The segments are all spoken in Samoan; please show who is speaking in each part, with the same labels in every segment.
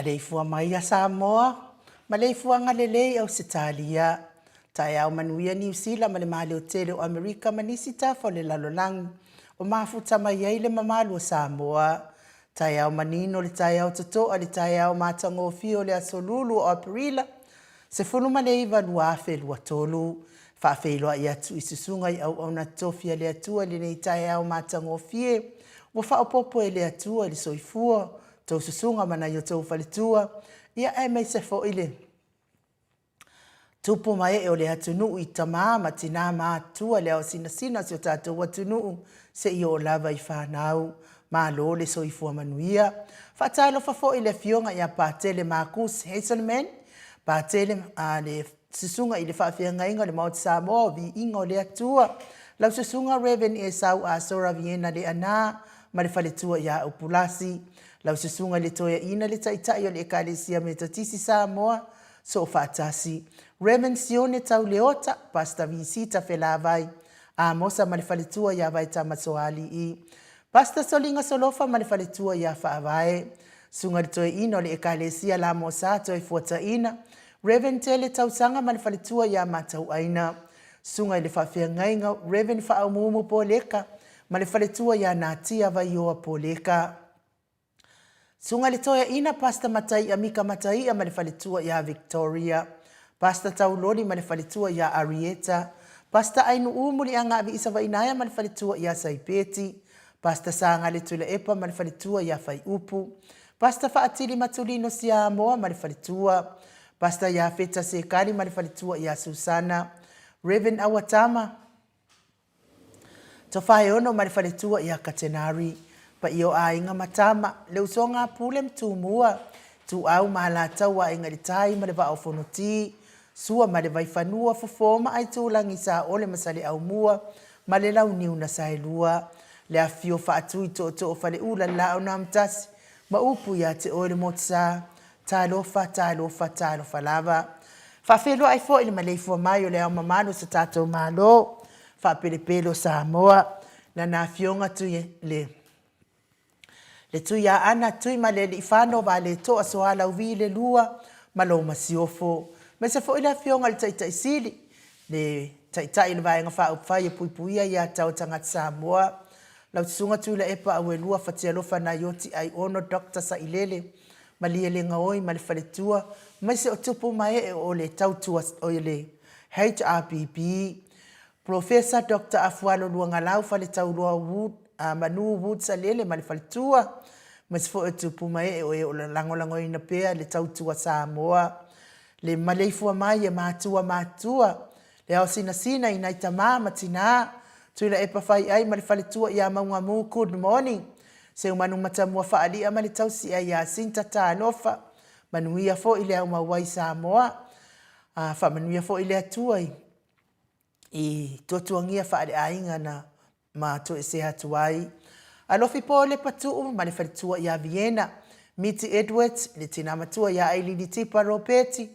Speaker 1: Maleifua mai a Samoa, maleifuaga lelei Ausetalia, taeao manuia Niu Sila ma le Maleotele o Amerika ma nisi tafa o le lalolagi o mafuta mai ai le mamalu o Samoa. Taeao manino le taeao totoa le taeao matagofie o le aso Lulu o Aperila 19 2023. Faafeiloai atu i susuga i auauna tofi a le Atua i lenei taeao matagofie ua faaopoopo e le Atua i le soifua tou susuga ma nai o tou faletua, ia aemaise foi le tupu ma ee o le atunuu i tama ma tina matutua le aosinasina o si o tatou atunuu seia oo lava i fanau. Malo le soifua manuia. Faatalofa foi i le Afioga ia Patele Markus Hazelman, Patele, a, le Susuga i le Faafeagaiga o le Maota Samoa o Viiga o le Atua, lau Susuga Rev. Esau Asora Viena Leaana ma le faletua ia Upulasi, lau Susuga i le Toeaina le Taitai o le Ekalesia Metotisi Samoa Soofaatasi, Rev. Sione Tauleota, Pastor Visita Felavai, Amosa ma le faletua ia Vaetama Soalii, Pastor Soliga Solofa ma le faletua ia Faavae, Susuga i le Toeaina o le Ekalesia Lamosa Toefuataina, Rev. Tele Tausaga ma le faletua ia Matauaina, Susuga i le Faafeagaiga Rev. Faaumuumu Poleka ma le faletua ia Natia Vaioa Poleka. Susuga i le Toeaina Pastor Mataia Mika Mataia ma le faletua ia Victoria, Pastor Tauloli ma le faletua ia Arieta, Pastor Ainu'u Muliagaavi Isavainaea ma le faletua ia Saipeti, Pastor Sagale Tuilaepa ma le faletua ia Faiupu, Pastor Faatili Matulino Siamoa ma le faletua, Pastor Iafeta Sekali ma le faletua ia Susana, Rev. Awatama Tofaeono ma le faletua ia Katenari, Paia o aiga ma tama, le usoga a Pule ma Tumua, Ituau ma Alataua Aiga i le Tai ma le Vaa o Fonoti, Sua ma le Vaifanua, Fofo ma Aitulagi, Saole ma Saleaaumua ma le Launiu na Saelua, le afifio faatui tootoo o Faleula le Laau na Amotasi ma upu ia te oe le Motusa, Talofa, talofa, talofa lava. Faafeiloai foi i le maleifua mai o le Ao Mamalu o so tatou Malo faapelepele o Samoa, Lana Afioga Tui le le Tuiaana Tuimalealiifano Vaaletoa Sualauvi le Lua ma lou Masiofo, aemaise foi le Afioga i le Taitai Sili, le Taitai o le Vaega Faaupufai e Puipuia Aia Tatau a Tagata Samoa, lau Susuga Tuilaepa Auelua Fatialofa Naioti Aiono Doctor Sailele Malielegaoi ma le faletua, aemaise o tupu ma ee o le tautua o le HRPP, Polofesa Doctor Afualo Luagalau Faletauloa Wood, Manu Wood Salele ma le faletua, aemaise foi o tupu ma ee o e o lagolagoina pea le tautua Samoa, le maleifua mai e matua matutua, le ao sinasina i nai tama ma tina, Tuilaepa Faiai ma le faletua ia Maugamu Good morning Seumanu Matamua Faali'a ma le tausi'a ia Sinta Talofa, manuia foi le aumauai Samoa, a faamanuia foi le Atua i i tuatuagia faaleaiga na ma toesea atu ai. Alofi Paul Lepatu'u ma le faletua ia Viena, Miti Edwards, le tina matua ia Ailini Tipa Ropeti,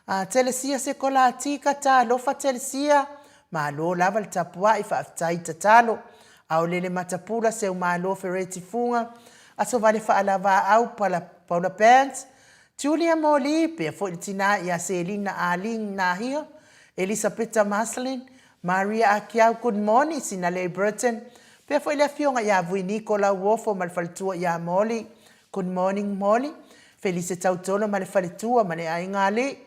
Speaker 1: a Telesia Sekola Tika Talofa Telesia, malo lava le tapua'i faafetai tatalo. Aolele Matapula Seumalo Fereti Fuga, Asovale Faalavaau Pala Paula Pants, Julia Moli, pea foi le tina ia Selina Aling Nahia, Elisapeta Maslin, Maria Akiau Good morning Sinalei Burton, pea foi le afioga ia Vui Niko Lauofo ma le faletua ia Molly, Good morning Molly, Felise Tautolo ma le faletua ma le aiga Alii,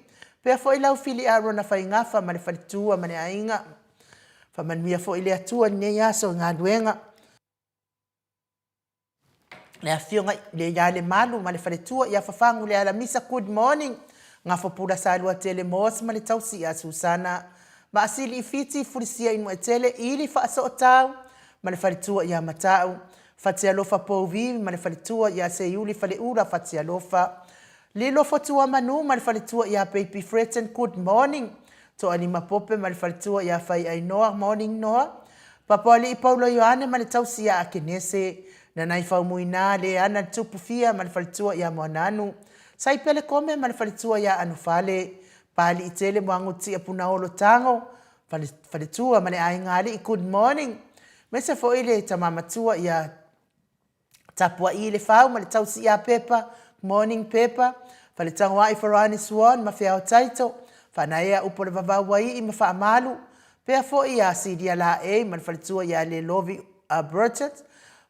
Speaker 1: pea foi lau Fili Arona Faigafa ma le faletua ma le aiga. Faamanuia foi le Atua i lenei aso i galuega. Le afioga i ia Lemalu ma le faletua ia Fafagu Lealamisa Good morning Gafopula Saluatele Moss ma le tausi ia Susana Maasili Fiti Fulisia Inuetele Ili Faasootau ma le faletua ia Matau Fatialofa Pouvi ma le faletua ia Seiuli Faleula Fatialofa Lilo Fotuamanu ma le faletua ia Baby Fretton Good morning Toalima Pope ma le faletua ia Faiainoa Morning Noa Papoalii Paulo Ioane ma le tausi ia Akenese Nanai Faumuina Leana le Tupu Fia ma le faletua ia Moananu Saipele Kome ma le faletua ia Anofale Paliitele Moagutia Punaolo Tago Faletua ma le aiga alii Good morning Aemaise foi le tama matua ia Tapua'i le Fau ma le tausi ia Pepa, Morning Pepa, Faletagoa'i Farani Swan ma Feao Taito, Faanaea Upu o le Vavau Uai'i ma Faamalu, pea foi ia Silia Laei ma le faletua ia Lelovi Bridget,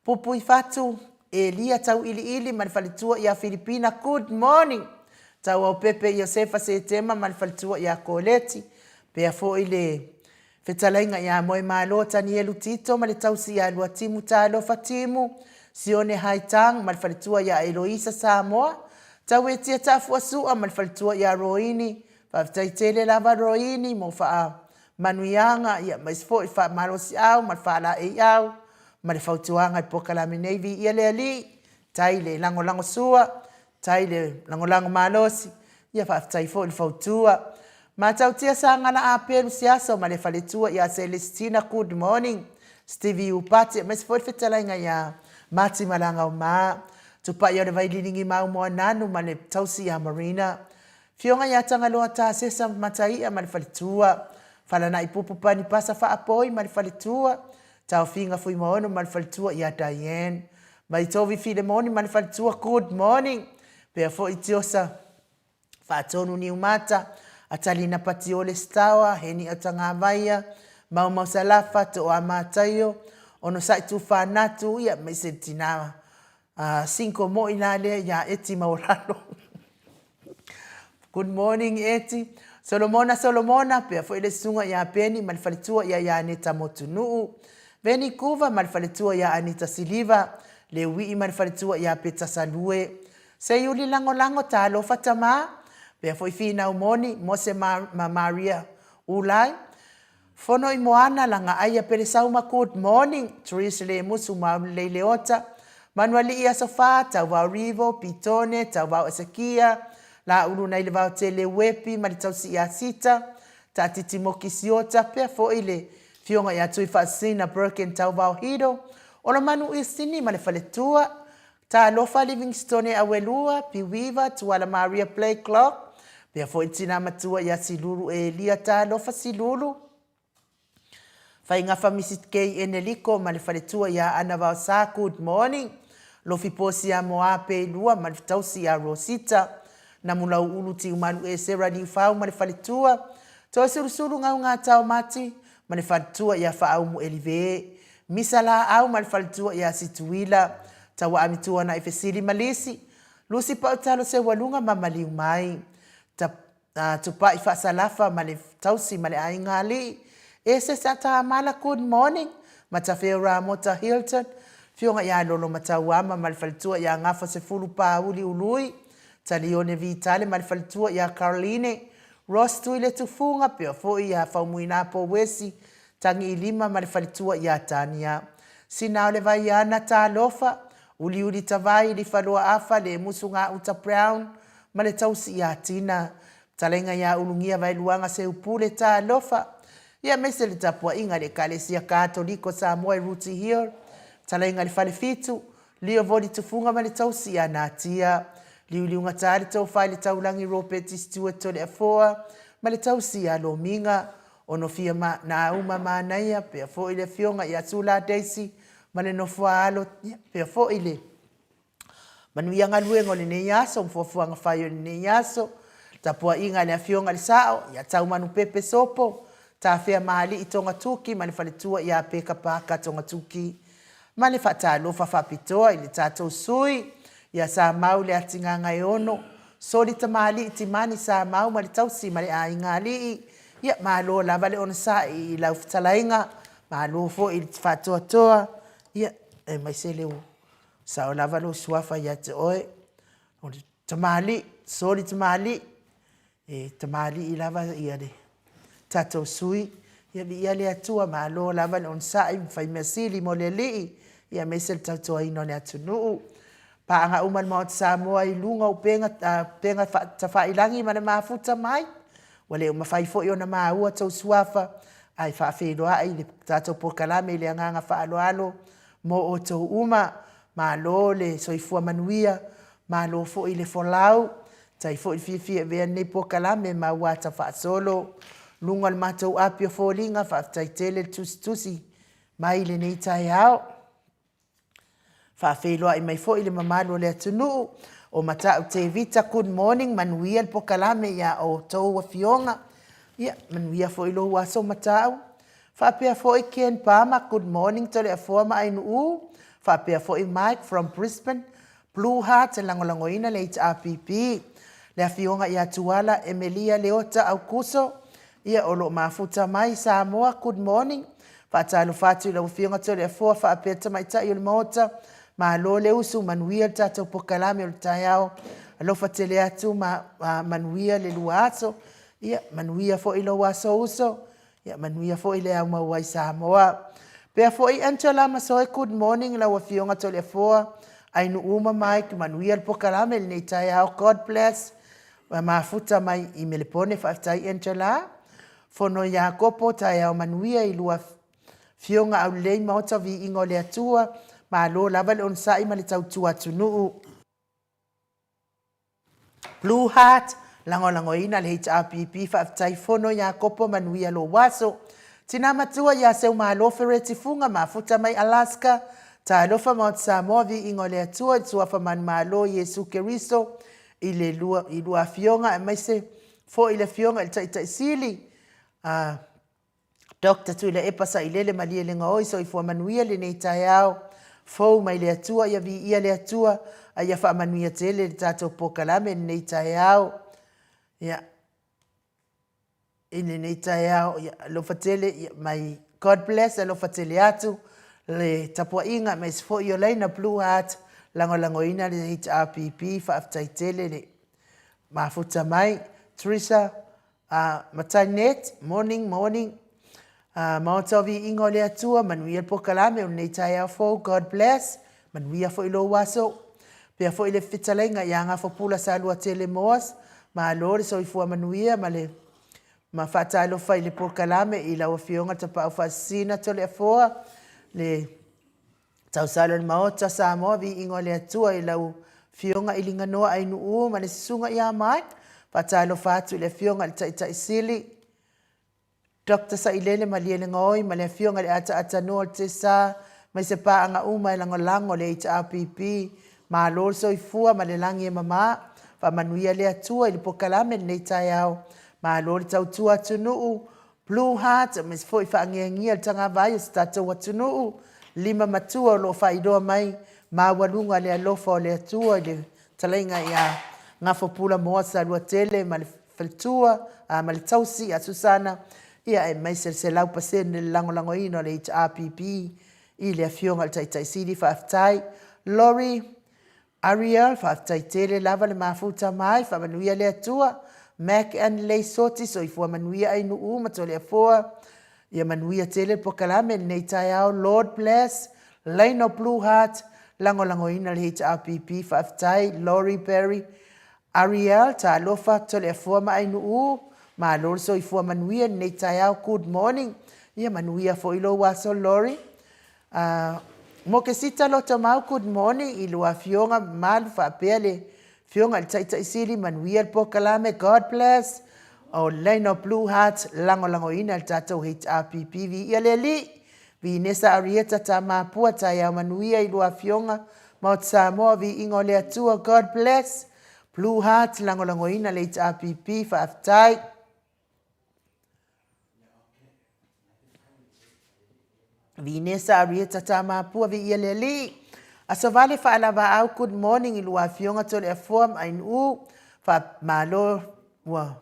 Speaker 1: Pupui Fatu, Elia Tauiliili ma le faletua ia Filipina Good morning Tauaupepe Iosefa Setema ma le faletua ia Koleti, pea foi le Fetalaiga ia Moemalo Tanielu Tito ma le tausi ia Luatimu Talofa Timu, Sione Haitang ma le faletua ia Eloisa Samoa, Tauetia Taafuasua ma le faletua ia Roini, faafetai tele lava Roini mo faamanuiaga ia aemaise foi le faamalosiau ma le faalaeiau ma le fautuaga i polokalame nei viia le Alii, tai le lagolagosua Tai le lagolago malosi, ia faafetai foi le fautua. Matautia Sagala Apelu Siaso ma le faletua ia Celestina Good morning Stevie Upati aemaise foi le fetalaiga ia Mati Malagauma Tupai o le Vaililigi Mau Moananu ma le tausi ia Marina Fioga ia Tagaloa Tasesa Mataia ma le faletua Falanai Pupu Panipasa Faapoi ma le faletua Taofiga Fuimaono ma le faletua ia Diane Maitovi Filemoni ma le faletua Good morning Pea foi Tiosa Faatonu Niumata Atalina Patiole Stawa Heni Autagavaia Maumau Salafa Toa Mataio Onosai Tufanatu ia aemaise le tina Cinco moi la lea ia Eti Maualalo Good morning Eti. Solomona Solomona, pea foi le susuga ia Peni ma le faletua ia Ianeta Motunuu. Veni Kuva ma le faletua ia Anita Siliva. Leuii ma le faletua ia Peta Salue. Seiuli Lagolago, talofa tama. Pea foi Finau Moni, Mose ma Maria Ulai. Fono i Moana, Lagaaia Pelesauma Good morning, Therese Lemusu Maulelei Leota, Manualii Aso Fa, Tauvao Rivo, Pitone, Tauvao Esekia, Laulu nai le Vaotele Uepi ma le tausi ia Sita, Taatiti Moki Siota, pea foi le Fioga ia Tuifaasisina Birkin Tauvao Hido, Olomanu Isini ma le faletua, Talofa Livingstone Auelua, Piuiva, Tuala Maria Blakelock, Pea foi le tina matua ia Silulu Elia talofa Silulu. Faigafa Mrs Kay Eneliko ma le faletua ia Ana Vaosa good morning. Lofi Posia Moape Lua ma le tausi ia Rosita. Namulauulu Tiumalu Esera Liufau ma le faletua. Toesulusulu Gaugata Mati ma le faletua ia Faaumu Elive. Misa Laau ma le faletua ia Situila. Tauaami Tuanai Fesili ma Lisi. Lusi Pautalo Seualuga ma Maliu Mai. Ta, Tupai Faasalafa ma le tausi ma le aiga alii. Ese Satamala good morning. Matafeo Ramota Hilton. Afioga ia Lolo Matauama ma le faletua ia Gafa Sefulu Pauli Ului. Talione Vitale ma le faletua ia Caroline. Ross Tuiletufuga pea foi ia Faumuina Pouesi Tagiilima ma le faletua ia Tania. Sina o le Vaiana talofa. Uliuli Tavai Lifaloa Afa le Musu Gauta Brown ma le tausi ia Tina. Talaiga ia Ulugia Vaeluaga Seupule talofa. Ia aemaise le tapuaiga i le Ekalesia Katoliko Samoa i Rooty Hill. Talaiga i le Falefitu, Leo Voli Tufuga ma le tausi ia Natia. Liuliugata le tofa i le taulagi Ropeti Stewart Toleafoa ma le tausi ia Lomiga. Onofia ma Naauma Manaia, pea foi le afioga ia Sula Daisy ma le nofoa-alo, ia, pea foi le manuia galuega o lenei aso ma fuafuaga fai o lenei aso. Tapuaiga a le Afioga i le Sao ia Taumanupepe Sopo, Tafea Maali'i Togatuki ma le faletua ia Peka Parker Togatuki. Ma le faatalofa faapitoa i le tatou sui ia Samau Leatigagaeono, Soli Tamalii Timani Samau ma le tausi ma le aiga alii. Ia malo lava le onosai i lau fetalaiga, malo foi i le faatoatoa, ia aemaise le sao lava lou suafa ia te oe. O le tamalii, soli tamalii, e tamalii lava ia le tatou sui. Ia viia le Atua, malo lava le onosai ma fai mea sili mo le Alii, ia aemaise le tautuaina o le atunuu. Paaga uma le Maota Samoa i luga o upega, upega tafailagi ma le mafuta mai. Ua le mafai foi ona maua tou suafa, ae faafeiloai le tatou polokalame i le agaga faaaloalo mo outou uma. Malo le soifua manuia, malo foi le folau, tai foi le fiafia e avea lenei polokalame ma ua ata faasolo luga o le matou api o foliga. Faafetai tele le tusitusi mai i lenei taeao. Faafeiloai mai foi le mamalu o le atunuu o Mata'u Tevita, good morning, manuia le polokalame ia outou afioga. Ia, manuia foi lou aso Mata'u. Faapea foi Ken Palmer, good morning Toleafoa ma Ainuu. Faapea foi Mike from Brisbane, Blue Heart e lagolagoina le HRPP. Le afioga ia Tuala Emelia Leota Aukuso, ia o lo o mafuta mai Samoa, good morning. Faatalofa atu i lau afioga Toleafoa faapea tamaitai o le Maota. Malo le usu, manuia le tatou polokalame o le taeao. Alofa tele atu ma manuia le lua aso. Ia manuia foi lou aso uso. Ia manuia foi le aumau ai Samoa. Pea foi Angela Masoe, good morning lau afioga Toleafoa, Ainuu ma Mike, manuia le polokalame i lenei taeao, God bless. Mafuta mai i Melepone, faafetai Angela. Fono Iakopo, taeao manuia i lua afioga aulelei maota viiga o le Atua, malo lava le onosai ma le tautua atunuu. Blue Heart, lagolagoina le HRPP, faafetai Fono Iakopo, manuia lou aso. Tina matua ia Seumalo Fereti Fuga, mafuta mai Alaska, talofa Maota Samoa, viiga o le Atua i le Suafa Manumalo Iesu Keriso, i le lua, i lua afioga aemaise foi le afioga i le Taitai Sili, a Doctor Tuilaepa Sailele Malielegaoi soifua manuia lenei taeao fou mai le Atua ia viia le Atua a ia faamanuia tele le tatou polokalame i lenei taeao ia i lenei taeao ia alofa tele ia mai God bless alofa tele atu le tapuaiga aemaise foi o Laina Blue Heart lagolagoina le HRPP faafetai tele le mafuta mai Teresa Matainet, morning, morning. Maota o viiga o le Atua, manuia le polokalame o lenei taeao fou, God bless. Manuia foi lou aso. Pea foi le fetalaiga ia Gafapula Saluatele Moas, malo le soifua manuia ma le ma faatalofa i le polokalame i lau Afioga Tapaau Faasisina Toleafoa, le Tausala o le Maota Samoa, viiga o le Atua i lau Afioga i Liganoa Ainuu ma le Susuga ia Mike. Faatalofa atu i le Afioga i le Taitai Sili, Doctor Sailele Malielegaoi ma le Afioga i le Ataatanua o le TESA aemaise paaga uma e lagolago le HRPP. Malo le soifua ma le lagi e mama. Faamanuia le Atua i le pokalame i lenei taeao. Malo le tautua atunuu, Blue Heart aemaise foi faagiagia le tagavai o si tatou atunuu. Lima matua o lo o faailoa mai maualuga le alofa o le Atua i le talaiga ia Gafopula Moa Saluatele ma le faletua ma le tausi ia Susana, ia aemaise le 100% le lagolagoina o le HRPP i le Afioga i le Taitai Sili. Faafetai. Lori Ariel, faafetai tele lava le mafuta mai, faamanuia le Atua. Mac and Leisoti, soifua manuia Ainuu ma Toleafoa. Ia manuia tele le pokalame i lenei taeao. Lord bless. Laina Blue Heart, lagolagoina le HRPP, faafetai. Lori Berry, Ariel, talofa, Toleafoa ma Ainuu, malo le soifua manuia i lenei taeao. Good morning. Ia manuia foi lou aso Lori. Mokesita Lotomau, good morning i lua afioga mamalu faapea le Afioga i le Taitai Sili, manuia le pokalame, God bless. O Lena Blue Heart, lagolagoina le tatou HRPP, viia le Alii. Vinesa Arieta Tamapua, taeao manuia i lua afioga, Maota Samoa, viiga o le Atua, God bless. Blue Heart, lagolagoina le HRPP, faafetai. Vinesa Arieta Tamapua, viia le Alii. Aso Vale Faalavaau, good morning i lua afioga Toleafoa ma Ainuu, faamalo ua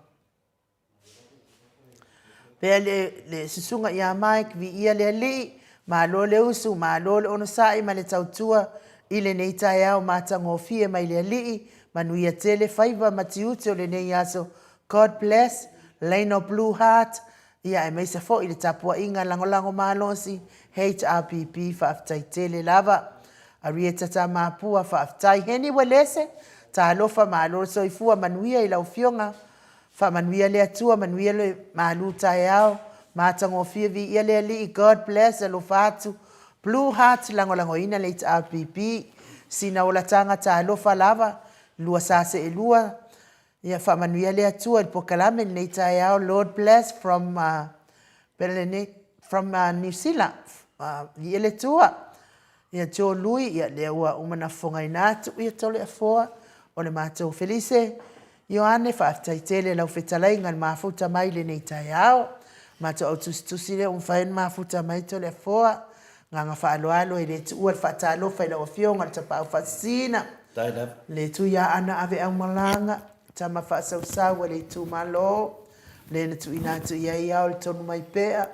Speaker 1: pea le, le susuga ia Mike, viia le Alii, malo le usu, malo le onosai ma le tautua i lenei taeao matagofie mai le Alii, manuia tele faiva ma tiute o lenei aso, God bless, Lano Blue Heart, ia aemaise foi le tapuaiga lagolago malosi HRPP faafetai tele lava. Arieta Tamapua faafetai. Heni Uelese, talofa malo le soifua manuia i lau afioga. Faamanuia le Atua manuia le malu taeao. Matagofie viia le Alii God bless alofa atu. Blue Heart lagolagoina le HRPP. Sina olataga talofa lava. Lua sa seelua Ia faamanuia le Atua i le pokalame i lenei taeao Lord bless from uh, from uh, New Zealand uh, i le Atua. Ia Joe Lui, ia lea ua uma na fofogaina atu ia Toleafoa o le matou Felise. Ioane, faafetai tele lau fetalaiga le mafuta mai lenei taeao. Matou au tusitusi lea ua mafai ona mafuta mai Toleafoa. Agaga faaaloalo e le tuua le faatalofa i lau Afioga le Tapaau Faasisina, le Tuiaana Aveaumalaga, tama faasausau a le itumalo, le na tuuina atu i ai ao le tonu mai pea,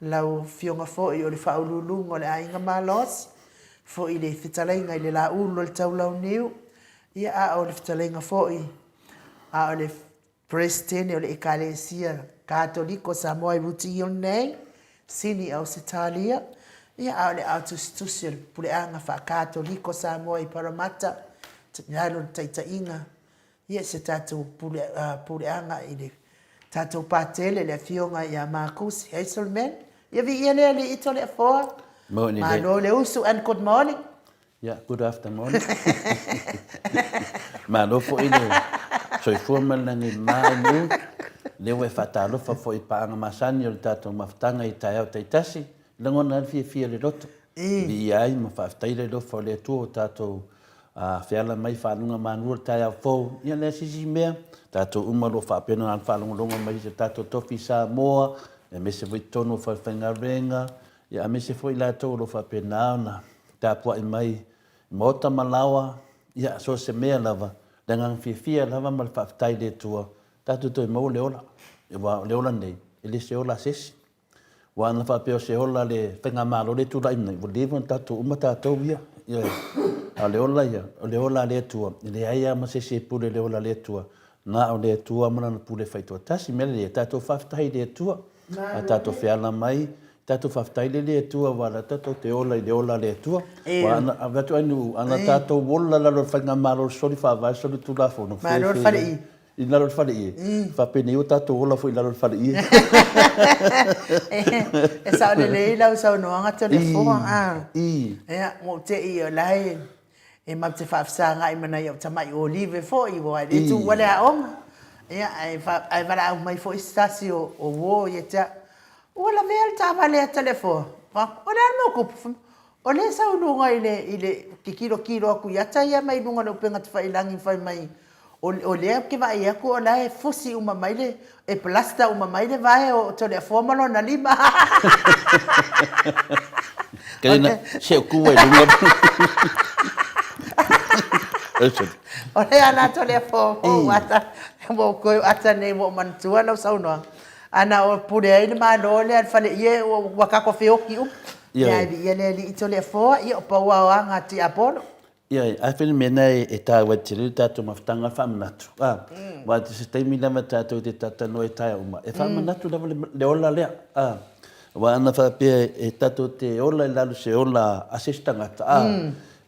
Speaker 1: lau Afioga foi o le Faauluuluga o le Aiga Malosi, foi le fetalaiga i le Laulu o le Taulauniu, ia a o le fetalaiga foi a o le Peresetene o le Ekalesia Katoliko Samoa i Rooty Hill nei, Sini Ausetalia, ia a o le ao tusitusi o le Puleaga Faa-Katoliko Samoa i Parramatta, i lalo o le taitaiga, ia se tatou pule, uh, puleaga i le tatou patele le afioga ia Marcus Hazelman. Ia viia le Alii Toleafoa. Malo le usu and good morning.
Speaker 2: Yeah, good afternoon. Malo foi le soifua ma le lagi malu. Lea ua e faatalofa foi i paaga masani o le tatou mafutaga i taeao taitasi. Lagona ai le fiafia i le loto. Viia ai ma faafetai le alofa o le Atua ua tatou feala mai faaluga manu o le taeao fou. Ia leai se isi mea, tatou uma o lo o faapena ona faalogologo mai i se tatou tofi i Samoa, aemaise foi totonu o falefaigaluega, ia aemaise foi i latou o lo o faapena ona tapuai mai i maota ma laoa, ia, so o se mea lava, le agaga fiafia lava ma le faafetai i le Atua, tatou toe maua le ola. Aua o le ola nei, e le se ola a se isi. Aua ana faapea o se ola a le Faigamalo lea e tulai mai, ua leva ona tatou uma tatou ia. Ioe. A o le ola ia, o le ola a le Atua, e leai lava ma se isi e pule i le ola a le Atua, na o le Atua ma Lana pule faitoatasi. O le mea lea, tatou faafetai i le Atua, a tatou feala mai, Tatou faafetai le le Atua aua la tatou te ola i le ola a le Atua. Aua ana ave atu ai nuu, ana tatou ola lalo le faigamalo le soli faavae soli tulafono.
Speaker 1: Malo le fale i.
Speaker 2: I lalo le fale i. Faapenei ua tatou ola foi i lalo le fale i.
Speaker 1: E sao lelei lau saunoaga Toleafoa. Ia, ua ou te i o la e E matou te faafesagai ma nai au tamai olive foi, aua e le tuua le aoga. Ia, ae, ae valaau mai foi se tasi o, o uo ia te au, Ua lavea le taavale a Toleafoa? O le a le mea ua tupu? O lea e sau i luga i le, i le te tilotilo atu i ata ia mai luga o le upega tafailagi fai mai o, o lea ou te vaai atu o la e fusi uma mai le, e plaster uma mai le vae o Toleafoa ma lona lima.
Speaker 2: Kalena, se o kua i luga.
Speaker 1: O le ala Toleafoa o ata, ua ou toe ata nei ua ou manatua lau saunoaga. Ana o pule ai le Malo lea le faleie ua tatou feoti uma. Ia ae viia le Alii Toleafoa, ia o pau aoaga a Tiapolo.
Speaker 2: Ioe, a fai le mea lena e taua ai tele le tatou mafutaga faamanatu, a, aua se taimi lava tatou te talatalanoa ai i taeao uma, e faamanatu lava le ola lea, a. Aua ana faapea e tatou te ola i lalo o se ola a se isi tagata, a,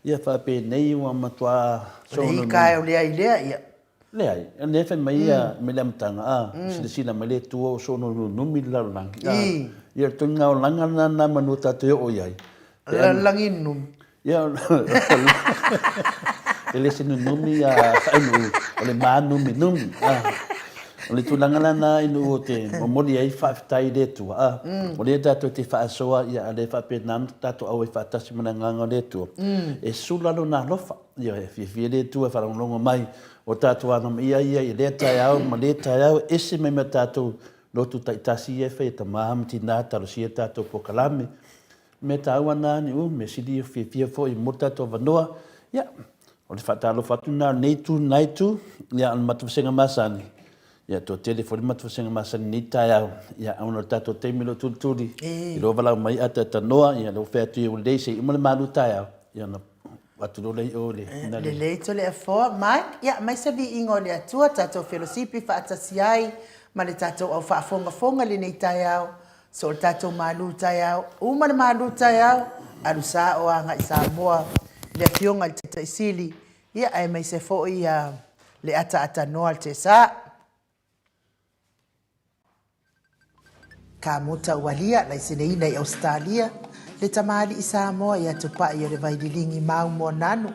Speaker 2: ia faapenei ua matua
Speaker 1: O le ika e o lea i lea, ia.
Speaker 2: Leai, o lea e fai mai ia mai le amataga, a, silasila mai le Atua o soona nunumi le lalolagi, a, ia o le ituaiga olaga lena na manu tatou e oo i ai.
Speaker 1: Lalolagi nunumi.
Speaker 2: Ia, e le se nunumi a Ainuu, o le mānuminumi, a. O le tulaga la lena Ainuu ou te momoli ai faafetai i le Atua, a, o lea tatou te faasoa, ia a o lea e faapena ona tatou auai faatasi ma le Agaga o le Atua, e sula Lona alofa. Ioe, e fiafia le Atua e faalogologo mai o tatou alamaia ia i lea taeao ma lea taeao, e ese mai ma tatou lotu taitasi ia e fai e tama ma tina, talosia tatou polokalame. O mea taua na Niu, mea sili fiafia foi mo le tatou avanoa. Ia, o le faatalofa atu lena o lenei itu, lena itu, ia, o le matou vasega masani, Ia, toatele foi le matou vasega masani i lenei taeao, ia, ona o le tatou taimi o lo o tulituli, i lou valaau mai ataatanoa, ia, lea ua fai atu ia ua lelei se i uma le malu taeao, ia, ona atu loa lea i o i le finale.
Speaker 1: Lelei Toleafoa, Mike, ia aumai se viiga o le Atua, tatou felosipi faatasi ai ma le tatou au faafogafoga i lenei taeao, so o le tatou malu taeao, uma le malu taeao, alu sao agai Samoa i le Afioga i le Taitai Sili, Ia, aemaise foi le ataatanoa le tesa. Kamuta Ualia, laiseneina i Ausetalia, le tamalii Samoa ia Tupai o le Vaililigi mau Moananu,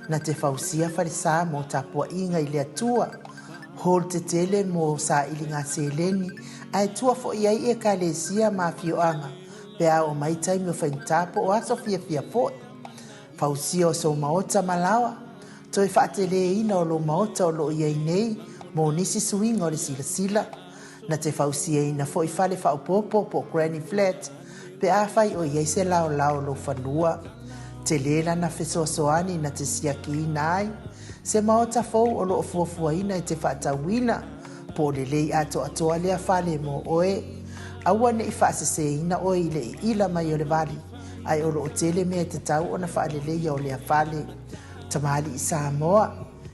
Speaker 1: na te fausia falesa mo tapuaiga i le Atua, hall tetele mo sailiga seleni, ae tua foi ai Ekalesia ma afioaga pe a oo mai taimi o faigata po o aso fiafia foi. Fausia o sou maota ma laoa, toe faateleina o lou maota o lo o i ai nei mo nisi suiga o le silasila. Na te fausiaina foi fale faaopoopo po o granny flat pe afai o i ai se laolao o lou fanua. Tele lana fesoasoani na te siakiina ai se maota fou o lo o fuafuaina e te faatauina po o lelei atoatoa lea fale mo oe. Aua ne i faaseseina oe i le iila mai o le vali. Ae o lo o tele mea e tatau ona faaleleia o lea fale. Tamalii Samoa,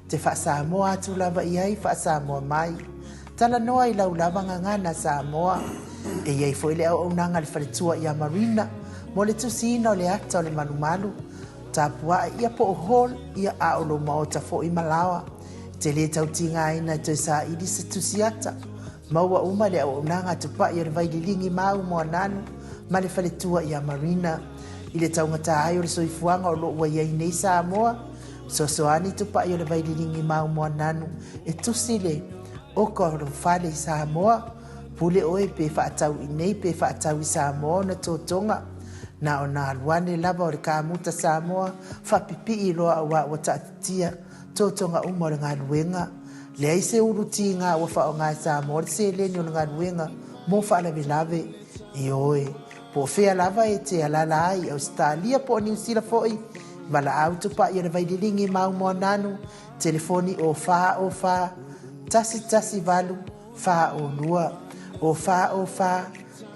Speaker 1: te faa-Samoa atu lava i ai faa-Samoa mai. Talanoa i lau lava gagana Samoa. E i ai foi le auaunaga a le faletua ia Marina mo le tusiina o le ata o le malumalu. Tapuae ia po o hall ia a o lou maota foi ma laoa. E te le tau tigaina e toe saili se tusi ata. Maua uma le auaunaga a Tupai o le Vaililigi Mau Moananu ma le faletua ia Marina. I le taugata ai o le soifuaga o lo o ua i ai nei Samoa, fesoasoani Tupai o le Vaililigi Mau Moananu e tusi le oka o lou fale i Samoa. Pule oe pe faatau i nei pe faatau i Samoa ona totoga. Na ona alu ane lava o le kamuta Samoa faapipii loa aua ua taatitia totoga uma o le galuega. Leai se ulu tiga ua faaaoga e Samoa le seleni o le galuega mo faalavelave. Ioe, po o fea lava e te alaala ai i Ausetalia po o Niu Sila foi, valaau tupai o le Vaililigi Mau Moananu, telefoni o 4 0 4 1 1 8 4 0 2, o 4 0 4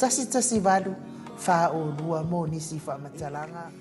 Speaker 1: 1 1 8 4 0 2 mo nisi faamatalaga.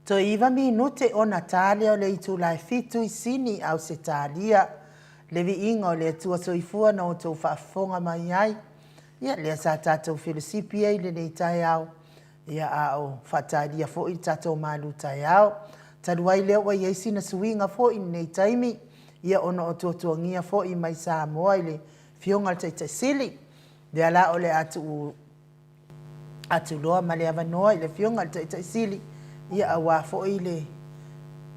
Speaker 1: Toe iva minute ona ta lea o le itula e fitu i Sini, Ausetalia. Le viiga o le Atua Soifua na outou faafofoga mai ai. Ia, lea sa tatou felosipi ai i lenei taeao, ia, a o faatalia foi le tatou malu taeao. Talu ai lea ua i ai sina suiga foi i lenei taimi, ia, ona o tuatuagia foi mai Samoa i le Afioga i le Taitai Sili. Lea la o le a tuu atu loa ma le avanoa i le Afioga i le Taitai Sili, ia, aua foi le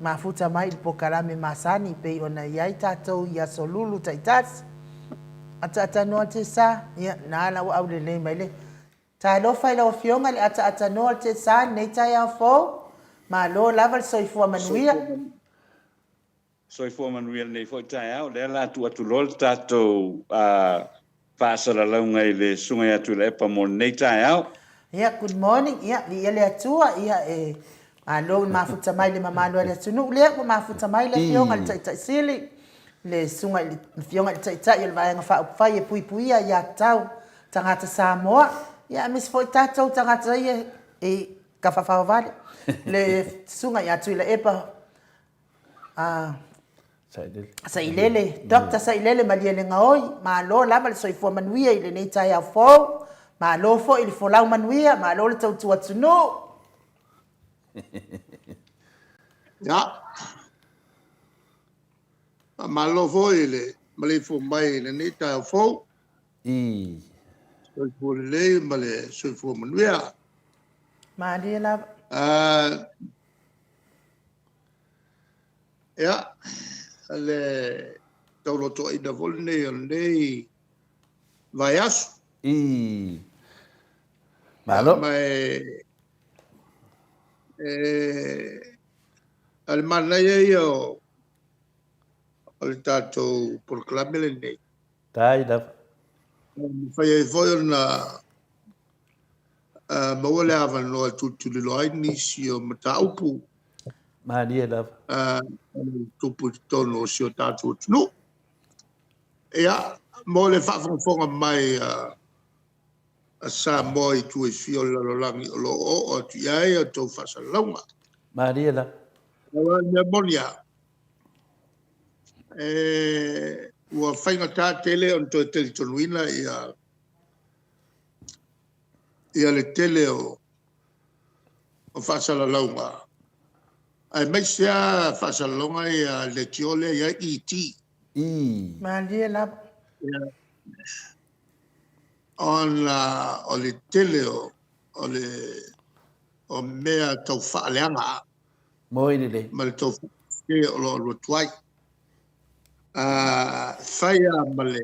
Speaker 1: mafuta mai i le polokalame masani pei ona i ai tatou i aso lulu taitasi. Ataatanoa Tesa, ia, na la ua aulelei mai le Talofa i lau Afioga i le ataatanoa o le Tesa i lenei taeao fou. Malo lava le soifua manuia.
Speaker 3: Soifua manuia i lenei foi taeao. O lea o le a tuu atu loa le tatou faasalalauga i le Susuga ia Tuilaepa mo lenei taeao.
Speaker 1: Ia, good morning. Ia, viia le Atua. Ia, e malo le mafuta mai i le mamalu a le atunuu. Lea ua mafuta mai le Afioga i le Taitai Sili, le Susuga i le Afioga i le Taitai o le Vaega Faaupufai e Puipuia Aiatatau Tagata Samoa, ia aemaise foi tatou tagata ia e kafafaovale, le Susuga ia Tuilaepa Sailele, Doctor Sailele Malielegaoi, malo lava le soifua manuia i lenei taeao fou, malo foi le folau manuia, malo le tautua atunuu.
Speaker 4: Ia, faamalo foi i le maleifua mai i lenei taeao fou.
Speaker 2: I.
Speaker 4: Soifua lelei ma le soifua manuia.
Speaker 1: Malie lava.
Speaker 4: Ia, le taulotoaina foi lenei o lenei vaiaso.
Speaker 2: I. Malo.
Speaker 4: Ma e, o le manaia ia o, o le tatou polokalame lenei.
Speaker 2: Tai lava.
Speaker 4: E mafai ai foi ona maua le avanoa e tulituliloa ai nisi o mataupu.
Speaker 2: Malie lava.
Speaker 4: Tupu i totonu o si o tatou atunuu. Ia, mo le faafogafoga mai a Samoa i itu e fia o le lalolagi o lo o oo atu i ai a outou faasalalauga.
Speaker 2: Malie lava.
Speaker 4: Aua o le mea moni lava, ua faigata tele ona toe talitonuina ia ia le tele o faasalalauga, aemaise lava faasalalauga ia a le leitio lea e i ai ET.
Speaker 1: Malie lava.
Speaker 4: Ona o le tele o le o mea tau faaleaga
Speaker 2: Moi lelei.
Speaker 4: ma le tau faasese o lo o alu atu ai. Fai lava ma le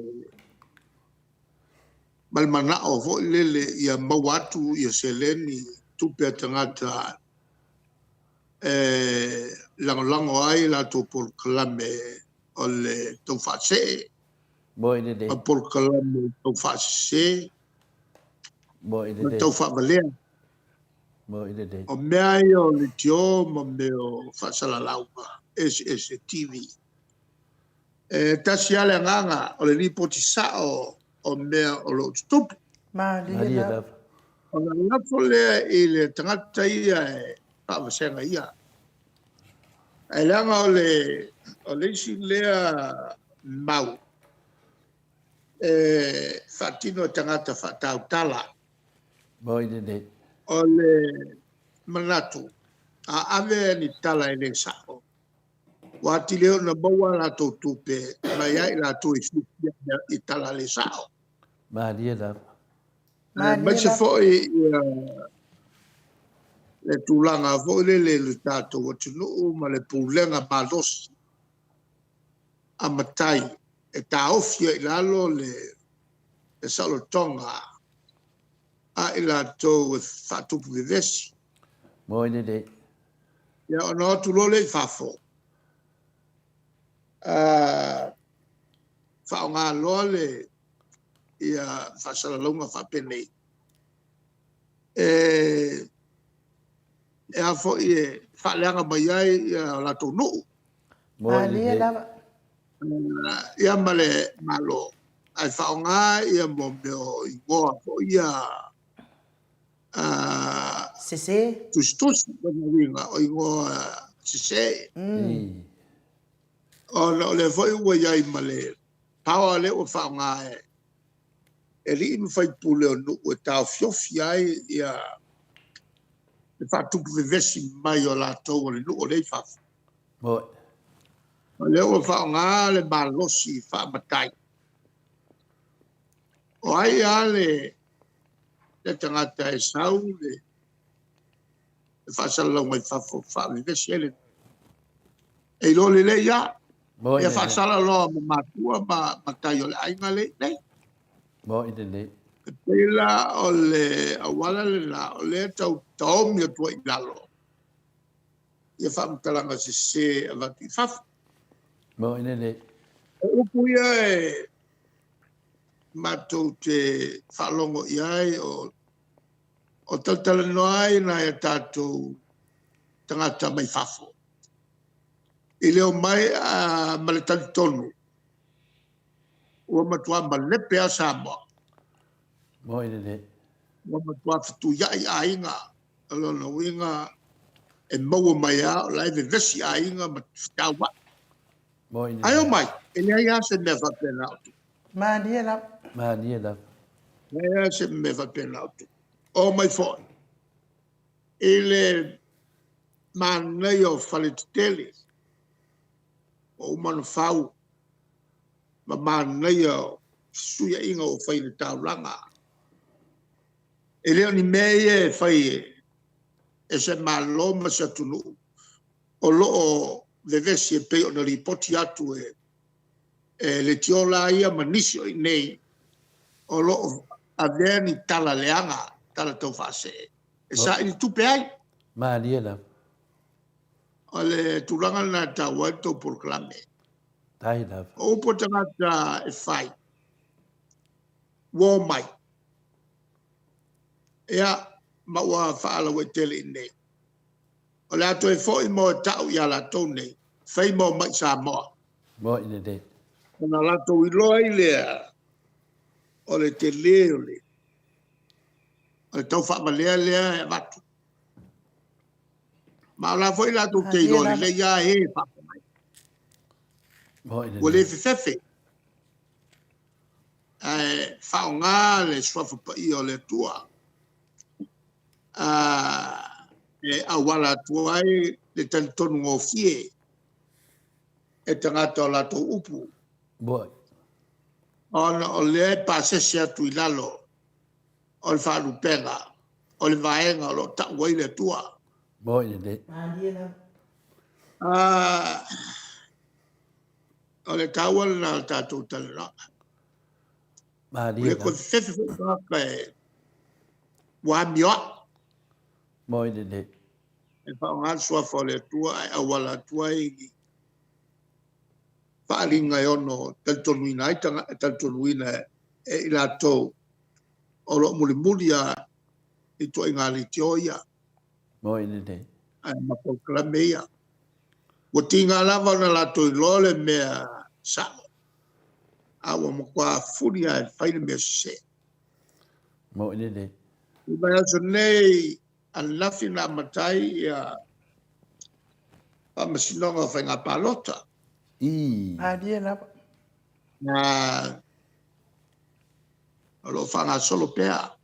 Speaker 4: ma le manao foi lele ia maua atu ia seleni tupe a tagata e lagolago ai latou polokalame o le tau faasee
Speaker 2: Moi lelei.
Speaker 4: ma polokalame tau faasese
Speaker 2: Moi
Speaker 4: ma
Speaker 2: lelei.
Speaker 4: tau faavalea.
Speaker 2: Moi lelei.
Speaker 4: O mea ia o leitio ma mea o faasalalauga eseese TV. E tasi lava le agaga o le lipoti sao o mea o lo o tutupu.
Speaker 1: Malie lava.
Speaker 4: Ona lafo lea i le tagata ia e faavasega ia. Ae leaga o le, o le isi lea mau e faatino e tagata faatautala.
Speaker 2: Moi lelei.
Speaker 4: O le manatu, a ave ni tala e le sao, ua atili ai ona maua a latou tupe mai ia i latou e fiafia i tala le sao.
Speaker 2: Malie lava.
Speaker 4: Aemaise foi ia le tulaga foi lele i le tatou atunuu ma le pulega malosi a matai e taofi ai i lalo le saolotoga a i latou e faatupu vevesi.
Speaker 2: Moi lelei.
Speaker 4: Ia ona o atu loa lea i fafo, faaaoga loa le ia faasalalauga faapenei e a foi e faaleaga mai ai ia latou nuu.
Speaker 2: Malie
Speaker 1: lava.
Speaker 4: Ia ma le Malo ae faaaoga ia mo mea o igoa foi ia
Speaker 1: Sese.
Speaker 4: Tusitusi lona uiga o igoa sese. Ona o lea foi ua i ai ma le power lea ua faaaoga e alii ma faipule o nuu e taofiofi ai ia le faatupu vevesi mai o latou o le nuu o lea i fafo. O lea ua faaaoga le malosi faamatai. O ai lava le tagata e sau le faasalalauga i fafo faavevesi ai le e iloa lelei lava. Ia faasala loa ma matua ma matai o le aiga lea i inei.
Speaker 2: Moni lelei.
Speaker 4: E pei la o le auala lena o lea e tau taomi atu ai i lalo ia faamatalaga sese e avatu i fafo.
Speaker 2: Moni lelei.
Speaker 4: O upu ia e matou te faalogo i ai o talatalanoa ai nai a tatou tagata mai fafo i le omai ma le talitonu ua matua malepe lava Samoa.
Speaker 2: Moni lelei.
Speaker 4: Ua matua fetuiai aiga. O lona uiga e maua mai lava o la e vevesi aiga ma fetauai. Ae omai, e leai lava se mea faapena o tupu.
Speaker 1: Malie lava.
Speaker 2: Malie lava.
Speaker 4: Leai lava se mea faapena o tupu. Omai foi i le manaia o faletetele ua uma ona fau ma manaia o fesuiaiga ua fai i le taulaga. E le o ni mea ia e fai e se Malo ma se atunuu o lo o vevesi e pei ona lipoti atu e leitio la ia ma nisi o i inei o lo o avea ni tala leaga, tala taufaasee e saili tupe ai.
Speaker 2: Malie lava.
Speaker 4: O le tulaga lena e taua ai le tou polokalame.
Speaker 2: Tai lava.
Speaker 4: O upu a tagata e fai, ua omai, ia, ma ua faalauaitele i inei. O le a toe foi ma o e tau ia latou nei, fai ma omai i Samoa.
Speaker 2: Moni lelei.
Speaker 4: Ona latou iloa ai lea o le tele o le taufaavalea lea e avatu. Ma o la foi latou te iloa lelei lava e faafofoga mai. Ua le fefefe, ae faaaoga le suafa paia o le Atua e auala atu ai le talitonu gofie e tagata o latou upu. Ona o lea e pasese atu i lalo o le faalupega o le vaega o lo o tau ai le Atua. O le taua lena o le tatou talanoaga. Ua le toe fefefe foi tagata e ua amioai. E faaaoga le suafa o le Atua ae auala atu ai i faaaliga e ono talitonuina ai talitonuina e i latou o lo o mulimuli lava i ituaiga leitio ia. Ae ma polokalame ia. Ua tiga lava ona latou iloa le mea sao, a ua matua fuli lava e fai le mea sese. I le vaiaso nei ananafi na amata ai ia Faamasinoga o Faiga Palota.
Speaker 1: Malie lava.
Speaker 4: O lo o faagasolo pea.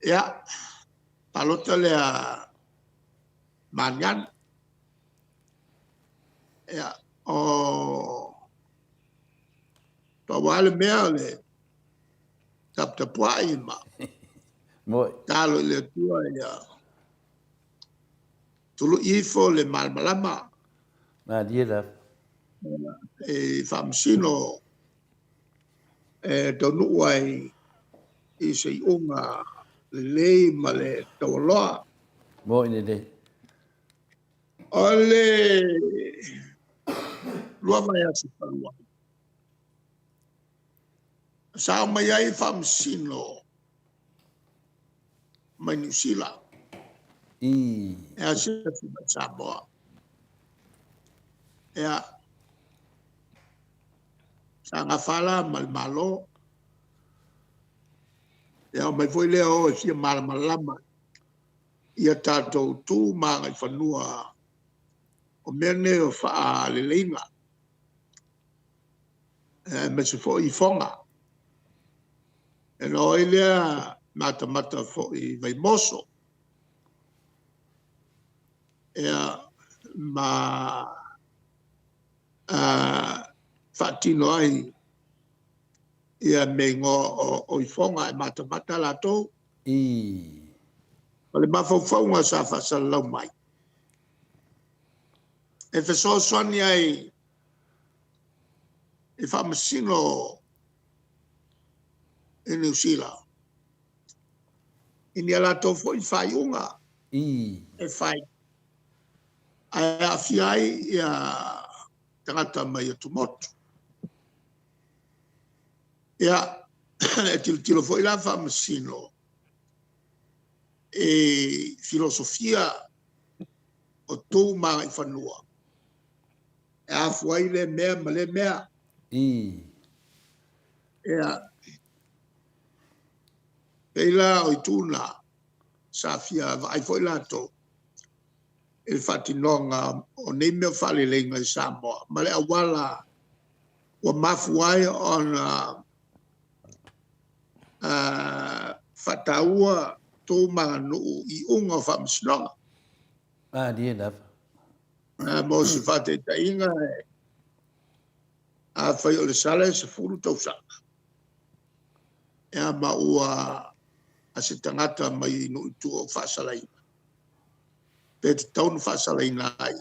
Speaker 4: Ia, palota lea maniani. Ia, o pau lava le mea o le taputapuai ma talo i le Atua ia tului ifo le malamalama.
Speaker 2: Malie lava.
Speaker 4: E faamasino e taunuu ai i se iuga lelei ma le taualoa.
Speaker 2: Moni lelei.
Speaker 4: O le 2 vaiaso talu ai, sa omai ai faamasino mai Niu Sila e asiasi mai Samoa. Ia, sa gafa la ma le Malo. Ia omai foi lea o e fia malamalama i a tatou tu ma agaifanua o mea nei o faaleleiga, aemaise foi ifoga. Ona o ai lea matamata foi i Vaimoso, ia, ma faatino ai ia mea igoa o ifoga e matamata latou. O le mafaufauga sa faasalalau mai, e fesoasoani ai i faamasino i Niu Sila i ni a latou foi faaiuga e fai ae aafia ai ia tagata mai atumotu. Ia, e tilotilo foi la faamasino i filosofia o tu ma agaifanua e afua ai lea mea ma lea mea. Ia, pei la o itu na sa fia vaai foi latou i le faatinoga o nei mea o faaleleiga i Samoa ma le auala ua mafua ai ona faataua tu ma aganuu i iuga o faamasinoga.
Speaker 2: Malie lava.
Speaker 4: Mo se faataitaiga, afai o le sala e 10 tausaga, ia ma ua a se tagata mai nuu i tua o faasalaina, pe tatau ona faasalaina ai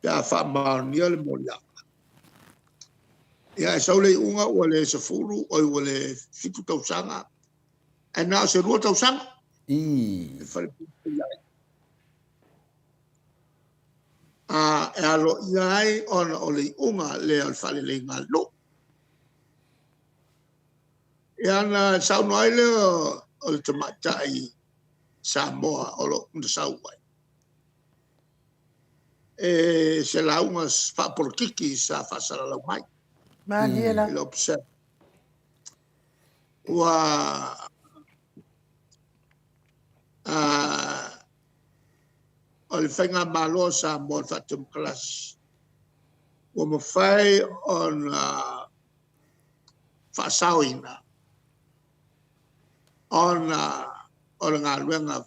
Speaker 4: pe a faamaonia le moliaga. Ia, e sau le iuga ua le 10, oi ua le 7 tausaga, ae na o se 2 tausaga e falepuipui ai. A, e aloaia ai ona o le iuga lea o le faaleleiga a le nuu. Ia ona saunoa ai lea o le tamaitai Samoa o lo o na sau ai, e se lauga faapolokiki sa faasalalau mai.
Speaker 1: Malie la.
Speaker 4: I le Observer. Ua o le faigamalo a Samoa o le faatemokarasi ua mafai ona faasaoina ona o le galuega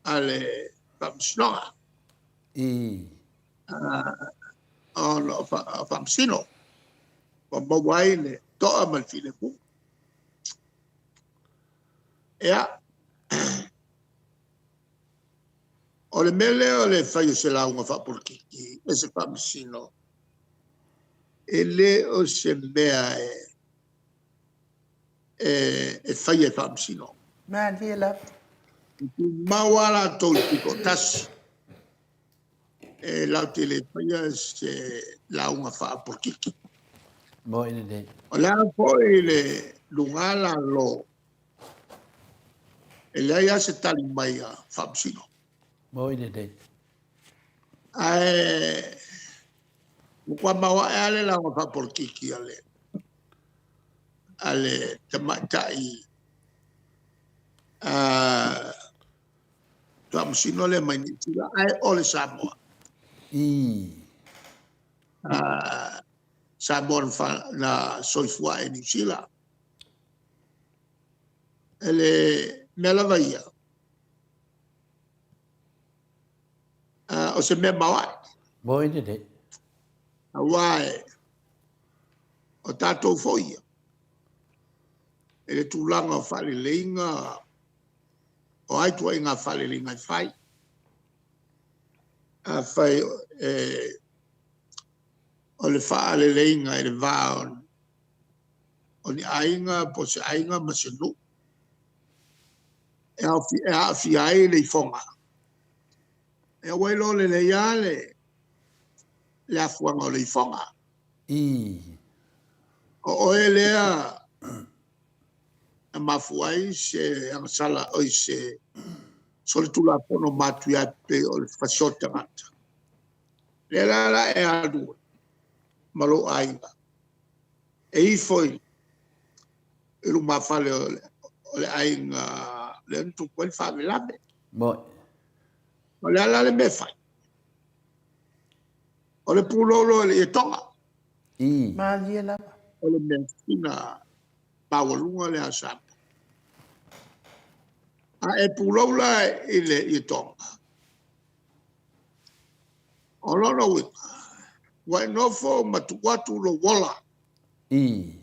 Speaker 4: a le Faamasinoga. Ona o faamasino ua maua ai le toa ma le filemu. Ia, o le mea lea o le fai o se lauga faapolokiki e se faamasino, e le o se mea e faia e faamasino.
Speaker 1: Malie lava.
Speaker 4: E tumau lava latou i le tutoatasi. E latou te le faia se lauga faapolokiki.
Speaker 2: Moi lelei.
Speaker 4: O le a foi le luga lalo, e leai lava se tali mai a faamasino.
Speaker 2: Moi lelei.
Speaker 4: Ae matua maoae lava le lauga faapolokiki a le tamaitai faamasino lea mai Niu Sila, ae o le Samoa. Samoa na soifua ae i Niu Sila. E le mea lava ia, o se mea maoae.
Speaker 2: Moi lelei.
Speaker 4: Aua o tatou foi ia, i le tulaga o faaleleiga, o a ituaiga faaleleiga e fai. Afai o le faaleleiga i le va o ni aiga po o se aiga ma se nuu, e aafia ai le ifoga, ia ua iloa lelei lava le afuaga o le ifoga. O oe lea na mafua ai se agasala, oi se solitulafono matuia pei o le fasioti tagata. Lea la la e alu ma lou aiga e ifo i lumafale o le aiga lea na tupu ai le faalavelave.
Speaker 2: Moni.
Speaker 4: O le a la le mea e fai? O le pulou loa i le ietoga.
Speaker 2: I.
Speaker 1: Malie lava.
Speaker 4: O le measina maualuga lea a Samoa. A e pulou la i le ietoga, o lona uiga, ua e nofo ma tuu atu lou ola.
Speaker 2: I.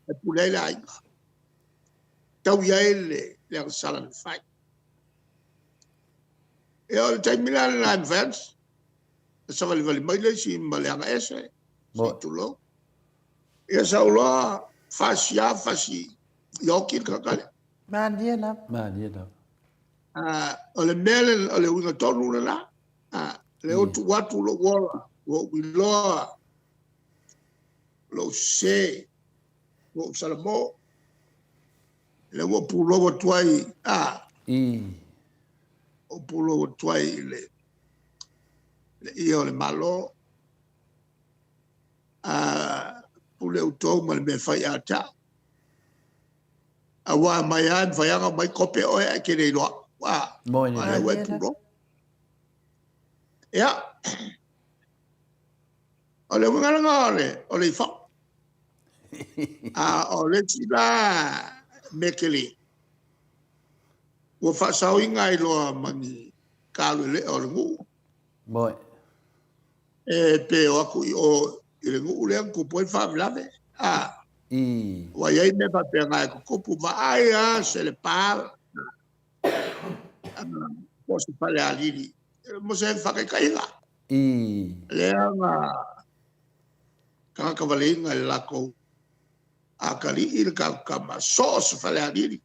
Speaker 4: E pule ai le aiga. Tau i ai le agasala na fai. Ia o le taimi la lena e mafai ona savalivali mai le isi ma le agaese, se i tulou. Ia sau loa fasi a fasi ia oki le tagata lea.
Speaker 1: Malie lava.
Speaker 2: Malie lava.
Speaker 4: O le mea le, o le uiga tonu lena. Lea ua tuu atu lou ola, ua ou iloa lou sese, ua ou salamo. Lea ua ou pulou atu ai, a.
Speaker 2: I.
Speaker 4: Ou pulou atu ai i le ia o le Malo. A pule outou ma le mea e fai ia te au. Aua mai lava e mafai lava ona omai kope oe ae e te le iloa. A,
Speaker 2: Moni
Speaker 4: lea ua e pulou. Ia, o le uiga lena o le, o le ifao. A o le isi la mea tele, ua faasaoina ai loa ma ni kaluelea o le nuu.
Speaker 2: Moni.
Speaker 4: E pe o atu i o i le nuu lea na tupu ai le faalavelave. A.
Speaker 2: I.
Speaker 4: Ua i ai mea faapena e tutupu, vaai lava se Lepā po o se Falealili mo se faataitaiga.
Speaker 2: I.
Speaker 4: Lea na tagata valeina e le latou atalii le tatou tama, so o se Falealili.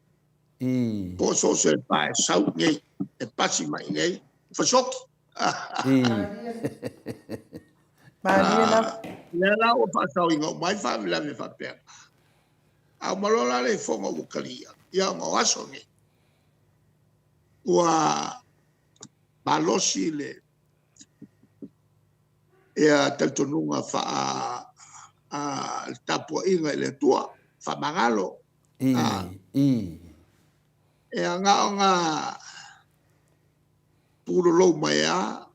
Speaker 2: I.
Speaker 4: Po o so o se Lepā e sau i inei, e pasi mai i inei, fasioti.
Speaker 1: Malie lava.
Speaker 4: Lea la ua faasaoina uma ai faalavelave faapea. A uma loa la le ifoga ua talia, ia ona o aso nei, ua malosi le ia talitonuga faa a, le tapuaiga i le Atua, faamagalo.
Speaker 2: I, i.
Speaker 4: Ia na ona pulolou mai lava,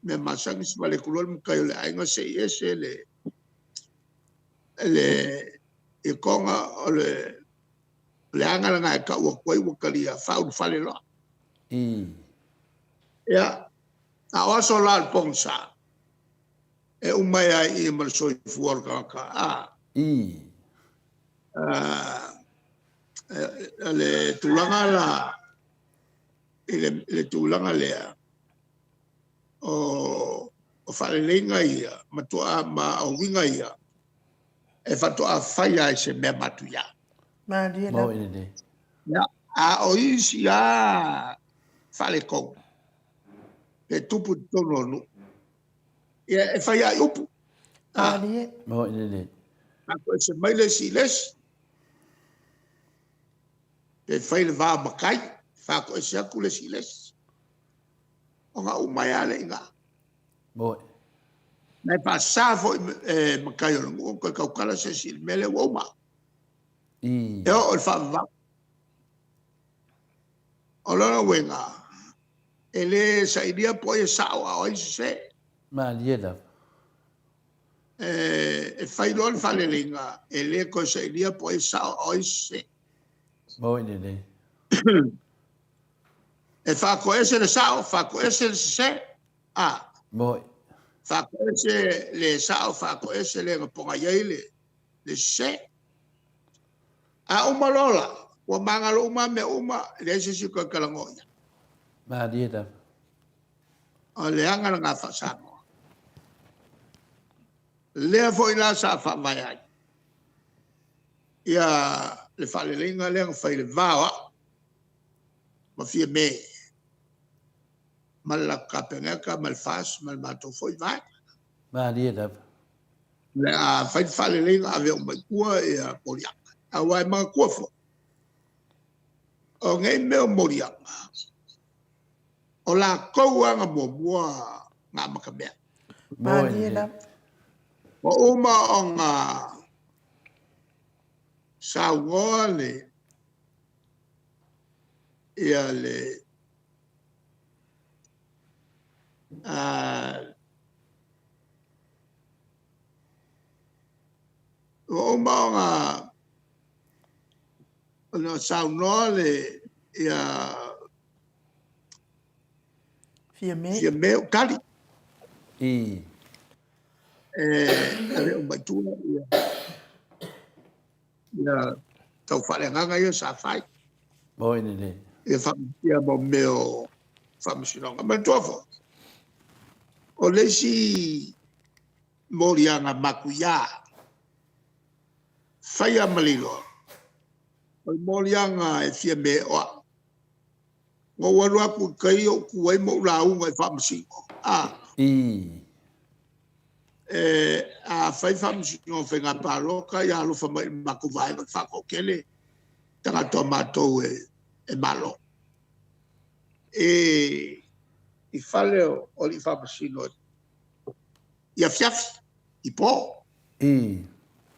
Speaker 4: mea masani savali atu loa le matai o le aiga sei ese le le ietoga o le le aga lena e tau atu ai ua talia faaulufale loa.
Speaker 2: I.
Speaker 4: Ia, a o aso la o le pogisa, e uma ai lava i i ma le soifua o le tagata. A.
Speaker 2: I.
Speaker 4: O le tulaga la i le, le tulaga lea o, o faaleleiga ia matuaa ma o uiga ia e faatoa fai ai se mea matuia.
Speaker 1: Malie lava.
Speaker 4: Ia, a o isi a faaletonu pe tupu i totonu o nuu, ia e fai ai upu.
Speaker 1: Malie.
Speaker 2: Mo i lelei.
Speaker 4: Faafoese mai le isi i le isi. Pe fai le va o matai, faatoese atu le isi i le isi. Ona uma ai lava lea i ina.
Speaker 2: Moni.
Speaker 4: Na e faasa foi e matai o le nuu ona toe tautala se isi i le mea lea ua uma.
Speaker 2: I.
Speaker 4: E oo i le faavavau. O lona uiga, e le sailia po o ai e sao a o ai e sese.
Speaker 2: Malie lava.
Speaker 4: E fai loa le faaleleiga, e le toe sailia po o ai e sao a o ai e sese.
Speaker 2: Moni lelei.
Speaker 4: E faatoese le sao, faatoese le sese. A.
Speaker 2: Moni.
Speaker 4: Faatoese le sao, faatoese le na pogai ai le, le sese. A uma loa la, ua magalo uma mea uma, e leai se isi o toe talanoa i ai.
Speaker 2: Malie lava.
Speaker 4: O le aga lena faa-Samoa. Lea foi la sa faavae ai ia le faaleleiga lea na fai i le va o au ma Fiame ma le latou Kapeneta ma le FAST ma le matou foi vaega.
Speaker 2: Malie lava.
Speaker 4: O le a fai le faaleleiga ave uma i tua ia moliaga. Aua e manatua foi, o nei mea o moliaga, O latou lava na muamua na amatamea.
Speaker 1: Malie lava.
Speaker 4: Ua uma ona saunoa le Ia le ua uma ona ona saunoa le ia
Speaker 1: Fiame.
Speaker 4: Fiame o tali.
Speaker 2: I.
Speaker 4: E ave uma i tua ia ia tau faaleagaga ia sa fai.
Speaker 2: Moi lelei.
Speaker 4: Ia faamatia mo mea o faamasinoga. Manatua foi, o le isi moliaga matuia faia ma le iloa, o le moliaga e fia me o au. Na ou alu atu i tai ou tu ai ma ou lauga i faamasino. A.
Speaker 2: I.
Speaker 4: E, a fai faamasinoga o faiga palota, ia alofa mai i le matou vaega o le faatoatele tagata o matou e, e malo. E, i fale o, o alii faamasino i afiafi, i po.
Speaker 2: I.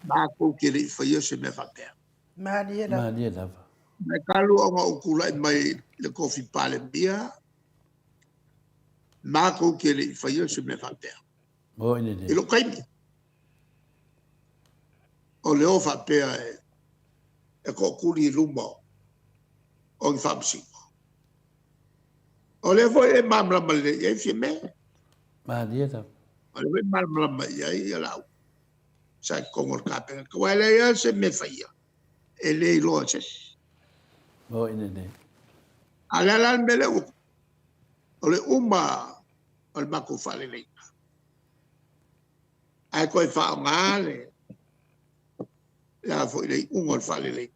Speaker 4: Matou te le i faia se mea faapea.
Speaker 1: Malie lava.
Speaker 2: Malie lava.
Speaker 4: Mai talu ona ou tulai mai i le tofi Palemia, matou te le i faia se mea faapea.
Speaker 2: Moi lelei.
Speaker 4: I lou taimi. O le o faapea e, e tootuli i luma o ni faamasino. O lea foi e malamalama lelei i ai Fiame.
Speaker 2: Malie lava.
Speaker 4: O lea foi e malamalama i ai ia lau sa i totonu o le Kapeneta. Aua e leai lava se mea e faia e le iloa e se isi.
Speaker 2: Moi lelei.
Speaker 4: A o le a la le mea lea ua o le uma o le matou faaleleiga. Ae toe faaaoga le le a foi le iuga o le faaleleiga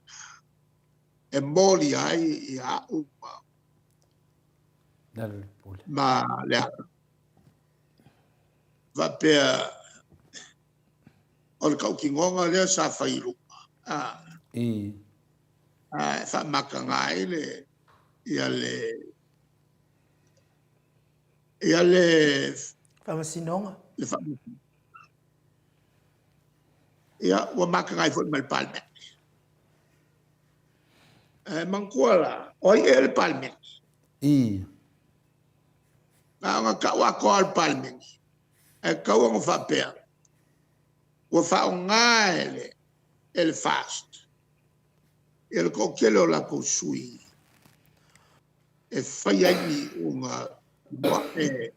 Speaker 4: e molia ai ia au ma
Speaker 2: Lalo le pule.
Speaker 4: ma le ala. Faapea o le tautinoga lea sa fai i luma. A,
Speaker 2: I.
Speaker 4: a e faamataga ai le ia le ia le
Speaker 1: Faamasinoga.
Speaker 4: le faamasinoga. Ia, ua mataga ai foi ma le Palemene. Ae manatua la, o ai ea le Palemene?
Speaker 2: I.
Speaker 4: Na ona tau atoa lava o le Palemene, ae tatau ona faapea, ua faaaoga e le, e le FAST ia le toatele o latou sui e fai ai ni iuga e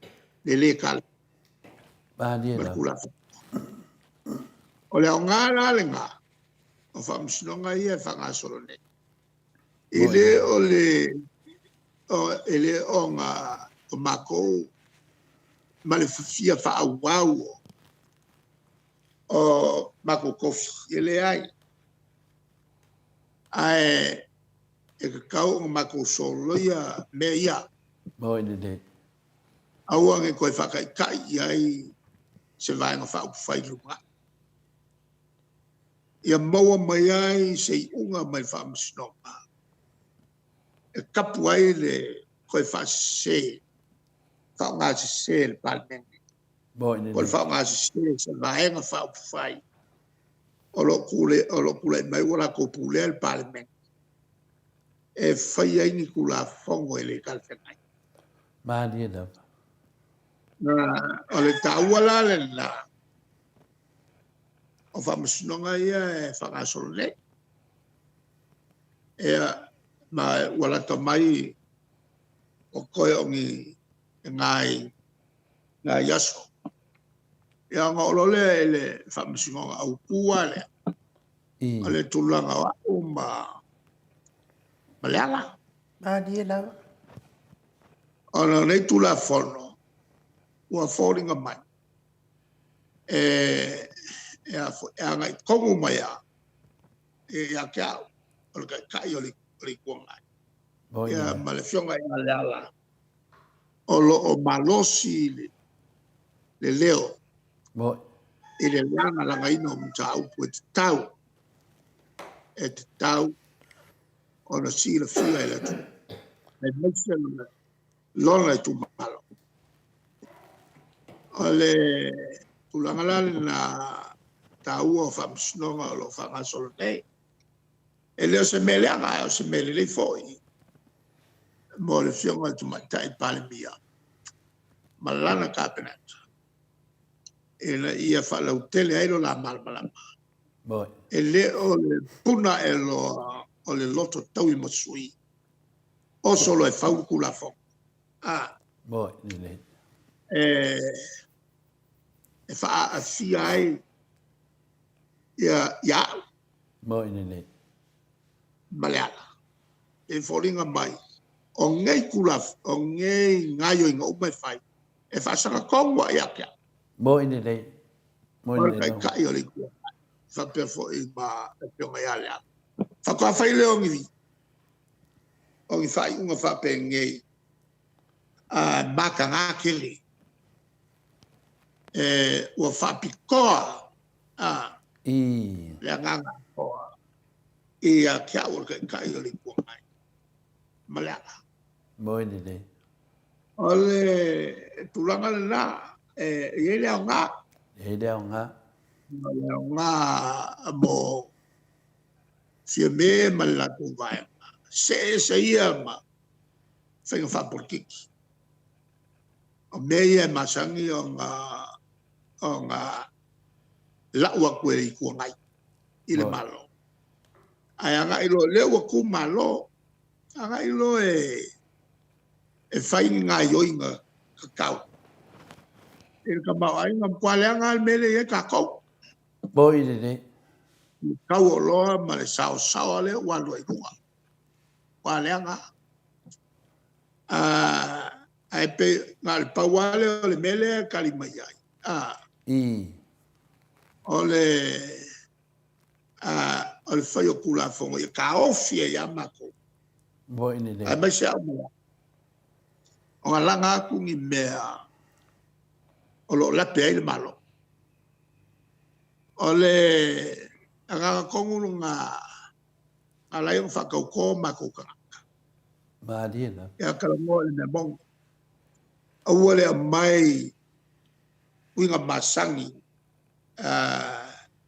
Speaker 4: le le
Speaker 2: Malie
Speaker 4: ma le
Speaker 2: lava.
Speaker 4: Tulafono. O le aoga la lena o faamasinoga ia e faagasolo nei. E
Speaker 2: Moi
Speaker 4: le
Speaker 2: lelei.
Speaker 4: o le o, e le ona o matou ma le fia faaauau o matou tofi, e leai. Ae e tatau ona matou soloia mea ia.
Speaker 2: Moi lelei.
Speaker 4: Aua ne i toe faataitai i ai se Vaega Faaupufai i lumanai. Ia maua mai ai se iuga mai le Faamasinoga e tapu ai le toe faasese, faaaoga sese e le Palemene
Speaker 2: Moi
Speaker 4: po o le
Speaker 2: lelei.
Speaker 4: faaaoga sese e se Vaega Faaupufai o lo o lo o tulai mai ua latou pulea le Palemene e fai ai ni Tulafono e le talafeagai.
Speaker 2: Malie lava.
Speaker 4: O le taua la lena o faamasinoga ia e faagasolo nei. Ia, ma ua lata mai o toe o ni nai nai aso. Ia ona oo loa lea i le faamasinoga autu lava lea, o
Speaker 2: I.
Speaker 4: le tulaga o au ma, ma le ala.
Speaker 1: Malie lava.
Speaker 4: Ona o nei Tulafono ua foliga mai e, e, a foi, e agai tonu mai lava ia te au, o le Taitai o le, o le Itu Agai.
Speaker 2: Moi
Speaker 4: Ia,
Speaker 2: lelei.
Speaker 4: ma le Afioga ia Leala, o lo o malosi le, le leo
Speaker 2: Moi.
Speaker 4: i le lagalagaina o mataupu e tatau, e tatau ona silafia e le atunuu, aemaise lona, lona itumalo. O le tulaga la lena taua o faamasinoga o lo o faagasolo nei. E le o se mea leaga, ae o se mea lelei foi. mo le Afioga i le Tamaitai Palemia ma lana Kapeneta ina ia faalautele ai lo la malamalama. E le o le puna ae loa o le loto taui ma sui, oso loa e fau le Tulafono. A. E, e faaaafia ai ia, ia au. Ma le ala. E foliga mai, o nei tula, o nei gaioiga uma e fai, e faasaga tonu lava ia te au.
Speaker 2: Moi lelei. Moi
Speaker 4: lelei. O le Taitai o le Itu Agai, faapea foi ma le Afioga ia Leala. Faatoa fai lea o ni, o ni faaiuga faapenei, a mataga tele. E, ua faapitoa a,
Speaker 2: I.
Speaker 4: le agaga atoa ia te au o le Taitai o le Itu Agai ma le ala.
Speaker 2: Moi lelei.
Speaker 4: O le tulaga lena, e i ai le aoga.
Speaker 2: E i ai le aoga.
Speaker 4: O le aoga mo Fiame ma le latou vaega. See ese ia ma faiga faapolokiki. O mea ia e masani ona, ona lau atu e le Itu Agai i le Malo. Ae agai loa, lea ua tu Malo, agai loa e fai ni gaioiga tatau i le tamaoaiga. Matua leaga lava le mea lea e i ai tatou.
Speaker 2: Moi lelei.
Speaker 4: Le tau o oloa ma le saosaoa lea ua alu ai i luga. Ua leaga. Ae pei na o le pau lava lea o le mea lea e tali mai ai. O le o le fai o Tulafono ia taofi ai lava matou.
Speaker 2: Moi lelei.
Speaker 4: Aemaise au ma au, ona laga atu ni mea o lo o lape ai le Malo. O le agaga tonu lena na ala ai ona faatauto matou tagata.
Speaker 2: Malie lava.
Speaker 4: Ia talanoa i le mea moni. Aua le aumai uiga masani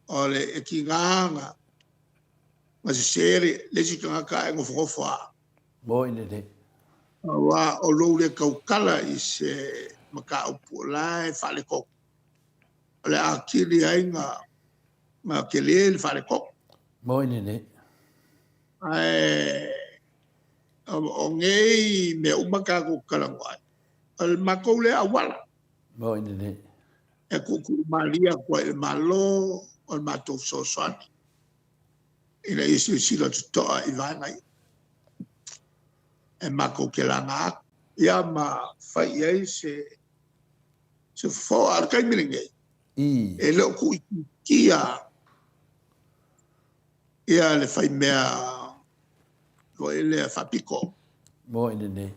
Speaker 4: o le e tiga na sese le isi tagata ae nofonofo lava.
Speaker 2: Moi lelei.
Speaker 4: Aua o lou le tautala i se mataupu o la e faaletonu, o le atili ai na tele le faaletonu.
Speaker 2: Moi lelei.
Speaker 4: Ae o nei mea uma tatou te talanoa ai, o le matou lea auala.
Speaker 2: Moi lelei.
Speaker 4: E tuutuu malie atu ai i le Malo o le matou fesoasoani ina ia silasila totoa i vaega ia. E matou te laga atu ia ma fai i ai se fofo. A o le taimi lenei, e le o tuuitiitia ia le faimea foi lea faapito.
Speaker 2: Moi lelei.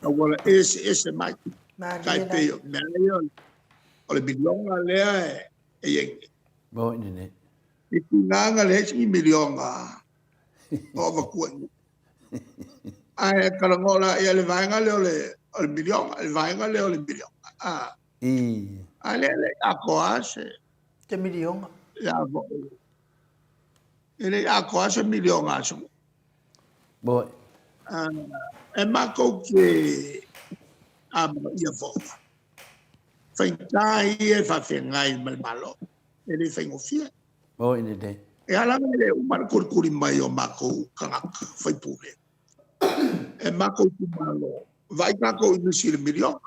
Speaker 4: Auala eseese mai. Tai pei o mea ia o le miliona lea e i ai nei.
Speaker 2: Moi lelei.
Speaker 4: I tulaga leai se miliona o avatua i nei. Ae talanoa la ia le vaega lea o le miliona, le vaega lea o le miliona. A lea le atoa se
Speaker 1: Te miliona.
Speaker 4: Ia, e le atoa se miliona a se
Speaker 2: Moi.
Speaker 4: E matou te amanaia foi. Faigata ia e faafeagai ma le Malo. E le faigofie.
Speaker 2: Moi lelei.
Speaker 4: E ala ona le uma le kulikuli mai o matou tagata faipule. E matou itumalo. Vaai tatou i nisi i le miliona.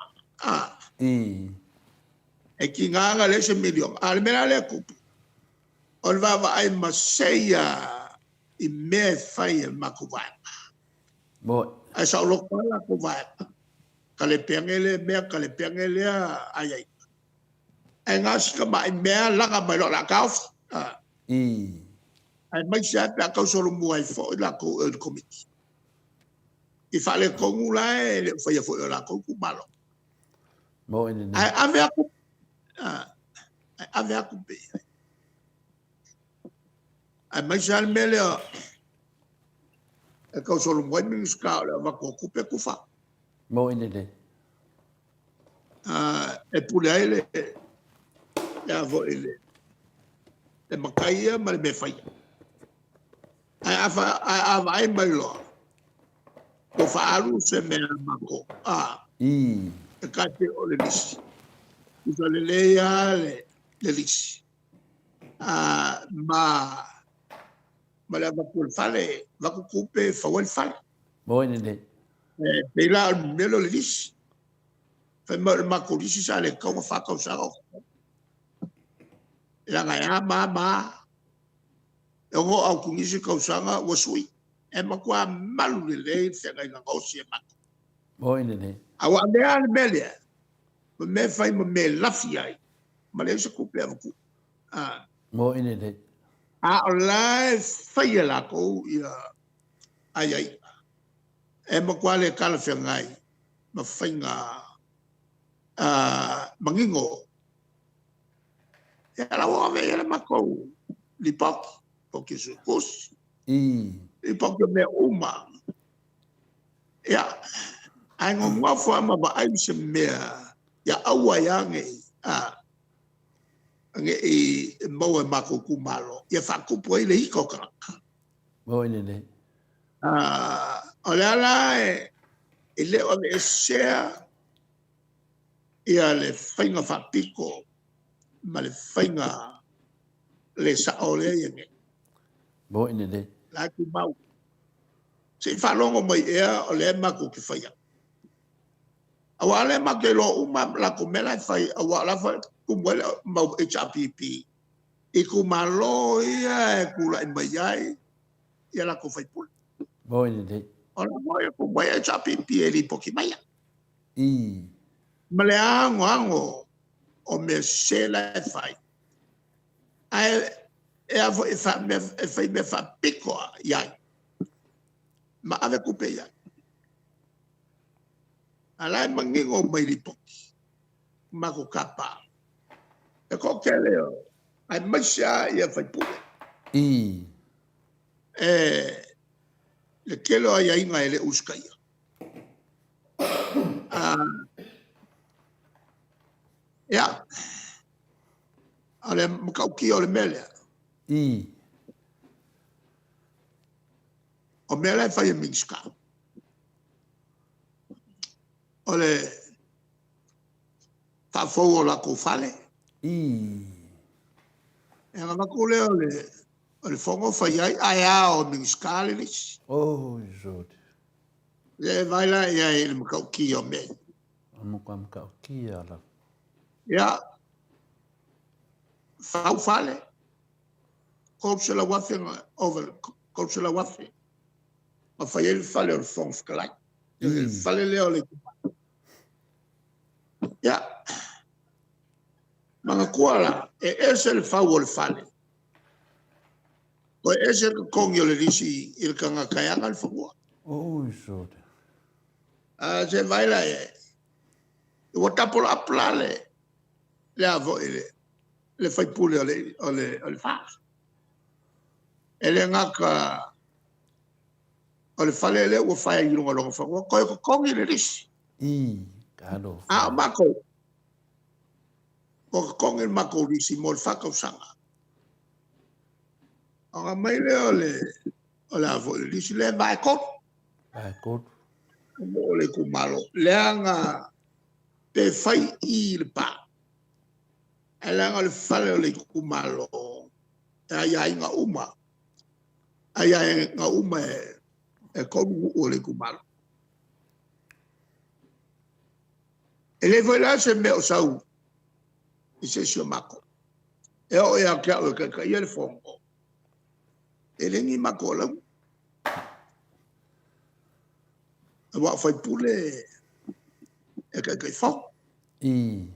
Speaker 4: E tiga na leai se miliona. A o le mea la lea e tupu, o le vaavaai ma seia i mea e fai e le matou vaega.
Speaker 2: Moi.
Speaker 4: Ae saoloto lava latou vaega. Talepe ane lea mea, talepe ane lea aiaiga. Ae na o si tamai mea laga mai loa o le a taofi. Aemaise lava pe a tausolomua ai foi latou i le Komiti. I faaletonu la e le o faia foi e latou itumalo.
Speaker 2: Moi lelei.
Speaker 4: Ae ave atu, ae ave atu pea i ai. Aemaise lava le mea lea e tausolomua ai Minisita o le avatu o tupe tufa.
Speaker 2: Moi lelei.
Speaker 4: E pule ai le a foi le matai ia ma le mea faia. Ae a vaai mai loa, Ua faaalu se mea matou, a. E tai pei o le lisi. Tusa lelei lava le lisi. A, ma, ma le avatu o le fale, avatu tupe e fau ai le fale.
Speaker 2: Moi lelei.
Speaker 4: E pei la o le mea lea o le lisi. Fai mai o le matou lisi sa le tatau ona fa tausaga o fau. Leaga e a ma a ma a. E ono oo atu i nisi tausaga ua sui. E matua malu lelei le feagaiga gaosi e matou.
Speaker 2: Moi lelei.
Speaker 4: Aua a mea le mea lea, ma mea fai ma mea lafi ai, ma leai se tupe e avatua. Ah.
Speaker 2: Moi lelei.
Speaker 4: A o la e fai e latou ia aiaiga. E matua le talafeagai ma faiga manino. Ia la ua ave i ai le matou lipoti, lipoti a Suetusi, lipoti o mea uma. Ia, ae nonofo lava ma vaai se mea ia aua ai lava ne i, ne i maua e matou itumalo, ia faatupu ai le ita o tagata.
Speaker 2: Moi lelei.
Speaker 4: O le ala e le o aveesea ia le faiga faapito ma le faiga le sao lea e i ai nei.
Speaker 2: Moi lelei.
Speaker 4: La e tumau. Se i faalogo mai ea o lea matou te faia. Aua o lea matou te iloa uma latou mea la e fai, aua o la foi e tumu ai le mau HRPP i itumalo ia e tulai mai ai ia latou sui usufono.
Speaker 2: Moi lelei.
Speaker 4: O la foi e tumu ai HRPP e lipoti mai. Ma le anoano o mea sese la e fai. Ae e a foi e fai mea faapito i ai ma ave tupe i ai. A la e manino mai lipoti matou tapa. E toatele o aemaise lava ia sui usufono. E le tele o aiaiga e le usitaia. Ia, o le matautia o le mea lea. O mea la e fai e Minisita, o le faafou o latou fale. E avatu lea o le fono fai ai, ae ao e Minisita le lisi.
Speaker 2: Oh, Lord.
Speaker 4: Le vai la i ai le matautia o mea.
Speaker 2: O matua matautia lava.
Speaker 4: Ia, fau fale, 300,000, over 300,000, ma fai ai le fale o le Fofoga Fetalai. Le fale lea o le itumalo. Ia, manatua la, e ese le fau o le fale, toe ese le totogi o le lisi i le tagata e ana le fanua.
Speaker 2: Oi, sole.
Speaker 4: A se vai la e, ua double up la le, le a foi le, le faipule o le, o le, o le FAST. E le gata o le fale lea ua fai i luga o lona fanua, toe totogi le lisi.
Speaker 2: Talofa.
Speaker 4: A o matou, ua totogi le matou lisi mo le fa tausaga. Ona mai lea o le, o le a foi le lisi lea e vae tolu.
Speaker 2: Vae tolu.
Speaker 4: O le itumalo. Leaga pe fai i le pa, ae leaga o le fale o le itumalo e aiaiga uma. Aiaiga uma e tolu nuu o le itumalo. E le foi la se mea o sau i se isi o matou. E oo ia te au e taitaia le fono, e le ni matou alauni. Aua o sui usufono e Taitaifono. E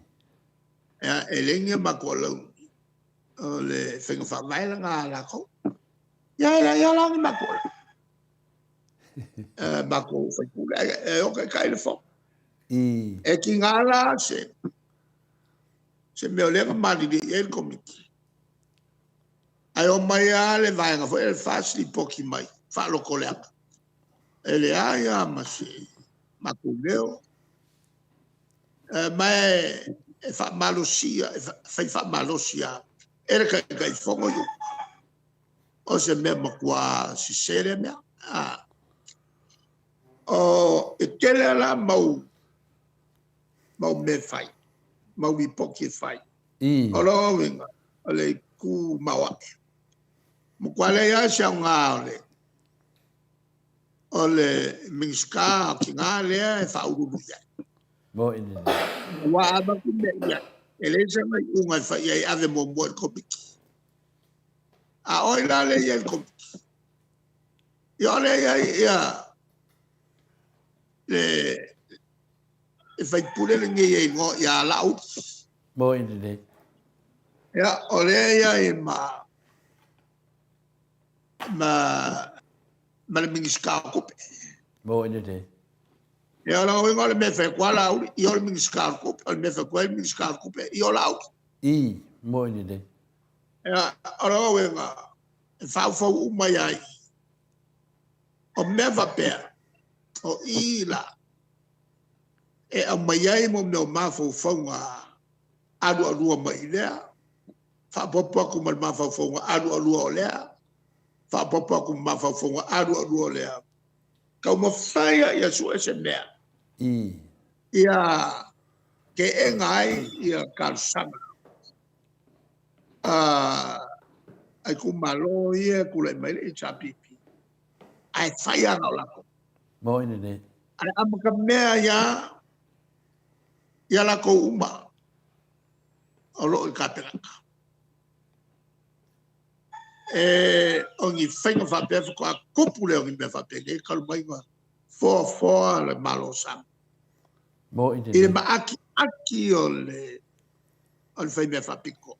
Speaker 4: leai ni a matou alauni. O le faiga faavae lena a latou. Ia e leai lava la ni matou alauni. Matou sui usufono e o taitai le fono. E tiga la se mea o lea na malilie i ai le Komiti. Ae omai lava le vaega foi lea o le FAST lipoti mai faalotoleaga. E leai lava ma se matou leo. Ma e faamalosia, e fai faamalosi lava e le Taitaifono iuga. O se mea matua sese lea mea. O, e tele la mau mau mea fai, mau lipoti e fai. O lona uiga, o le itu maoae. Matua leai lava se aoga o le o le Minisita o Tina lea e faauluulu i ai.
Speaker 2: Moni lelei.
Speaker 4: Aua a avatu mea i ai, e leai sana iuga e fai i ai e ave muamua i le Komiti. A o ai la lea e i ai i le Komiti? Ia o lea e i ai ia le le faipule lenei e igoa ia Laauli.
Speaker 2: Moni lelei.
Speaker 4: Ia, o lea e i ai ma ma ma le Minisita o Tupe.
Speaker 2: Moni lelei.
Speaker 4: Ia, o lona uiga o le mea e fai atu lava Laauli, ia o le Minisita o Tupe, o le mea e fai atu ai le Minisita o Tupe, ia o Laauli.
Speaker 2: I, moni lelei.
Speaker 4: Ia, o lona uiga, e faufau uma ia i. O mea faapea, o i la e aumai ai mo mea o mafaufauga alualua mai lea, faaopoopo atu ma le mafaufauga alualua o lea, faaopoopo atu ma mafaufauga alualua o lea. Taumafai lava ia sue se mea ia teena ai ia talosaga a itumalo ia e tulai mai le HRPP, ae fai lava na o latou.
Speaker 2: Moni lelei.
Speaker 4: Ae amatamea ai lava ia latou uma o lo o i Kapeneta. E, o ni faiga faapea faatoa tupu lea o ni mea faapenei talu mai ona foafoa le Malo o Samoa.
Speaker 2: Moni
Speaker 4: I le
Speaker 2: lelei.
Speaker 4: maatiati o le o le faimea faapito.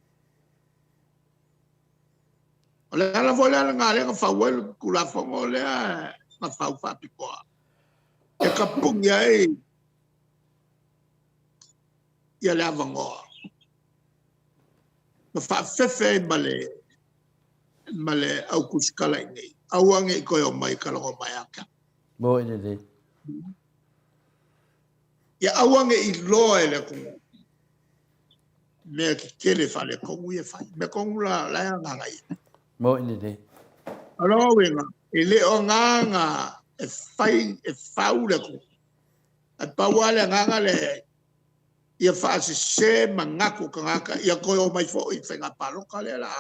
Speaker 4: O le ala foi lea lena lea na fau ai le Tulafono lea na fau faapitoa e tapuni ai ia le avanoa ma faafefe ai ma le ma le au tusitala i nei. Aua ne i toe omai e talanoa mai ia te au.
Speaker 2: Moni lelei.
Speaker 4: Ia aua ne i iloa e le atunuu mea tetele faaletonu ia e fai. Mea tonu la, la e agaga i ai.
Speaker 2: Moni lelei.
Speaker 4: O lona uiga, e le o agaga e fai, e fau le atunuu. Ae pau lava le agaga lea e i ai, ia faasese manatu o tagata ia toe omai foi i faiga palota lea la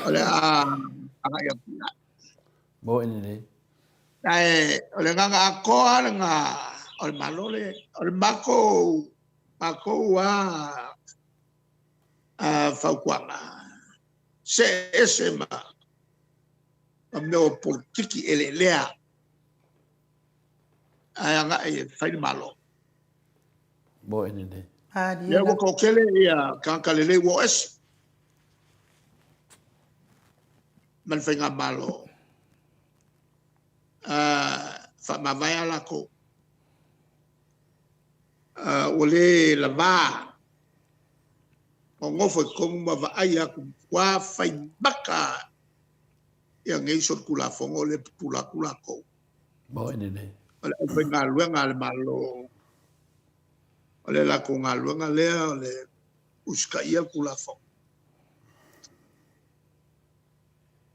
Speaker 4: o le a agai atu i ai.
Speaker 2: Moni lelei.
Speaker 4: Ae o le agaga atoa lava lena o le Malo lea, o le matou matou lava fautuaga, see ese ma mea o polokiki eleelea ae agai e fai le Malo.
Speaker 2: Moni lelei.
Speaker 4: Lea ua toatele ia tagata lelei ua o ese ma le faigamalo. Faamavae a latou. Ua le lava nonofo i totonu ma vaai atu, matua fai mata ia nei solitulafono lea e pupula atu latou.
Speaker 2: Moni lelei.
Speaker 4: O le aufaigaluega a le Malo, o le latou galuega lea o le usitaia le Tulafono.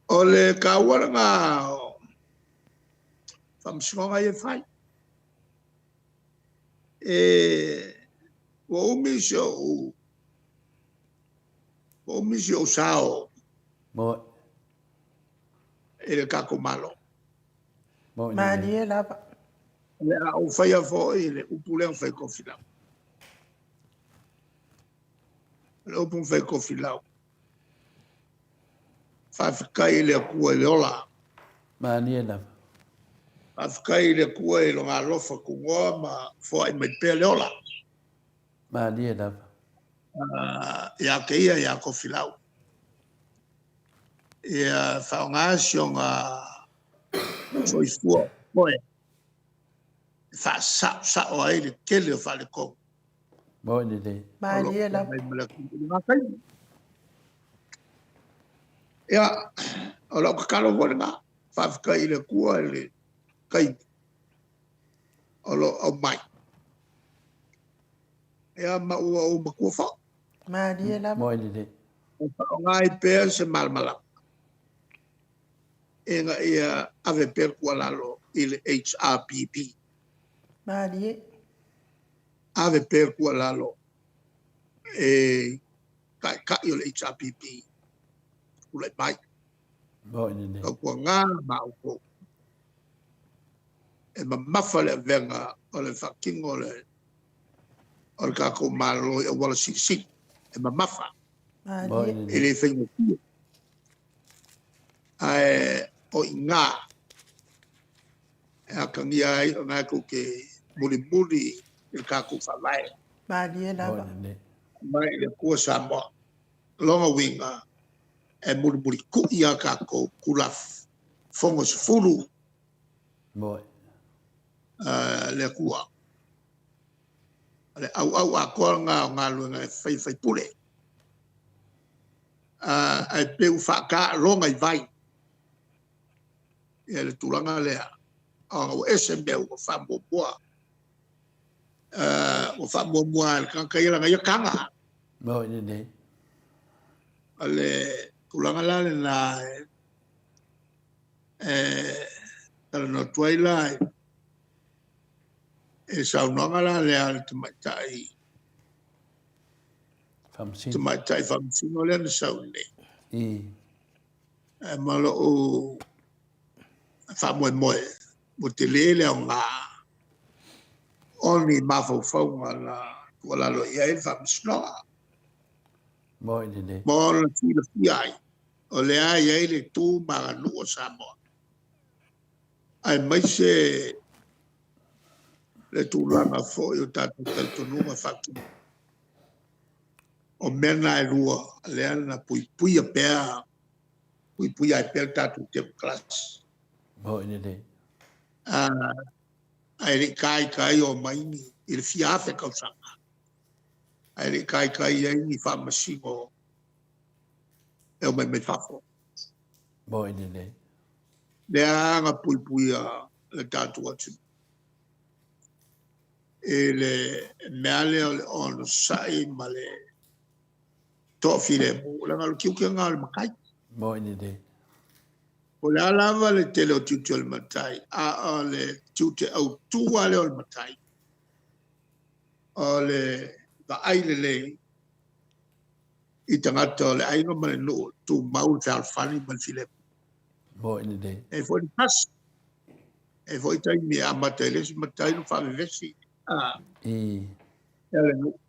Speaker 4: O le taua lena o faamasinoga ia e fai. E, ua umi si ou ua umi si ou sao
Speaker 2: Moni.
Speaker 4: i le tatou Malo.
Speaker 2: Moni lelei.
Speaker 1: Malie lava.
Speaker 4: O le a ou faia foi le upu lea na fai i Tofilau. O le upu na fai i Tofilau, faafetai i le Atua i le ola.
Speaker 2: Malie lava.
Speaker 4: Faafetai i le Atua i Lona alofa tunoa ma foai mai pea le ola.
Speaker 2: Malie lava.
Speaker 4: Ia te ia ia Tofilau. Ia faaaoga si ona soifua o oe e faasaosao ai le tele o faaletonu.
Speaker 2: Moni lelei.
Speaker 1: Malie lava.
Speaker 4: Ia, o lau tatalo foi lena, faafetai i le Atua i le taimi o lo o aumai. Ia, ma ua ou matua foi.
Speaker 1: Malie lava.
Speaker 2: Moni lelei.
Speaker 4: E faaaoga ai pea se malamalama ina ia ave pea le tuualalo. i le HRPP.
Speaker 1: Malie.
Speaker 4: Ave pea le tuualalo e taitai o le HRPP tulai mai. Tautuana ma outou e mamafa le avega o le faatino o le o le tatou Malo i auala silisili, e mamafa. E le faigofie. Ae o i ina e atagia ai o lena tou te mulimuli i le tatou Faavae.
Speaker 1: Malie lava.
Speaker 4: Mai i le Atua Samoa. O lona uiga, e mulimulitu'i a tatou Tulafono e 10 a le Atua. O le auau atoa lena o galuega e fai e sui usufono. Ae pei ua faataaloga i vai le tulaga lea, ona ua ese mea ua faamuamua. Ua faamuamua e le tagata ia lana ia taga. O le tulaga la lena e talanoa atu ai la i le saunoaga la lea a le tamaitai tamaitai faamasino lea na sau nei. Ma lou faamoemoe ua tele le aoga o ni mafaufauga na tuualalo i ai le Faamasinoga. Ma ona silafia ai, o lea e i ai le tu ma aganuu o Samoa, aemaise le tulaga foi o tatou talitonuga faatupu. O mea na e lua, lea na puipuia pea, puipuia ai pea le tatou temokarasi. Ae le i taitai o mai ni, i le fia afe tausaga, ae le i taitai ai ni faamasino e omai mai fafo. Lea na puipuia le tatou atunuu i le mea lea o le onosai ma le toafilemu, leaga o le tiute lena o le matai. Po o le a lava le tele o tiute o le matai, a o le tiute autu lava lea o le matai, o le vaai lelei i tagata o le aiga ma le nuu, tumau le fealofani ma le filemu. E foi le tasi, e foi taimi e amata i le isi matai ona faavevesi le nuu.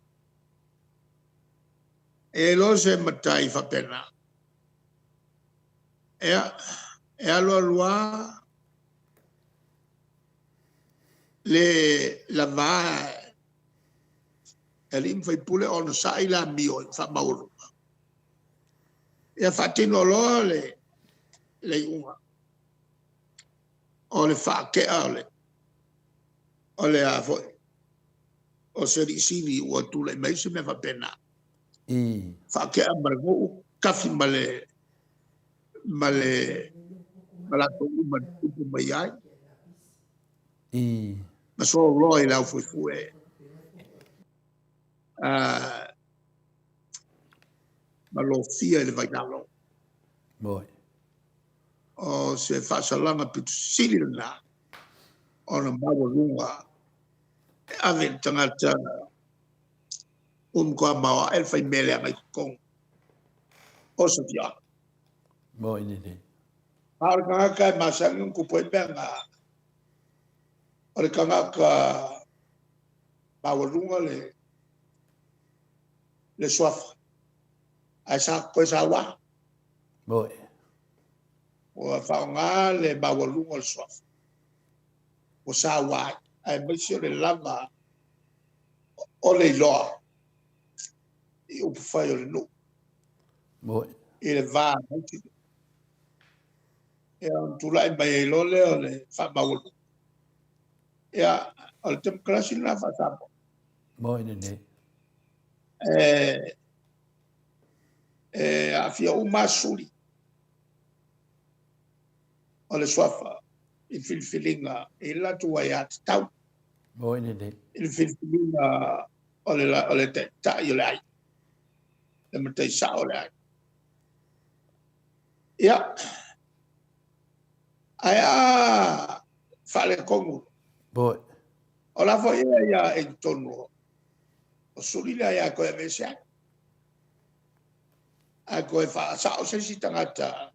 Speaker 4: E iloa se matai faapena. Ia, e alu alu lava le lava e alii ma faipule o onosai le amio e faamaualuga. Ia faatino loa le iuga o le faatea o le a foi, o se alii sili ua tulai mai se mea faapena. Faatea ma le nuu, tafi ma le ma le ma latou uma na tupu mai ai. Ma soloa i le aufuefue ma lofia i le vailalo. O se faasalaga pito sili lena ona maualuga e ave i le tagata ua matua maoae le faimea leaga i totonu o se afioaga. A o le tagata e masani ona tupu ai mea na, o le tagata maualuga le suafa, ae sa toe saua. Ua faaaoga le maualuga o le suafa, ua saua ai, aemaise o le lava o le iloa i upufai o le nuu, i le va ma isi nuu. Ia, ona tulai mai ai loa lea o le faamaualuga. Ia, o le temokarasi lena faa-Samoa. E aafia uma lava suli o le suafa i filifiliga i le latou aiatatau, i le filifiliga o le taitai o le aiga, le matai sao o le aiga. Ia, ae a Faaletonu.
Speaker 2: Boy.
Speaker 4: O la foi ea ia e i totonu o suli lea ia toe aveese ai. Ae toe faasao se isi tagata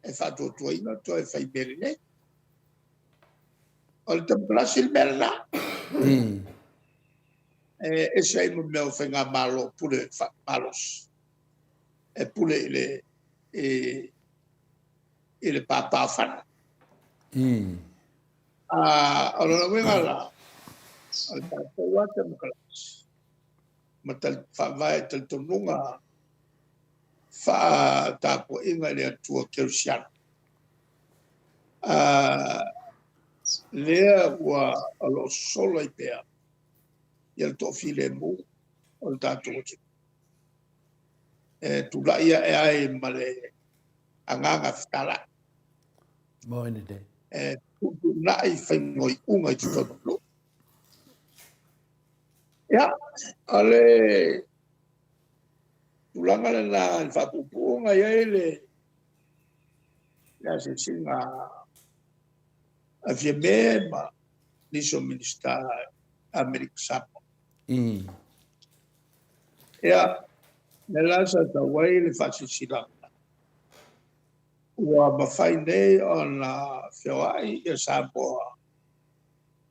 Speaker 4: e faatuatuaina toe fai mea lelei. O le temokalasi le mea lena. E ese ai ma mea o faigamalo pule faamalosi e pule i le i le pāpāfana. O lona uiga la, o le tatou lava temokalasi ma faavae i talitonuga faatapuaiga i le Atua Kerisiano. Lea ua o lo o sosolo ai pea ia le toafilemu o le tatou atunuu. E tulai ae ai ma le agaga fetalai. E fetuutuunai faiga o iuga i totonu o nuu. Ia, o le tulaga lena i le faapuupuuga, e i ai le asiasiga a Fiame ma nisi o Minisita Amerika Samoa. Ia, lea la sa sau ai le faasilasilaga, ua mafai nei ona feoai ia Samoa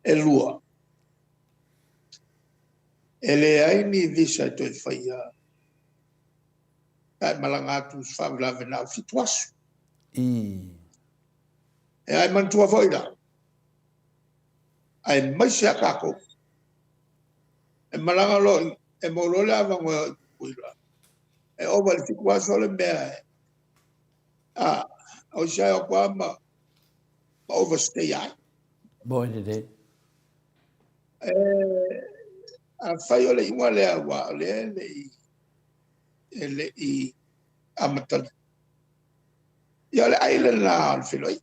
Speaker 4: e lua, e leai ni visa e toe faia pe a e malaga atu i se faalavelave na o le 7 aso. Ia ae manatua foi la, aemaise lava tatou, e malaga loa e maua loa le avanoa e o i Tutuila, e ova i le 7 aso le mea e, o isi lava e o atu lava ma overstay ai.
Speaker 2: Moni lelei.
Speaker 4: Afai o le iuga lea aua o lea e le i amatalia. Ia o le ai lena o le feiloaiga.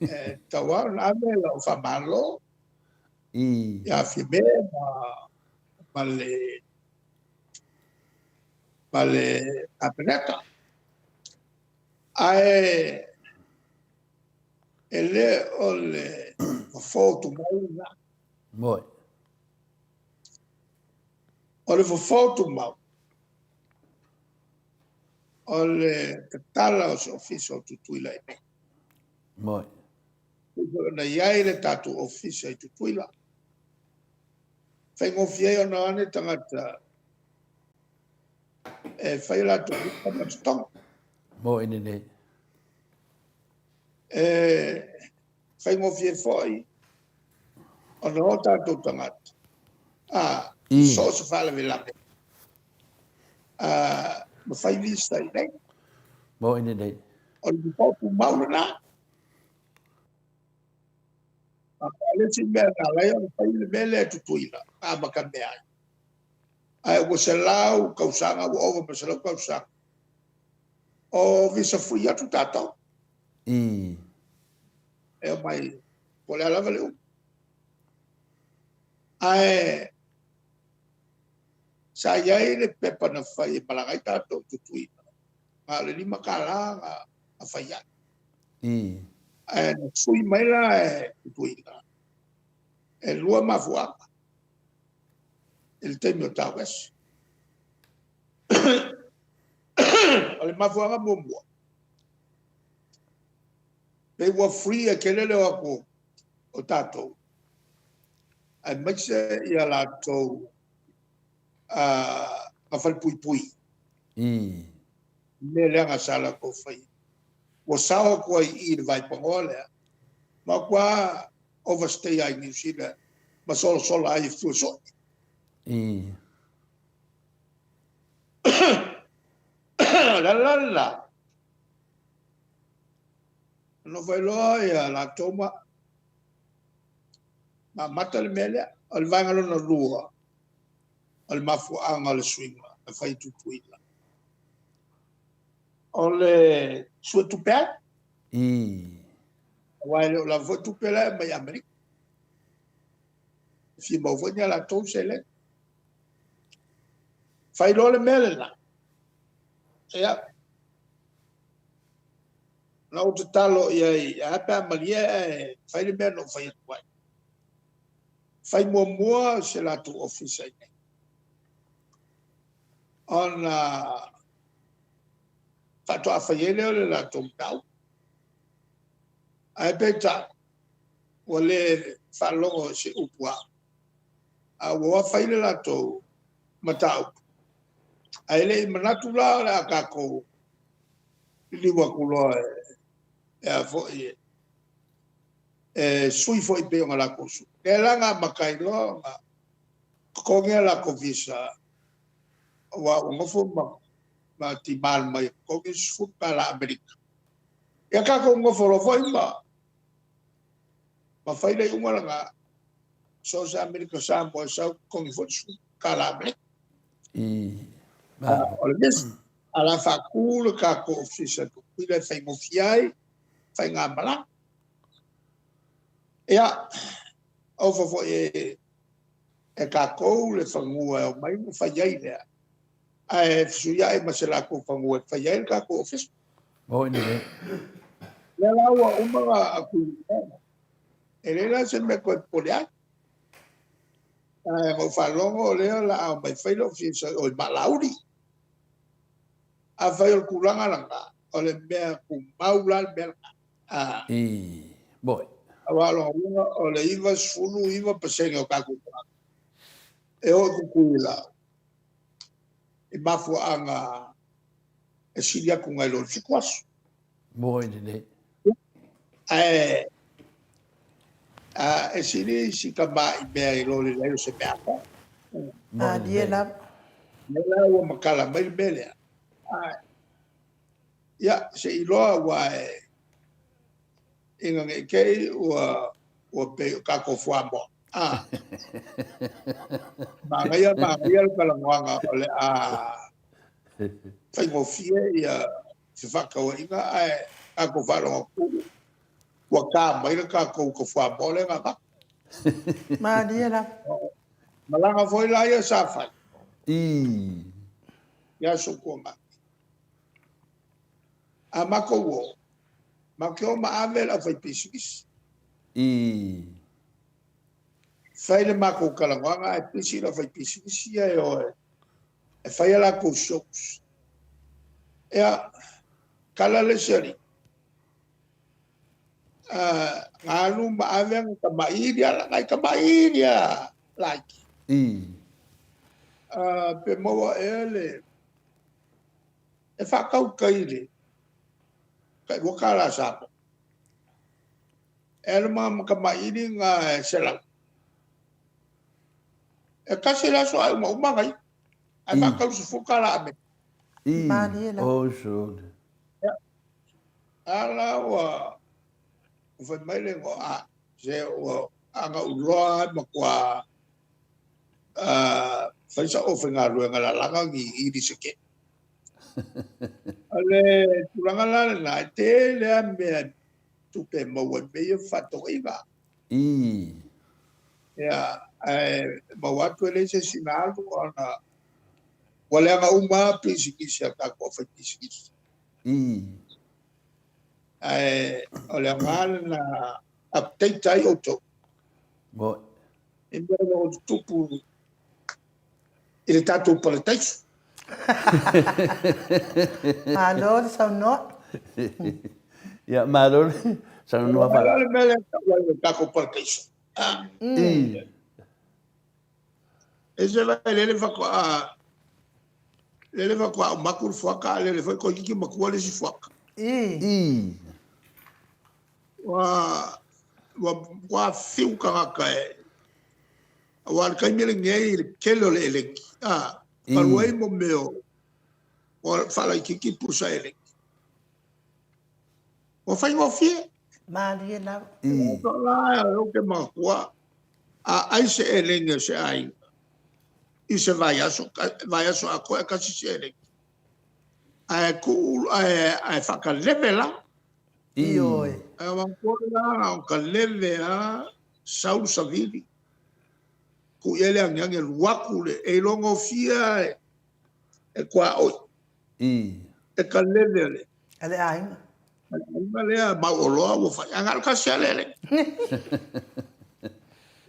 Speaker 4: E tatau lava ona ave lau faamalo ia Fiame ma le Kapeneta. Ae e le o le fofo tumau lena.
Speaker 2: Moni.
Speaker 4: O le fofo tumau, o le tatala o se ofisa o Tutuila i inei.
Speaker 2: Moni.
Speaker 4: Pei foi ona i ai le tatou ofisa i Tutuila. Faigofie ai ona o ane tagata e fai latou visa ma totogi.
Speaker 2: Moni lelei.
Speaker 4: E faigofie foi ona o tatou tagata i so o se faalavelave ma fai visa i inei.
Speaker 2: Moni lelei.
Speaker 4: O le fofo tumau lena. A o le isi mea na ala ai ona fai le mea lea e Tutuila na amatamea ai, ae ua 100 tausaga, ua ova ma le 100 tausaga o visa free atu tatou. E omai po o le a lava le umi. Ae sa i ai le pepa na fai e malaga ai tatou i Tutuila, na o le $5 na fai ai. Ae na sui mai la e Tutuila, e lua mafuaaga i le taimi o tauese. O le mafuaaga muamua, pei ua free e tele le o atu o tatou, aemaise ia latou na falepuipui. Mea leaga sa latou faia. Ua sao atu ai i i le vaipanoa lea, ma o atu lava overstay ai i Niu Sila ma solasola ai e fiu e sue. O le ala la lena, na nofo ai loa ia latou ma amata le mea lea. O le vaega lona lua, o le mafuaaga o le suiga na fai e Tutuila, o le suetupe ai. Aua e le o lava foi tupe la e aumai Amerika. E fia maua foi ni a latou seleni. Fai loa le mea lena. Ia, Na ou tatalo i ai, ae a pe a malie ae fai le mea na ou fai atu ai. Fai muamua se latou ofisa i inei. Ona faatoa fai ai lea o le latou mataupu. Ae peitai, ua le faalogo i se upu a au. A ua o fai le latou mataupu, ae le i manatu la o le a tatou liliu atu loa e a foi e sui foi pei ona latou sui. Lea la na amata ai loa ona totogi a latou visa, aua ua nofo ma demand mai e totogi le $10 Amerika. Ia tatou nonofo loa foi ma fai le iuga lena, so o se Amerika Samoa e sau, totogi foi le $10 Amerika. O le visa. A o le a faatu le tatou ofisa i Tutuila e faigofie ai faigamalaga. Ia, ofa foi e tatou le fanua e omai ma fai ai lea, ae fesuiai ma se latou fanua e fai ai le tatou ofisa.
Speaker 2: Moni lelei.
Speaker 4: Lea la ua uma ona atu, e leai la se mea toe popole ai. Ae na ou faalogo o lea o le a omai fai le ofisa i o i Maalauli. Afai o le tulaga lena, o le mea tumau la le mea lena.
Speaker 2: I, moni.
Speaker 4: Aua o lona uiga o le 99% o tatou tagata e o i Tutuila i mafuaaga e sili atu nai lo le 7 aso.
Speaker 2: Moni lelei.
Speaker 4: Ae e sili si tamai mea i lo le leai o se mea atoa.
Speaker 1: Malie lava.
Speaker 4: Lea la ua matala mai le mea lea. Ia, se i iloa aua e ina ne i te i ua ua pei o tatou fuamoa. A. Manaia, manaia le talanoaga o le a faigofie ia fefaatauaiga ae tatou faalogo atu ua ta mai le tatou ka fuamoa lea na avatu.
Speaker 1: Malie lava.
Speaker 4: Malaga foi la ia sa fai.
Speaker 2: I.
Speaker 4: I aso tuanai. A matou o, matou te o ma ave le aufaipisinisi.
Speaker 2: I.
Speaker 4: Fai le matou talanoaga ae pisi le aufaipisinisi ia e o e fai a latou shows. Ia, tala le isi alii, na alu ma ave ana tamaili ala, nai tamaili lava laiti. Pe maua ea le, e faatau tai i le tai $2 Samoa. E alu ma tamaili na e 100. E tasi le aso ae uma uma ana ia. Ae faatau i le $10 Amerika.
Speaker 1: Malie lava.
Speaker 2: Oh, sure.
Speaker 4: Ia. A la ua fai mai le igoa, a, se ua ana ou iloa lava e matua fai sau faigaluega lalaga ni ili seke. O le tulaga la lena, e tele lava mea tupe e maua i mea ia o fefaatauaiga. Ia, ae maua atu e leai se isi na alu ona ua leaga uma lava pisinisi a tatou aufaipisinisi. Ae o le aoga lena update ai outou.
Speaker 2: Moni.
Speaker 4: I mea o lo o tutupu i le tatou parataiso.
Speaker 1: Malo le saunoa.
Speaker 2: Ia, malo le saunoa.
Speaker 4: O le mea lea e tau ai o le tatou parataiso. E se vai lele faatoa lele faatoa uma atu le fuata, a lele foi toeitiiti matua le isi fuata. Ua ua ua fiu tagata e aua o le taimi lenei i le tele o le elegi, a, talu ai mo mea o ua faalaitiiti pusa elegi. Ua faigofie.
Speaker 1: Malie lava.
Speaker 4: O la e ou te manatua, a ai se elegi a se aiga i se vaiaso, vaiaso atoa e tasi se elegi. Ae tuu, ae, ae faakaleve la.
Speaker 1: Ioe.
Speaker 4: Ae manatua la o kaleve lava, sau le savili. Tuu i ai le agiagi alu atu le, e iloa gofie e tuaoi. E kaleve le.
Speaker 1: A le aiga.
Speaker 4: Le aiga lea mau oloa ua fai, ae na o le tasi lava le elegi.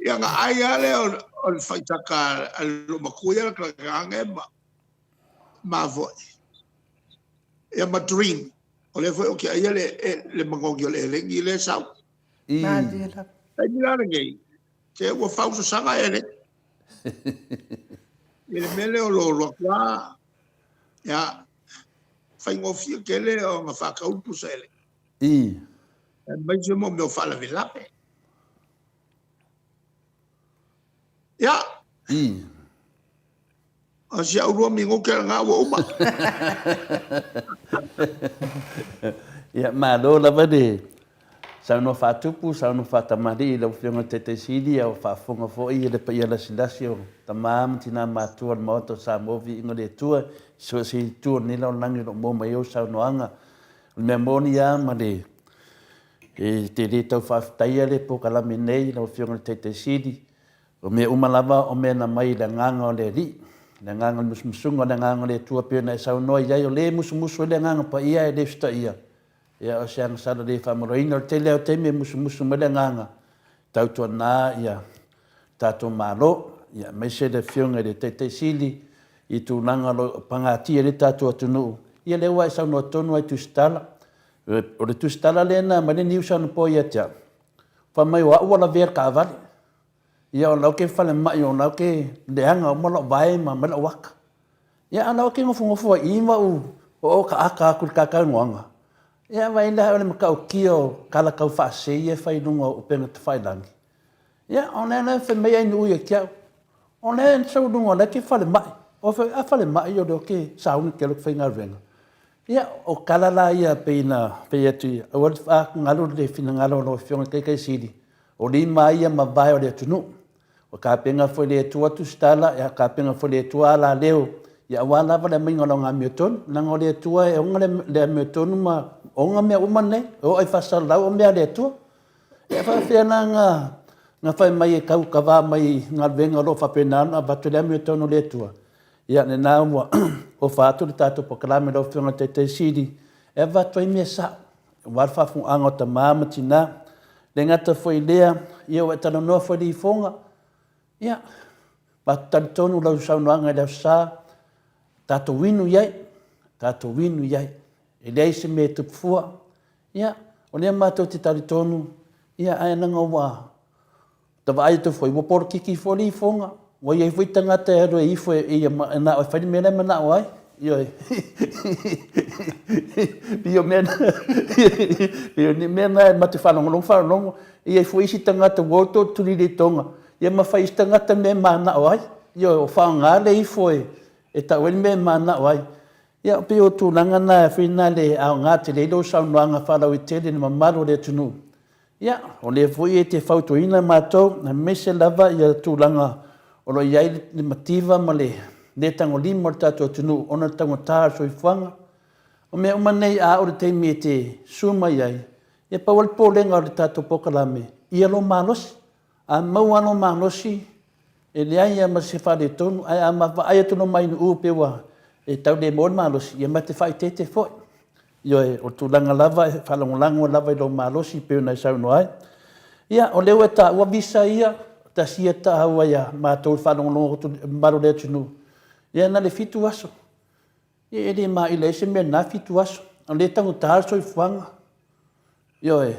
Speaker 4: Ia ona ai lava lea o le faitaka a le loomatua ia latalata ane ma ma foi. Ia ma dream. O lea foi ou te aia le, le manogi o le elegi lea e sau.
Speaker 1: Malie lava.
Speaker 4: Taimi la lenei, se ua fausasaga elegi. I le mea lea o lo alu atu lava, ia, faigofie tele ona faatau le pusa elegi. Aemaise mo mea o faalavelave. Ia. O si au lua minute lena ua uma.
Speaker 2: Ia, malo lava le saunoa faatupu, saunoa faatamalii i lau Afioga i le Taitai Sili, a o faafofoga foi le paia lasilasi o tama ma tina matutua o le Maota o Samoa, viiga i le Atua, i so o se itu o lenei lalolagi o lo o maua mai ai ou saunoaga. O le mea moni lava ma le e te le tau faafetaia le polokalame nei lau Afioga i le Taitai Sili, O mea uma lava o mea na mai i le Agaga o le Alii, le Agaga o le musumusuga o le Agaga o le Atua pei ona e saunoa i ai, o le musumusu ai le Agaga Paia ae le usitaia, ia o se agasala le faamaloina. O le tele lava o taimi e musumusu mai le Agaga, tautuana ia tatou Malo, ia aemaise le Afioga i le Taitai Sili i tulaga o lo o pagatia ai le tatou atunuu. Ia lea ua e saunoa tonu lava i Tusitala. O le Tusitala lea na aumai le news anapo ia te au, fai mai o au ua lavea i le taavale. Ia o lau ke falemai o lau ke leaga uma lou vae ma aumai lou aka. Ia a lau ke nofonofo ai i i ma ou oo ka aka atu i le kakaunoaga. Ia vaai la o le matautia o tala tau faasee ia e fai i luga o upega tafailagi. Ia o lea la fai mai ai nuu ia te au, o lea e sau i luga o lea ke falemai. O fai a falemai o lea ke sauni ke alu e faigaluega. Ia o tala la ia pei na fai atu aua le atugalu le finagalo o lau Afioga i le Taitaisili. O lima ia ma vae o le atunuu. Ua tapena foi le Atua Tusitala, ia tapena foi le Atua Alaleo, ia aua lava le aumaiga o lana amiotonu. Leaga o le Atua e ona le amiotonu ma ona mea uma nei, e oo i faasalalau o mea a le Atua. Ia e faapefea la ona na fai mai e tau kava mai i galuega o lo o faapena ona avatu le amiotonu o le Atua. Ia lena ua ofa atu le tatou polokalame i lau Afioga i le Taitai Sili e avatu ai mea sao. Aua le faafofogaaga o tama ma tina. Le gata foi i lea, ia ua e talanoa foi i le ifoga, ia, matou talitonu lau saunoaga i le Aso Sa, tatou inu i ai, tatou inu i ai. E leai se mea e tupu fua. Ia, o lea matou te talitonu, ia, ae leaga ua Ta vaai atu foi, ua polokiki foi le ifoga, ua i ai foi tagata e alu e ifo e ia manao e fai le mea la e manao ai. Ioe. Pei o mea na, pei o ni mea na e ma te faalogologo faalogologo, e i ai foi isi tagata ua oto tuli le toga, ia ma fai isi tagata mea e manao ai. Ioe, o faaaoga le ifo e tau ai le mea e manao ai. Ia, pei o tulaga na foi na le aoga tele ai lou saunoaga faalauaitele i le mamalu o le atunuu. Ia, o lea foi e te fautuaina matou, aemaise lava ia tulaga o lo o i ai le mativa ma le le tagolima o le tatou atunuu ona o le taugata o le soifuaga. O mea uma nei a oo i le taimi e te susu mai ai, ia pau lava le popolega o le tatou polokalame, ia lou malosi. A maua lou malosi, e leai lava ma se faaletonu, ae a vaai atu loa mai nuu pei ua e tau le maua le malosi, ia ma te faaeteete foi. Ioe, o le tulaga lava e faalagolago lava i lou malosi pei ona e saunoa ai. Ia, o lea ua e taua visa ia, tasi ia taua ia matou i le faalogologo atu i le mamalu o le atunuu, ia na o le 7 aso. Ia e le maila ai se mea i lena 7 aso. O lea e taugata le soifuaga. Ioe,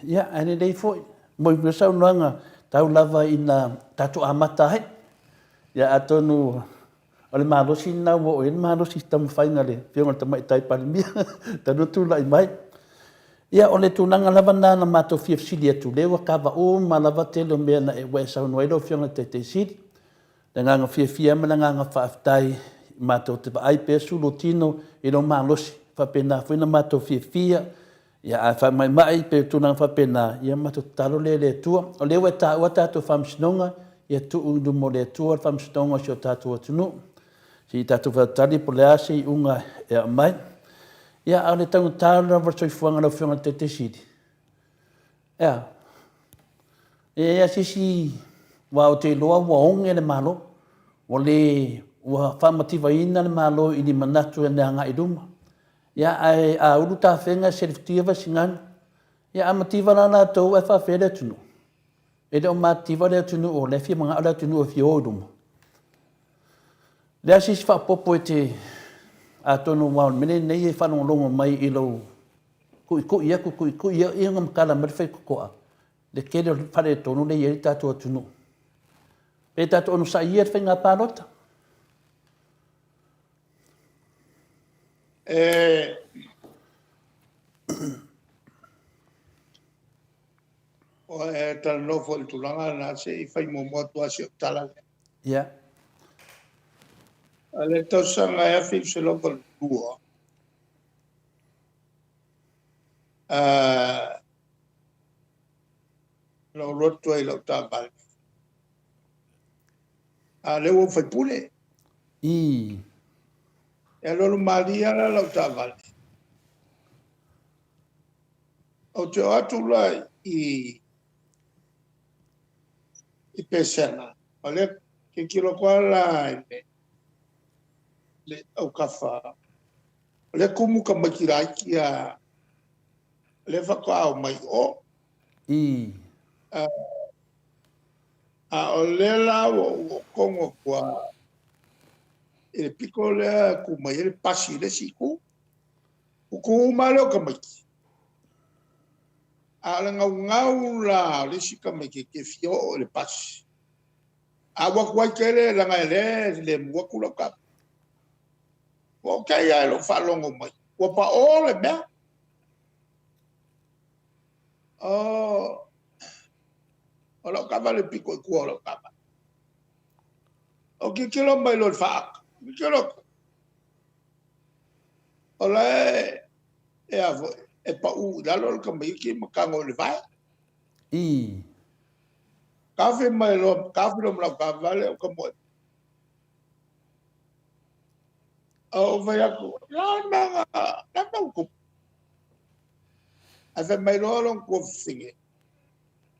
Speaker 2: ia, ae lelei foi. Mo le saunoaga, tau lava ina tatou amata ai. Ia atonu o le malosi lena ua oo i ai le malosi i se taumafaiga a le Afioga i le Tamaitai Palemia talu ona tulai mai. Ia, o le tulaga lava lena na matou fia fesili atu, lea ua kava uma lava tele o mea na ua e saunoa ai lau Afioga i le Taitai Sili. Le agaga fiafia ma le agaga faafetai matou te vaai pea sulu tino i lou malosi, faapena foi ona matou fiafia, ia a faamaimai pe tulaga faapena, ia matou tatalo lea i le Atua. O lea ua e taua tatou faamasinoga, ia tuu i luma o le Atua le faamasinoga o si o tatou atunuu. Se i tatou faatali po o le a se iuga e aumai. Ia, a o le taugata lava o le soifuaga lau Afioga i le Taitai Sili, E a? E i ai lava se isi, aua ou te iloa ua oge le Malo, ua le, ua faamativaina le Malo i ni manatu e agai i luma. Ia, ae a ulu tafega e selefutia Vaisigano, ia a mativa la latou ae faafefea le atunuu? E le o mativa le atunuu o lea e fia manao le atunuu e fia o i luma. Le a se isi faaopoopo e te atonu aua o le mea lenei e faalogologo mai i lou tuitui atu tuitui ia ona matala mai le faitotoa le tele o le faaletonu lea e i ai le tatou atunuu. Pe tatou onosai ia le faiga palota.
Speaker 4: E Ua e talanoa foi i le tulaga lena, se i fai muamua atu lava si au tala lea.
Speaker 2: Ia.
Speaker 4: O le tausaga e 1982, na ou alu atu ai i lau taavale, a o lea ua ou faipule. E alualu malie lava la lau taavale. Ou te oo atu la i i Pesega, o lea tilotilo atu lava la i le autafa, o lea e tumu tamaiti laiti lava, o lea faatoa omai i o. A o lea la ua ou oo tonu atu lava i le pito lea e tu mai ai le pasi i le isi itu. Tutu uma lava lea o tamaiti. A o le naunau la o le isi tamaititi e fia oo i le pasi, a ua tuai tele leaga o lea e lemu atu lau taavale. Ua ou te i lava i lou faalogo mai ua pao le mea. O lau taavale pito i tua o lau taavale. Ou tilotilo mai loa i le faata, tilotilo atu, o la e, e pau i lalo le tamaitiiti ma tago i le vae. Taofi mai loa, taofi loa ma lau taavale ou tamoe mai. Ou fai atu, o le a le mea ua tupu? Ae fai mai loa lona tuafafine,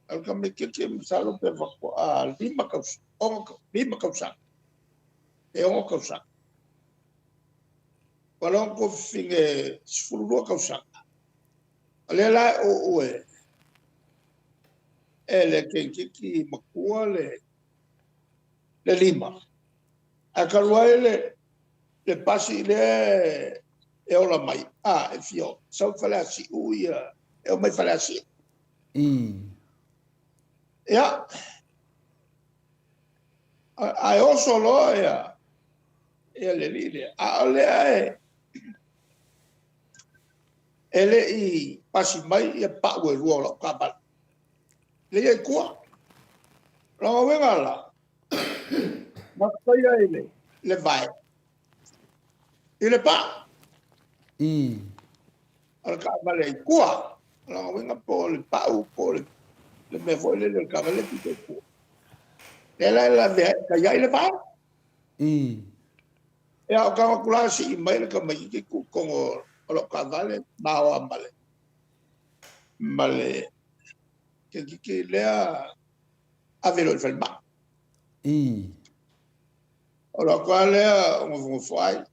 Speaker 4: o le tamaitiiti masalo pe faatoa 5 tausaga pe 6 tausaga. O lona tuafafine 12 tausaga, o lea la e uu e le tamaitiiti matua le lima, ae talu ai le pasi lea e ola mai, a, e fia sau i Faleasiu ia, e omai i Faleasiu. Ia, ae oso loa le alii lea, a o lea e le i pasi mai pau e 2 o lau taavale, lea e i ai i tua. O lona uiga la, na faia i le vae, i le pau. O le taavale i tua. O lona uiga po o le pau po o le mea foi lele o le taavale pito i tua. Lea la e lavea ai ai le vae. Ia, o tago atu la sii mai le tamaitiiti tuu i totonu o lau taavale maoa ma le tamaitiiti lea ave loa i le falemai. O lou atu lava lea ou nofonofo ai.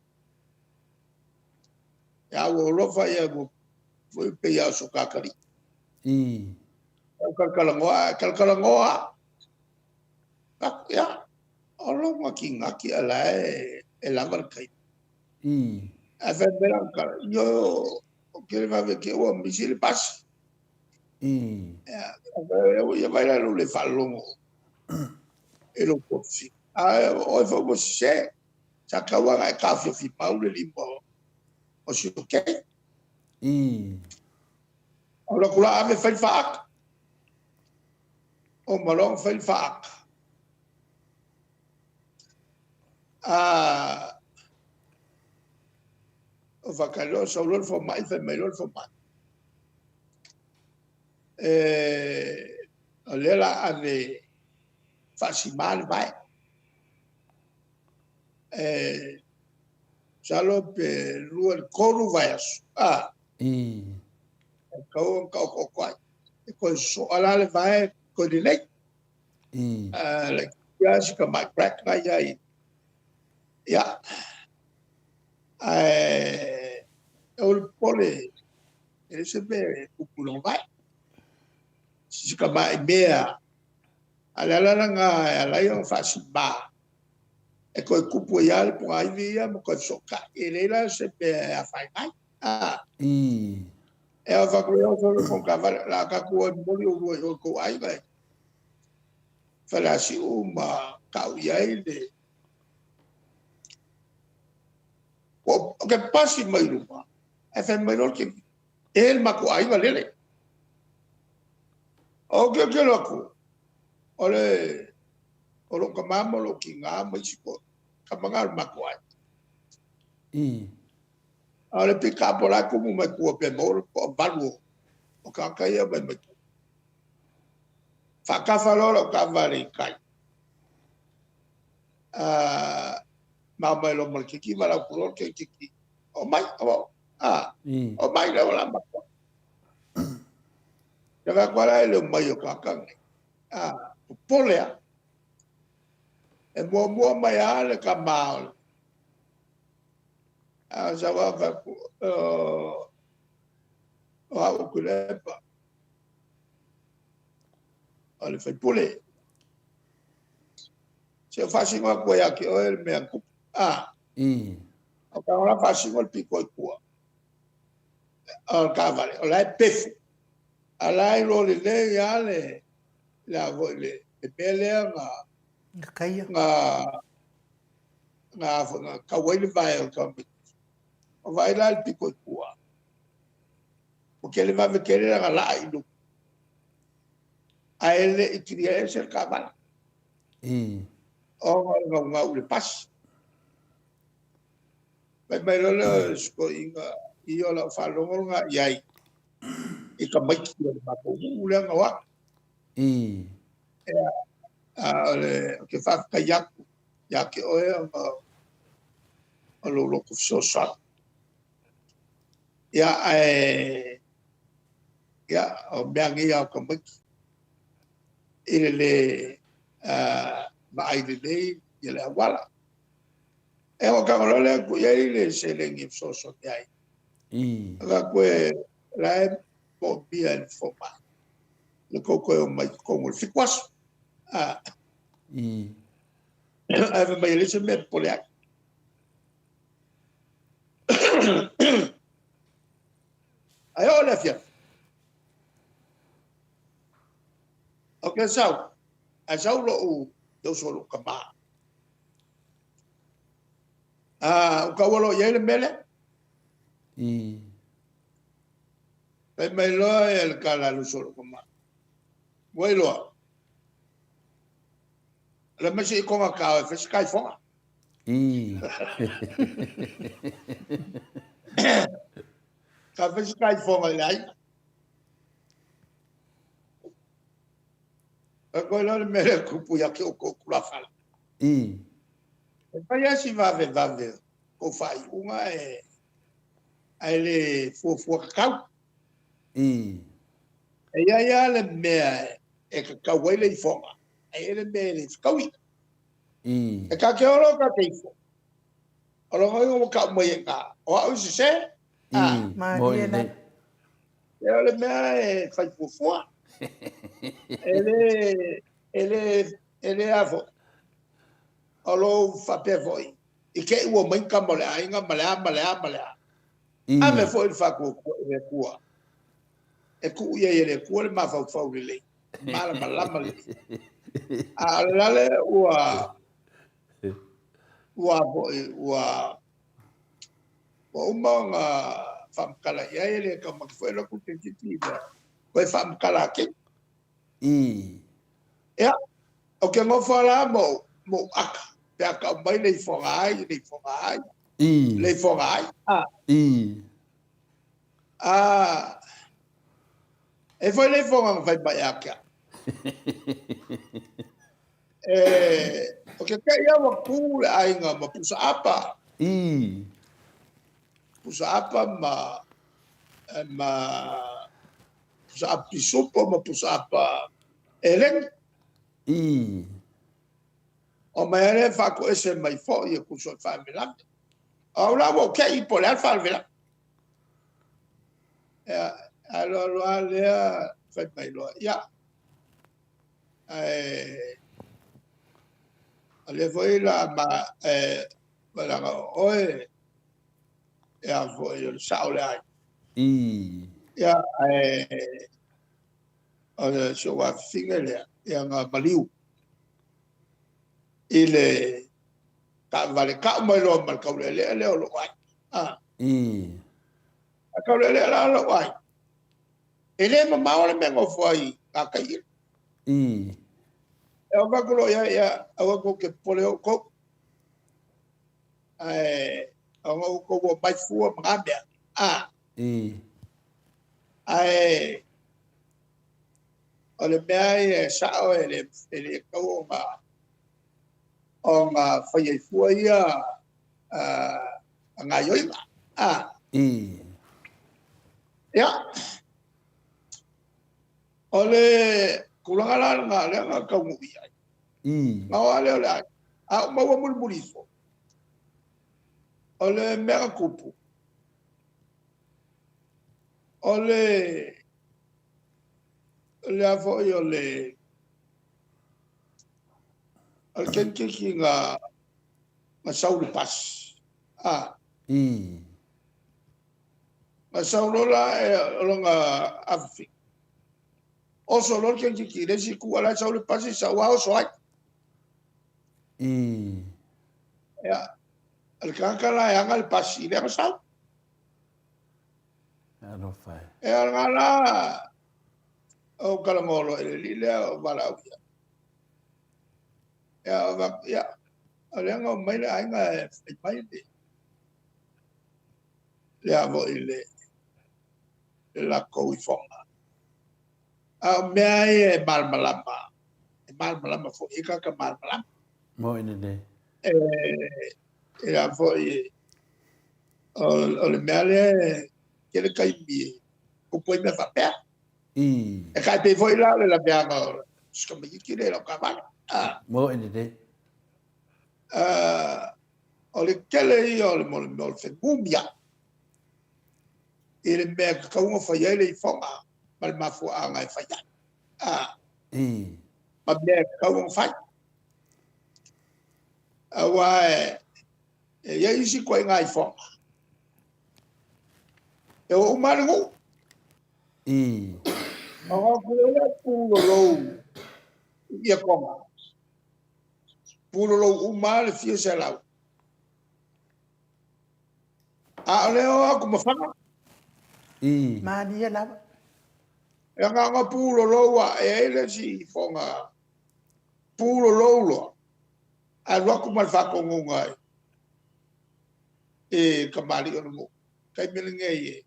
Speaker 4: Ia ua ou alofa ia foi pei lava o so ta atalii. Ou talatalanoa, ae talatalanoa lava. Ia, o lou natinati a o la e lava le taimi. Ae fai mai lana tala, ioe, ou te le vave te i ua misi le pasi. Ia vaai la i lou le faalogo i lou tuafafine. Ae o oe foi ua sese. Sa tatau lava ona e taofiofi mau le lima o si ou keiki. Ou alu atu la ave fai le faata. Uma loa ona fai le faata. Ou faatali loa sau loa le fomai, fai mai loa le fomai, o lea o le a ave e faasima le vae. Masalo pe 2 i le 3 vaiaso, e tatau ona taotooto ai. E toe soa la le vae toe lelei. Laitiiti lava si tamai crack na e i ai. Ia, ae le e le se mea e tupu i lona vae. Si tamai mea, a o le ala lena e ala ai ona faasima, e toe tupu ai lava le ponaivi ia ma toe fesootai. E leai la se mea e afaina ai. A. E ao fatu e oso le fono taavale, o le a tatou o e momoli oulua i o i tou aiga i Faleasiu ma tau i ai le Ou te pasi mai luma, ae fai mai loa le e le matou aiga lele. Ou tilotilo atu, o le o lou tama ma lou tina ma isi tama na o le matou aiga. A o le pikapo la e tumu mai tua pe maua le toavalu o tagata ia mai mai tua. Faatafa loa lau taavale i tai. Ma omai loa ma le keriva lau loa le teikiti. O mai, o, a, o mai lea o la matua. Ia vaai atu la i le omai o tagata nei. A, popole lava. E muamua mai lava le tama o le a sau lava fai atu, o au o Tuilaepa, o le sui usufono. Se i ou faasino atu ai ia te oe le mea na tupu. A, o tago la faasino le pito i tua o le taavale, o la e pefu, a o la e iloa lelei lava le, le, a foi, le, le mea lea na,
Speaker 1: Na taia.
Speaker 4: Na, na, foi, na tau ai le vae o le tamaitiiti. O vaai la le pito i tua, ua televave tele lana laa i luga, ae le i kilia ese le taavale. Ona o le naunau i le pasi. Fai mai loa lea o si toeaina, ia o lau faalogo lena i ai i tamaiti o le matou nuu lea na o atu. Ia, a o le, ou te faafetai atu ia te oe ona o lou loto fesoasoani. Ia, ae, ia, o mea nei a o tamaiti i le le vaai lelei i le auala. E ona tago loa lea tuu i ai le seleni e fesoasoani ai. Avatu e la e moomia e le fomai le tou toe omai i totonu o le 7 aso. Ae fai mai e leai se mea e popole ai. Ae oo le afiafi, ou te sau, ae sau lou le uso a lou tama. Ua taua loa i ai le mea lea. Fai mai loa le tala a le uso a lou tama. Ua iloa, le mai se i konga tao e fai se taifoga. Ka fai se taifoga i le aiga. Fai koe loa le mea lea tupu ia te outou tulafale. E fai lava si vavevave o tou faaiuga e ae le fuafua tatau. E i ai lava le mea e tatau ai le ifoga, ae i ai le mea e le fetaui. E ta te olo ta te ifo. O lona uiga ua tau mai e i ina, o au i sese?
Speaker 1: Malie la.
Speaker 4: E o le mea e fai fuafua. E le, e le, e le a foi. O lou faapea foi, i te i ua omai tama o le aiga ma le a ma le a ma le a. Ave foi le faatuatua i le Atua. E tuu i ai e le Atua le mafaufau lelei, malamalama lelei. A o le la lea ua, ua foi, ua, ua uma ona faamatala i ai, e le taumate foi alu atu le tamaitiiti i le toe faamatala atili. Ia, ou te nofo lava la ma ou aka, pe a tau mai le ifoga ai, le ifoga ai, le ifoga ai. A, e foi le ifoga na fai mai ia te au. E, o ke kai au ua ku le aiga ma pusa apa. Pusa apa ma, ma pusa apa pisupo ma pusa apa eleni. O mai ale faatoese mai foi e tusa o le faalavelave. O au la ua ou tei po o le a le faalavelave. Ia, alu alu lava lea fai mai loa, ia, ae o lea foi la ma e leaga o oe e a foi o le sao o le aiga. Ia, ae o le si ou afafine lea, ia na maliu i le taavale, tau mai loa ma le taulealea lea o lou aiga. Ah. A taulealea la lou aiga, e le mamao le mea e nofo ai i gatai. E oo atu loa i ai, ia, aua tou te popole o outou. Ae ona outou omai fua ma na mea. Ah. Ae o le mea ia e sao e le tatau ona faia i fua ia gaoioiga. Ia, o le tulaga la lena lea na taunuu i ai. Na o lava lea o le aiga. A ou maua mulimuli ifo, o le mea na tupu, o le le a foi o le o le kenikiki na na sau i le pasi. A. Na sau loa la e o lona afafine. Oso loa le kenikiki i le isi itu, a o la e sau le pasi, sau lava oso ai. Ia, o le tagata la e ana le pasi, lea na sau.
Speaker 2: Alofa e.
Speaker 4: E o lena la, ou talanoa loa i le alii lea o valaaulia. Ia, o avatu, ia, o lea na omai le aiga e fai mai le, le a foi le, le latou ifoga. A o mea ia e malamalama, e malamalama foi i tagata malamalama.
Speaker 2: Moi lelei.
Speaker 4: E, e a foi, o, o le mea lea e tele taimi e tupu ai mea faapea. E tai pei foi la o le laveaga o si tamaitiiti lea i lau taavale. Ah.
Speaker 2: Moi lelei.
Speaker 4: Ah, o le tele ia o le mo le mea o le fenumiai i le mea e tatau ona fai ai le ifoga ma le mafuaaga e fai ai. Ah. Ma mea e tatau ona fai. Aua e, e i ai isi ituaiga ifoga. E o uma lava le nuu. Ona o atu lea pulolou i Tonga. Pulolou uma le fia selau. A o lea o atu ma Faga.
Speaker 1: Malie lava.
Speaker 4: E agaga pulolou a e ai le isi ifoga pulolou loa. Alu atu ma le faatonuga i kamali'i o le nuu. Taimi lenei e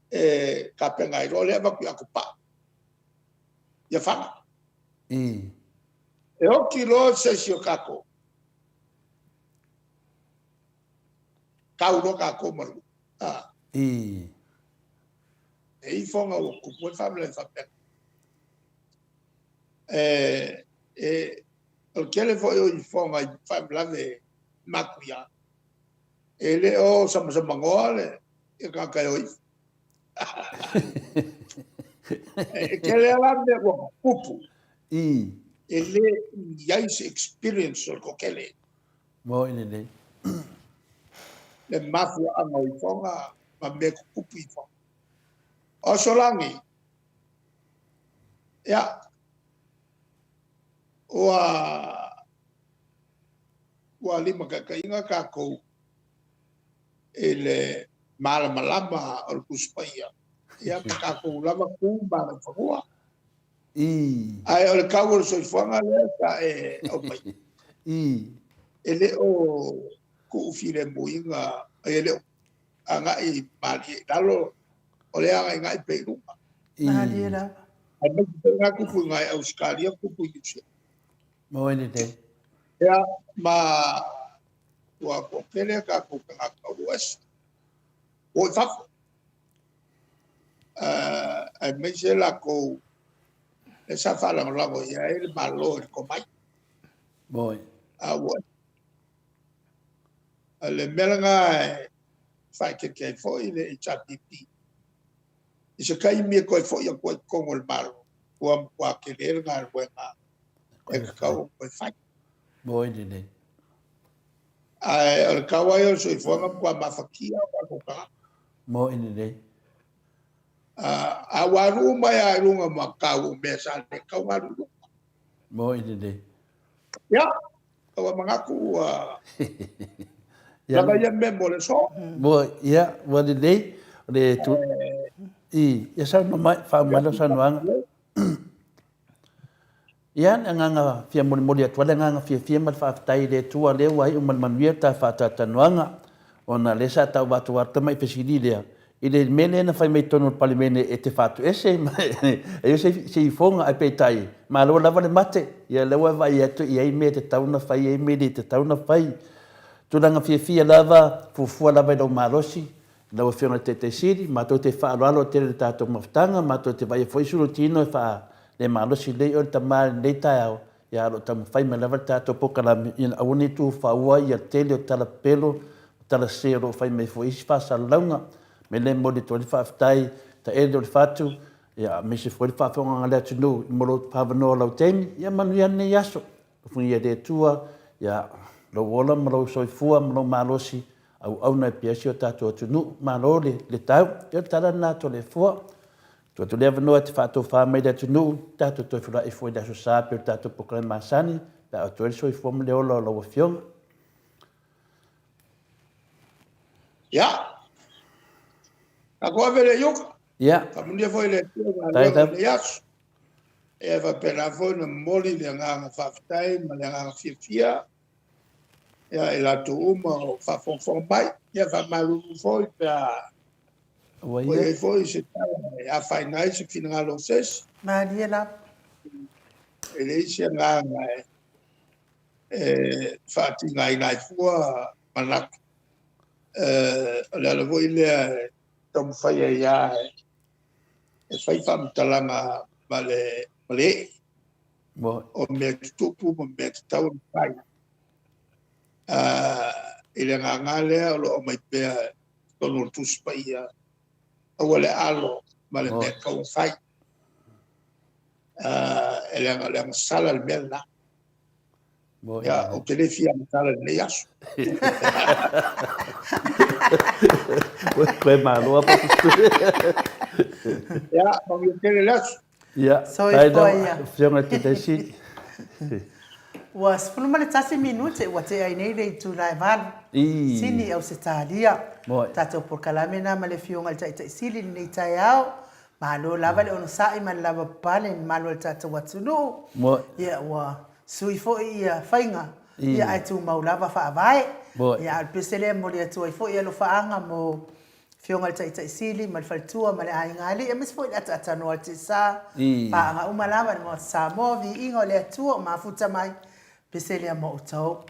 Speaker 4: e tapena ai loa lea avatu i atopau ia Faga. E oti loa se isi o tatou, tau loa tatou ma le nuu. E ifoga ua tupu ai faalavelave faapena. E, e, o le tele foi o ifoga i faalavelave matuia, e le o samasamanoa le tagata e o ifo. E tele lava la mea ua tupu. E le i ai se experience o le toatele.
Speaker 2: Moi lelei.
Speaker 4: Le mafuaaga o ifoga ma mea tutupu i ifoga. O aso lagi, ia, ua ua limataitaiina tatou i le malamalama o le Tusi Paia, ia ma tatou lava tu ma agaifanua. Ae o le tau o le soifuaga lea sa e aumaia, e le o tuufilemuina, e le o agai malie i lalo, o lea e agaigai pea i luga.
Speaker 1: Malie lava.
Speaker 4: Aemaise foi na tupu i nai Ausetalia, tupu i Niu Sila.
Speaker 2: Moi lelei.
Speaker 4: Ia, ma ua toatele a tatou tagata ua ese, ua o i fafo. Aemaise latou lea sa faalagolago i ai le Malo i le tomai.
Speaker 2: Moi.
Speaker 4: A ua o le mea lena e faaeteete ai foi le HRPP. I se taimi e toe foi atu ai i totonu o le Malo, ua matua tele le galuega e tatau ona toe fai.
Speaker 2: Moi lelei.
Speaker 4: Ae o le tau lava ia o le soifuaga, matua mafatia o tatou tagata.
Speaker 2: Moi lelei.
Speaker 4: A ua alu uma ai lava i luga ma tau o mea sa le tatau ona alu i luga.
Speaker 2: Moi lelei.
Speaker 4: Ia, ua manatu ua lava ia mea mo le aso.
Speaker 2: Mo, ia, ua lelei. O le tu... I, ia saunoa mai, faauma mai lau saunoaga. Ia, le agaga fia molimoli atu ai le agaga fiafia ma le faafetai i le Atua lea ua iu ma le manuia le ta faatalatalanoaga, ona lea sa tau avatu lava le tamai fesili lea i le mea lea na fai mai i totonu o le Palemene e te faatoese ma e i ai se ifoga, ae peitai, malo lava le mate, ia lea ua e vaai atu e i ai mea e tatau ona fai, e i ai mea e le tatau ona fai. Tulaga fiafia lava, fuafua lava i lou malosi, Lau Afioga i le Taitai Sili, matou te faaaloalo tele i le tatou mafutaga, matou te vaaia foi isi lutino e faalemalosi lelei oe le tama i lenei taeao, ia a o lo o taumafai mai lava le tatou polokalame ina aua ne i tufaua ia le tele o tala pepelo ma tala sese o lo o fai mai foi isi faasalalauga. O le mea lea e momoli atu ai le faafetai taele o le fatu, ia aemaise foi le faafofogaaga a le atunuu mo lou avanoa o lau taimi, ia manuia lenei aso. Alofagia e le Atua ia lou ola ma lou soifua ma lou malosi, auauna ai pea si o tatou atunuu. Malo le, le tau. Ia o le tala lena a Toleafoa. Tuu atu le avanoa e te faatofa mai le atunuu, tatou toe feiloai foi i le Aso Sa pei o le tatou polokalame masani, pe a oo atu ai le soifua ma le ola o lau Afioga.
Speaker 4: Ia, tatou ave lea i uta.
Speaker 2: Ia.
Speaker 4: Faamanuia foi le Atua i galuega o lenei aso. E faapena foi ona momoli le agaga faafetai ma le agaga fiafia ia i latou uma o faafogafoga mai. Ia faamalulu foi pe a ua i ai foi se tala e afaina ai se finagalo o se isi.
Speaker 1: Malie lava.
Speaker 4: E leai se agaga e faatigaina ai fua manatu. O le ala foi lea e taumafai ai lava e fai faamatalaga ma le ma le ee o mea tutupu ma mea tatau ona fai. I le agaga lea o lo o aumai pea i totonu o le Tusi Paia, aua le alo ma le mea tatau ona fai. E leaga o le agasala le mea lena. Ia, ou te le fia agatala i lenei aso.
Speaker 2: Koe malo a papu.
Speaker 4: Ia, manuia tele le aso.
Speaker 2: Ia,
Speaker 1: Soifua ia.
Speaker 2: Afioga i le Taitai Sili.
Speaker 1: Ua 11 minute ua tea ai nei le itula e 8. Sini Ausetalia. Tatou polokalame na ma le Afioga i le Taitai Sili i lenei taeao. Malo lava le onosai ma le lavapapale i le mamalu o le tatou atunuu. Ia ua sui foi ia faiga, ia ae tumau lava faavae. Ia a o le pese lea e momoli atu ai foi alofaaga mo Afioga i le Taitai Sili ma le faletua ma le aiga alii aemaise foi le ataatanoa o le tiasa, paaga uma lava i le Maota Samoa, viiga o le Atua o mafuta mai, pese lea mo outou.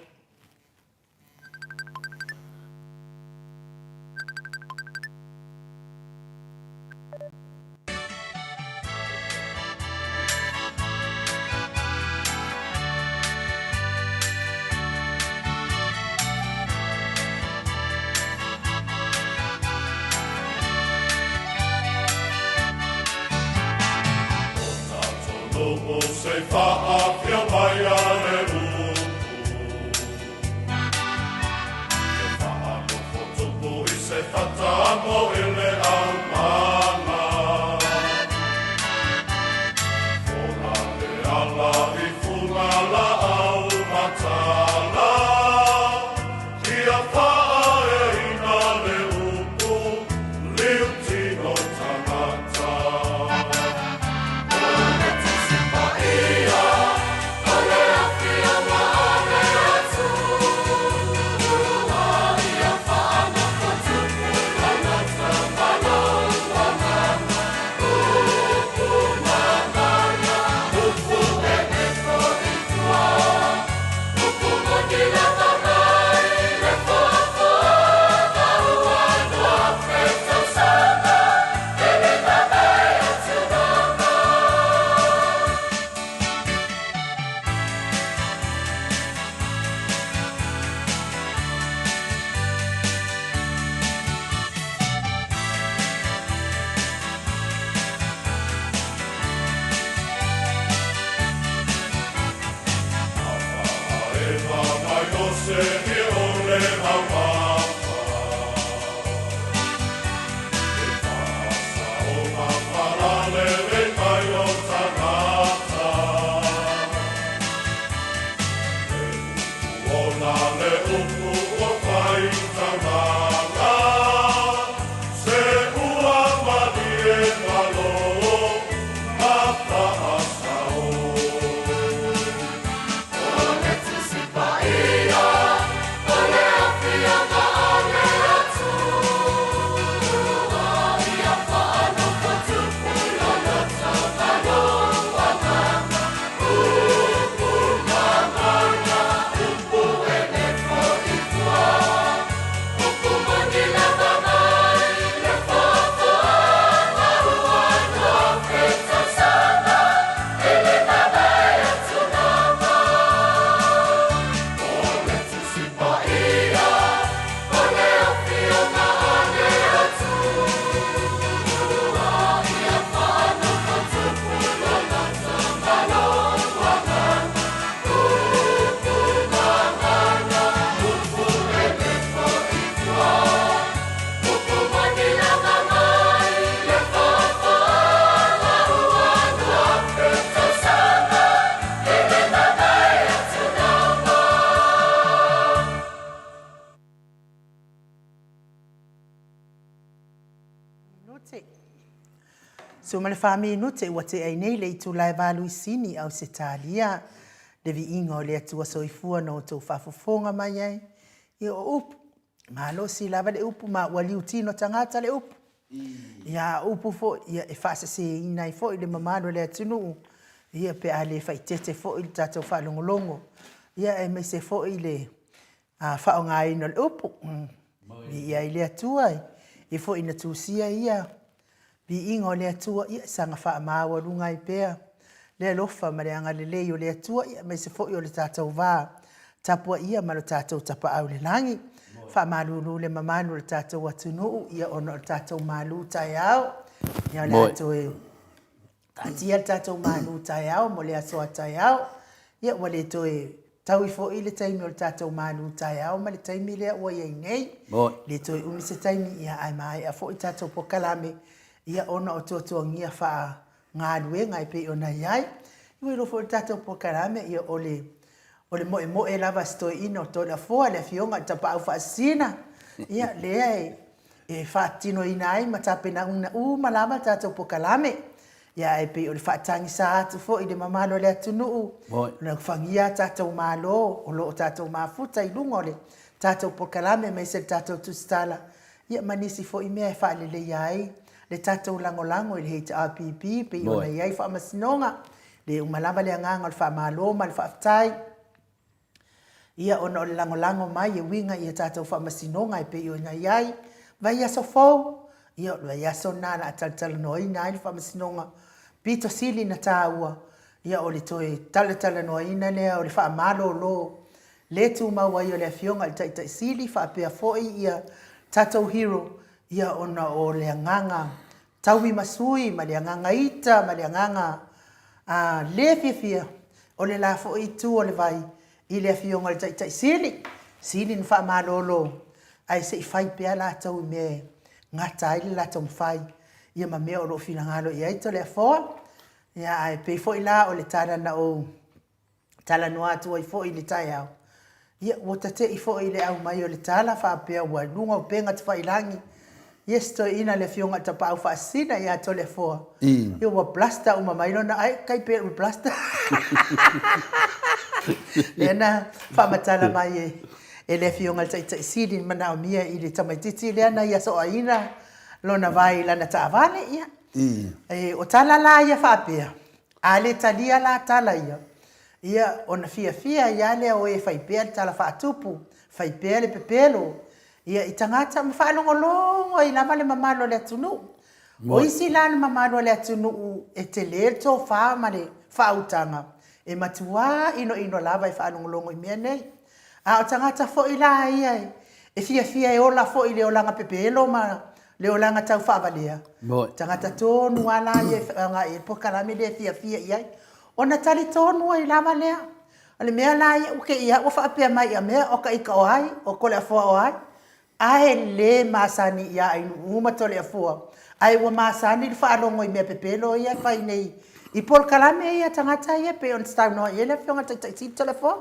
Speaker 1: Minute. 14 minute ua tea ai nei le itula e valu i Sini, Ausetalia. Le viiga o le Atua Soifua na outou faafofoga mai ai. Ia o upu, malosi lava le upu ma ua liutino tagata le upu. Ia a upu foi, ia e faaseseina ai foi le mamalu o le atunuu, ia pe a le faitete foi le tatou faalogologo, ia aemaise foi le faaaogaina o le upu. Viia ai le Atua e foi na tusia ia viiga o le Atua, ia saga faamaualuga ai pea le alofa ma le agalelei o le Atua, ia aemaise foi o le tatou va tapuaia ma lo tatou Tapaau i le Lagi. Faamalulu le mamalu o le tatou atunuu, ia ona o le tatou malu taeao, ia o le a toe Taatia le tatou malu taeao mo le aso a taeao. Ia ua le toe taui foi le taimi o le tatou malu taeao ma le taimi lea ua i ai nei. Le toe umi se taimi, ia ae maea foi tatou polokalame, ia ona o tuatuagia faagaluega e pei ona i ai. Ua iloa foi le tatou polokalame, ia o le o le moemoe lava a si toeaina o Toleafoa, le afioga i le Tapaau Faasisina, ia lea e e faatinoina ai ma tapenaina uma lava le tatou polokalame. Ia ae pei o le faatagisa atu foi i le mamalu o le atunuu, alofagia a tatou Malo o lo o tatou mafuta i luga o le tatou polokalame aemaise le tatou tusitala, ia ma nisi foi mea e faaleleia ai le tatou lagolago i le HRPP pei ona i ai faamasinoga. Le uma lava le agaga o le faamalo ma le faafetai. Ia ona o le lagolago mai e uiga i a tatou faamasinoga e pei ona i ai vaiaso fou, ia o le vaiaso lena o le a talatalanoaina ai le faamasinoga pito sili na taua, ia o le toe talatalanoaina lea o le faamalolo le tumau ai o le Afioga i le Taitai Sili faapea foi ia tatou hero, ia ona o le agaga Taui ma sui ma le agaga ita ma le agaga a le fiafia o le la foi itu o le vai i le afioga i le Taitai Sili, sili na faamalolo ae se i fai pea latou i mea e gata ai le latou mafai ia ma mea o lo o finagalo i ai Toleafoa. Ia ae pei foi la o le tala na ou talanoa atu ai foi i le taeao, ia ua ta te'i foi i le aumai o le tala faapea ua i luga o upega tafailagi, yes toeaina le afioga i le Tapaau Faasisina ia Toleafoa, ia ua plaster uma mai lona ai, tai pei o le plaster. Lea na faamatala mai e, e le afioga i le Taitai Sili na manaomia i le tamaitiiti lea na ia soaina lona vae i lana taavale, ia. E, o tala la ia faapea, A le talia la tala ia, ia ona fiafia ai lava lea o e fai pea le tala faatupu, fai pea le pepelo, ia i tagata ma faalogologo ai lava le mamalu o le atunuu. O isi la le mamalu o le atunuu e tele le tofa ma le faautaga, e matuā inoino lava e faalogologo i mea nei. A o tagata foi la ia e fiafia e ola foi i le olaga pepelo ma le olaga tau faavalea, tagata tonu lava la ia e agai i ai le polokalame lea e fiafia i ai, ona talitonu ai lava lea. O le mea la ia ua te i lava ua faapea mai ia mea o ka ika o ai, o Toleafoa o ai, ae le masani ia Ainuu ma Toleafoa, ae ua masani le faalogo i mea pepelo ia e fai nei i polokalame ia a tagata ia e pei ona saunoa i ai le Afioga i le Taitai Sili Toleafoa.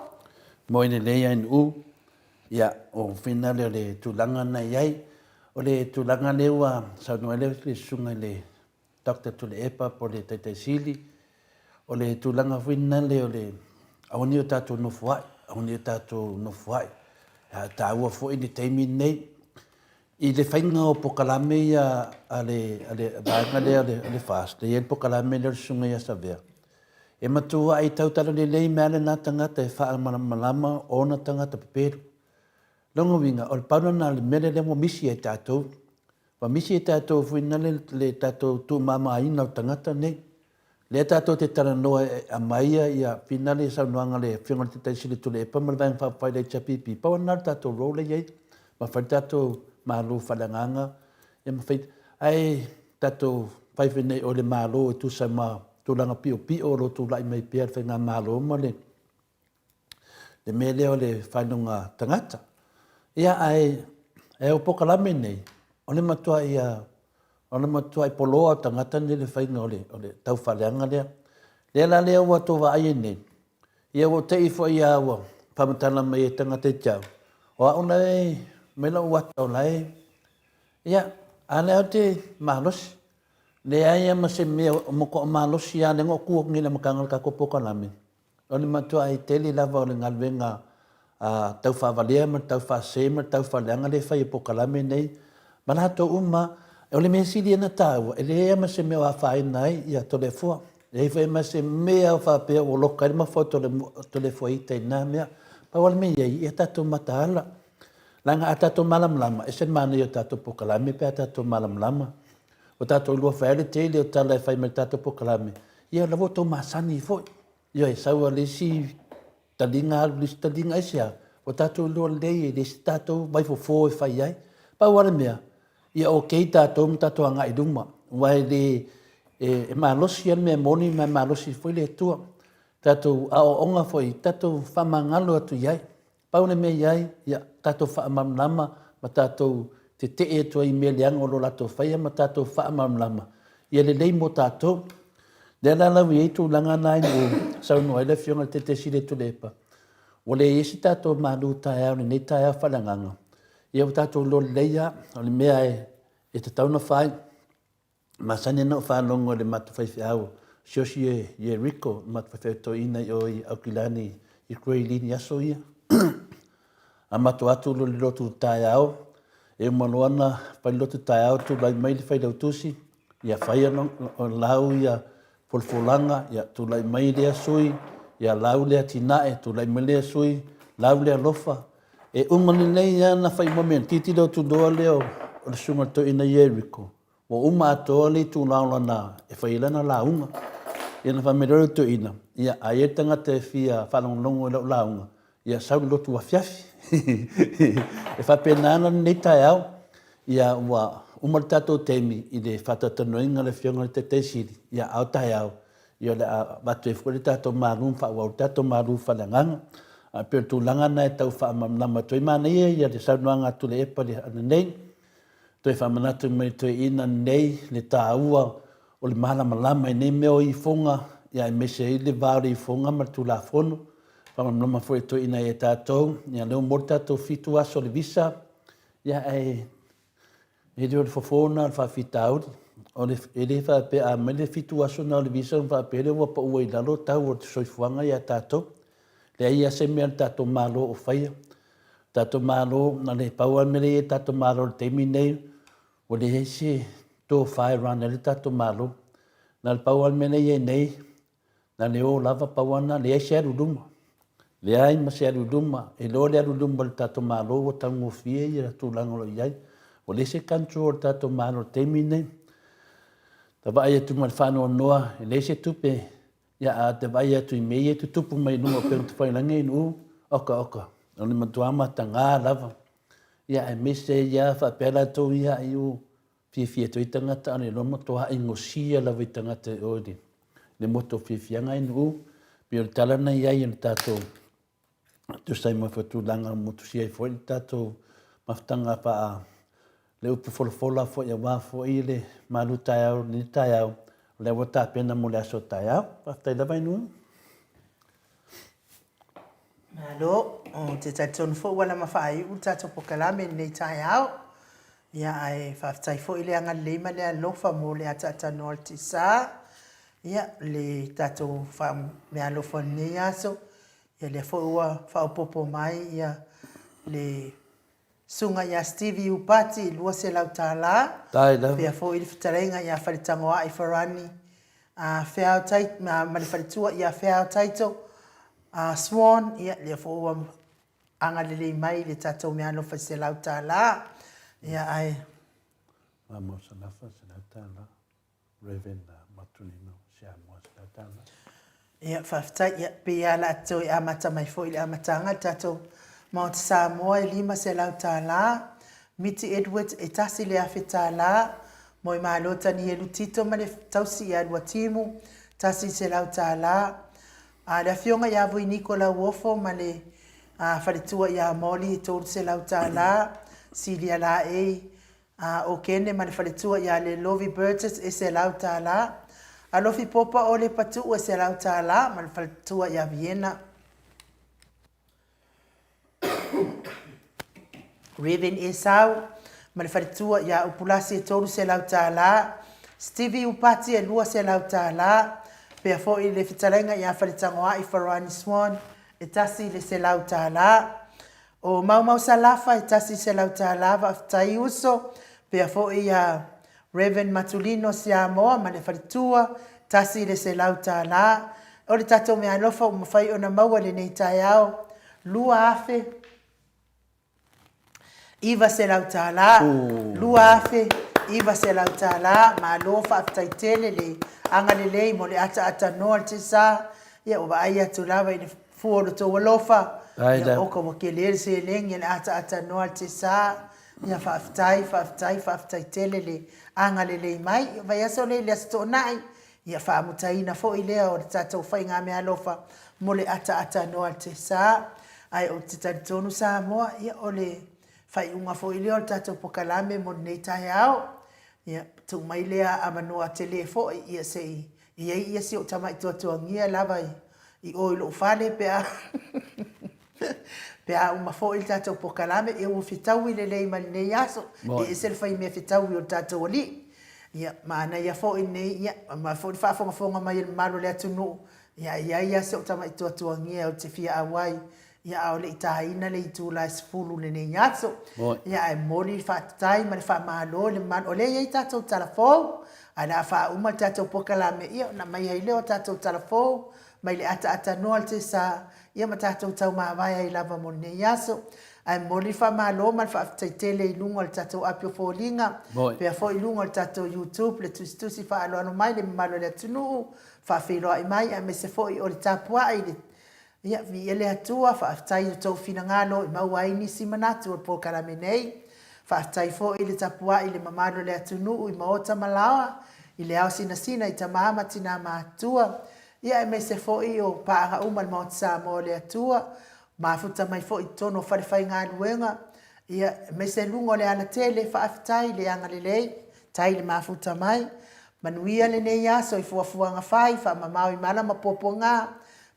Speaker 2: Moe lelei Ainuu, Ia, o fina lea o le tulaga na i ai. O le tulaga lea ua saunoa ai le susuga i le Doctor Tuilaepa po o le Taitai Sili, o le tulaga foi lena o le aua ne i o tatou nofoai, aua ne i o tatou nofoai. A taua foi le taimi lenei i le faiga o polokalame ia a le vaega lea o le FAST, lea e i ai le polokalame lea o le Susuga ia Savea, E matuai tautalalelei mai lava lena tagata e faamalamalama ona tagata pepelo. Lona uiga, o le pau lena o le mea lea ua misi ai tatou. Ua misi ai tatou foi na le, le tatou tuumamaina o tagata nei. Lea tatou te talanoa e aumai ia, ia finale saunoaga a le Afioga i le Taitai Sili Tuilaepa ma le Vaega Faaupufai a le HRPP, pau lava lena o le tatou role lea e i ai, ma fai le tatou Malo faaleagaga, ia ma fai, ae tatou fai foi nei o le Malo e tusa ma tulaga piopio o lo o tulai mai pea le Faigamalo ma le le mea lea o le faailoga tagata. Ia ae e o polokalame nei, o le matua ia o le matuai poloa o tagata nei le faiga o le o le taufaaleaga lea. Lea la lea ua tou vaai ai nei, ia ua te i foi ia ua faamatala mai e tagata i te au, o au la e mai lau ata o la e Ia, A lea ou te malosi. Leai lava ma se mea o matuai malosi lava lea na ou tu atu nei i le amataga o le tatou polokalame, o le matuai tele lava o le galuega tau faavalea ma le tau faasese ma le tau faaleaga lea e fai e polokalame nei ma latou uma. O le mea sili ona taua, e leai lava ma se mea o afaina ai ia Toleafoa. E leai foi ma se mea o faapea ua loka ai le mafaufau o Toleafoa i ita i na mea. Pau lava le mea e i ai, ia tatou mataala. Leaga a tatou malamalama, e ese le manaia o tatou polokalame pe a tatou malamalama. Ua tatou iloa fai lava le tele o tala e fai mai i le tatou polokalame, ia o la ua outou masani foi. Ioe, sau lava i le isi taliga alu i le isi taliga, aisea? Ua tatou iloa lelei e le o se tatou vaifofo e fai ai. Pau lava le mea, ia okay tatou ma tatou agai i luma, aua e le, e malosi lava le mea moni ma e malosi foi le Atua. Tatou aoaoga foi, tatou faamagalo atu i ai. Pau le mea i ai, ia tatou faamalamalama ma tatou tetee atu ai i mea leaga o lo o latou faia ma tatou faamalamalama ia lelei mo tatou. Lea la lau i ai tulaga na ua saunoa ai le Afioga i le Taitaisili a Tuilaepa, ua leai ai se tatou malu taeao i lenei taeao faaleagaga, ia ua tatou iloa lelei lava o le mea e tatau ona fai. Masani ona ou faalogo i le matou faifeau Siaosi Yeriko, le matou faifeau toeaina i o i Aukilani i Grey Lynn i aso ia. A matou atu loa i le lotu taeao, e uma loa ona fai le lotu taeao, tulai mai le failautusi, ia fai lau ia folafolaga, ia tulai mai lea sui, ia lau lea atinae, tulai mai lea sui, lau lea alofa. E uma lelei lava ona fai uma mea, ona tilotilo atu loa lea o le susuga i le toeaina Yeriko, Ua uma atoa le itula o lana e fai ai lana lauga. Ia ona fai mai loa lea o le toeaina, ia a i ai le tagata e fia faalogologo i lau lauga, ia sau i le lotu afiafi. E faapena la lenei taeao, ia ua uma le tatou taimi i le faatalatalanoaina o le Afioga i le Taitai Sili, ia a o taeao, ia o le a avatu ai foi le tatou malu ma faaauau le tatou malu faaleagaga. Ae pei o le tulaga lena e tau faamalamalama atu ai. Manaia ia le saunoaga a Tuilaepa ananei, Toe faamanatu mai toeaiina nei le taua o le malamalama i nei mea o ifoga, ia aemaise ai le va o le ifoga ma le Tulafono. Faamalamalama foi e toeaiina ia tatou, ia lea ua maua le tatou 7 aso o le visa, ia ae e le o le fofo lena o le faafitauli. O le, e le faapea a aumai le 7 aso lena o le visa ona faapea lea ua pau ai i lalo tau o le soifuaga ia tatou. Leai lava se mea a le tatou Malo o faia. Tatou Malo, na le pau lava le mea lea e i ai le tatou Malo i le taimi lenei, ua leai se tofa e run ai le tatou Malo. Na le pau lava le mea lea e i ai nei, na le o lava, pau lava lena, leai se alu i luma. Leai ma se alu i luma. E iloa le alu i luma o le tatou Malo ua taugofie ia tulaga o lo o i ai. Ua leai se control a le tatou Malo i le taimi lenei. Ta vaai atu ma le faanoanoa, e leai se tupe Ia, a te vaai atu i mea ia e tutupu mai i luga o upegatafailagi i Nu'u, oka, oka, o le matua mataga lava. Ia, aemaise ia faapea latou ia ai u fiafia atu ai tagata, a o le iloa matua'i gosia lava i tagata i o i le motu o fiafiaga i Nu'u. Pei o le tala lena i ai o le tatou tusa ai ma tulaga motusia ai foi le tatou mafutaga faa le upu folafola foi aua foi le malu taeao i lenei taeao, o lea ua tapena mo le aso taeao. Faafetai lava Inua.
Speaker 1: Malo, ou te talitonu foi ua lama faaiu le tatou polokalame i lenei taeao. Ia, ae faafetai foi le agalelei ma le alofa mo le ataatanoa o le tiasa. Ia, le tatou meaalofa o lenei aso, ia lea foi ua faaopoopo mai ia le Susuga ia Stevie Upati i $200, faapea foi le fetalaiga ia Faletagoai Farani Feao ma le faletua ia Feao Taito Swan, ia lea foi ua agalelei mai i le tatou meaalofa i le $100. Ia ae.
Speaker 2: Mama o Salafa $100. Rev. Matunino Siamoa Silatala.
Speaker 1: Ia, faafetai. Ia, pei lava o le a toe amata mai foi i le amataga le tatou Maota Samoa e $500, Miti Edwards e $1,000, Moemalo Tanielu Tito ma le tausi ia Luatimu, $100, a le Afioga ia Voiniko Lauofo ma le faletua ia Molly e $300, Silia Laei A o Kene ma le faletua ia Lelovi Burgess e $100. Alofi Popa o Lepatuu e $100 ma le faletua ia Vienna. Reven Esau ma le faletua ia Upulasi e $300, Stevie Upati e $200, pea foi le fetalaiga ia Faletagoai Farani Swan e $100. O Maumau Salafa e $100, faafetai uso, pea foi ia Rev. Matulino Siamoa ma le faletua, $100. O le tatou meaalofa ua mafai ona maua i lenei taeao, 2000. $900, $2,900, malo faafetai tele le agalelei mo le ataata noa o le tiasa, ia ua vaai atu lava i le fua o lo outou alofa, ia oka ua tele le seleni a le ataata noa o le tiasa, ia faafetai, faafetai, faafetai tele le agalelei mai. Ia vaiaso lea i le Aso Toonai, ia faamutaina foi lea o le tatou faigameaalofa mo le ataata noa o le tiasa. Ae ou te talitonu Samoa, ia o le faaiuga foi lea o le tatou pokalame mo lenei taeao. Ia, tuu mai lea avanoa tele foi, ia se i i ai ia si ou tamai tuatuagia lava i o i lou fale pe a pe a uma foi le tatou pokalame, ia ua fetaui lelei ma lenei aso. E ese le faimea fetaui o le tatou Alii. Ia, manaia foi lenei, ia, ma foi le faafogafoga mai a le mamalu o le atunuu, Ia, e i ai lava si ou tamai tuatuagia ou te fia auai, ia, a o le i taina le itula e 10 lenei aso. Ia, ae momoli le faafetai ma le faamalo i le mamalu. O lea e i ai tatou tala fou, ae o le a faauma le tatou pokalame, ia, ona aumai ai lea o tatou tala fou mai le ataatanoa o le tiasa, ia ma tatou taumavae ai lava mo lenei aso. Ae momoli le faamalo ma le faafetai tele i luga o le tatou api o foliga, pea foi i luga o le tatou YouTube, le tusitusi faaaloalo mai le mamalu o le atunuu, Faafeiloai mai aemaise foi o le tapuai i le Ia, viia le Atua, faafetai i o tou finagalo i maua ai nisi manatu o le polokalame nei. Faafetai foi i le tapuai i le mamalu o le atunuu i maota ma laoa, i le ao sinasina i tama ma tina matutua, ia aemaise foi o paaga uma i le Maota Samoa o le Atua, mafuta mai foi i totonu o falefaigaluega, ia, aemaise luga o le alatele, faafetai le agalelei, tai le mafuta mai. Manuia lenei aso i fuafuaga fai, faamamao i mala ma puapuaga,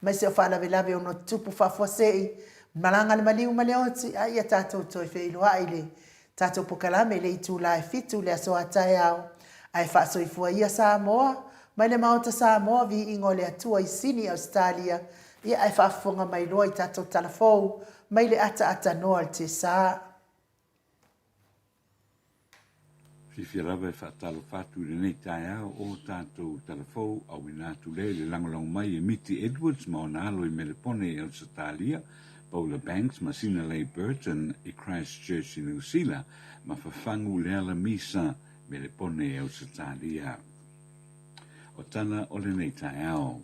Speaker 1: aemaise o faalavelave ono tutupu faafuasei, malaga le maliu ma le oti, a ia tatou toe feiloai i le tatou pokalame i le itula e 7 i le aso a taeao. Ae faasoifua ia Samoa, mai le Maota Samoa, viiga o le Atua i Sini, Ausetalia, ia ae faafofoga mai loa i tatou tala fou mai le ataatanoa o le tiasa.
Speaker 3: Fiafia lava e faatalofa atu i lenei taeao o tatou tala fou auina atu lea i le lagolago mai e Miti Edwards ma ona alo i Melepone i Ausetalia, Paula Banks ma Sinalei Burton i Christchurch i Niu Sila, ma Fafagu Leala Misa, Melepone i Ausetalia. O tala o lenei taeao.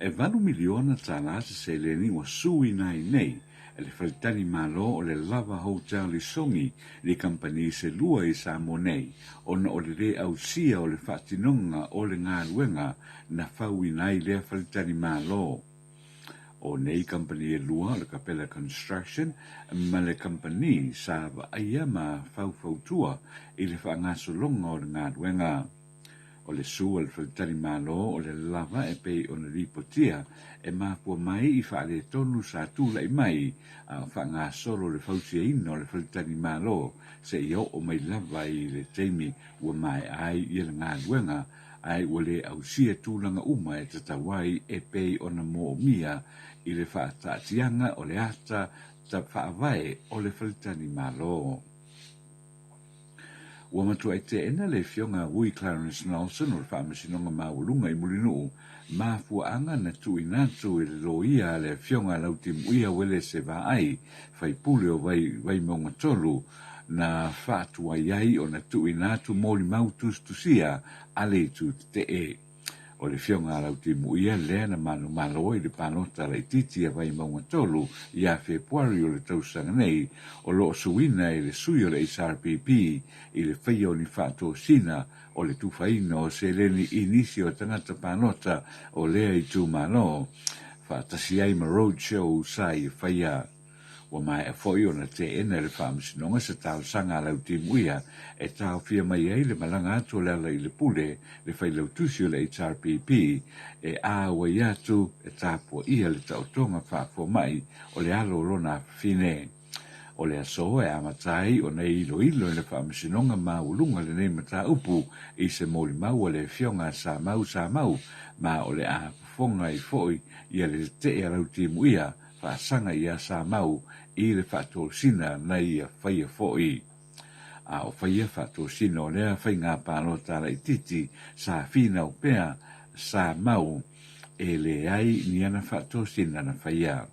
Speaker 3: E $8 miliona se seleni ua suina ai nei e le Faletali Malo o le Lava Hotel i Sogi i kamupani se lua i Samoa nei ona o le lē ausia o le faatinoga o le galuega na fauina ai lea Faletali Malo. O nei kamupani e lua o le Capella Construction ma le kamupani sa vaaia ma faufautua i le faagasologa o le galuega. O le su a le faletalimalo o le lava e pei ona lipotia e mafua mai i faaletonu sa tulai mai a o faagasolo le fausiaina o le faletalimalo seia oo mai lava i le taimi ua maea ai ia le galuega ae ua le ausia tulaga uma e tatau ai e pei ona moomia i le faataatiaga o le ata faavae o le faletalimalo. Ua matuai teena le Afioga Vui Clarence Nelson o le Faamasinoga Maualuga i Mulinuu mafuaaga na tuuina atu e le loia a le Afioga Lautimuia Uelese Vaai, faipule o Vaimauga 3, na faatuai ai ona tuuina atu molimau tusitusia a le itu tetee. O le Afioga a Lautimuia lea na manumalo i le palota laitiiti a Vaimauga 3 ia Fepuari o le tausaga nei, o lo o suina e le sui o le HRPP i le faia o ni faatosina o le tufaina o seleni i nisi o tagata palota o lea itumalo, faatasi ai ma road show sa ia faia. Ua maea foi ona teena e le Faamasinoga se talosaga a Lautimuia e taofia mai ai le malaga atu o Lealailepule, le failautusi o le HRPP, e āuai atu e tapuaia le taotoga faafomai o le alo o lona afafine. O le aso e amata ai ona e iloilo e le Faamasinoga Maualuga lenei mataupu i se molimau a le Afioga a Samau Samau ma o le a fofoga ai foi ia le tetee a Lautimuia faasaga ia Samau i le faatosina na ia faia foi. A o faia faatosina o lea faiga palota laitiiti sa finau pea Samau e leai ni ana faatosina na faia.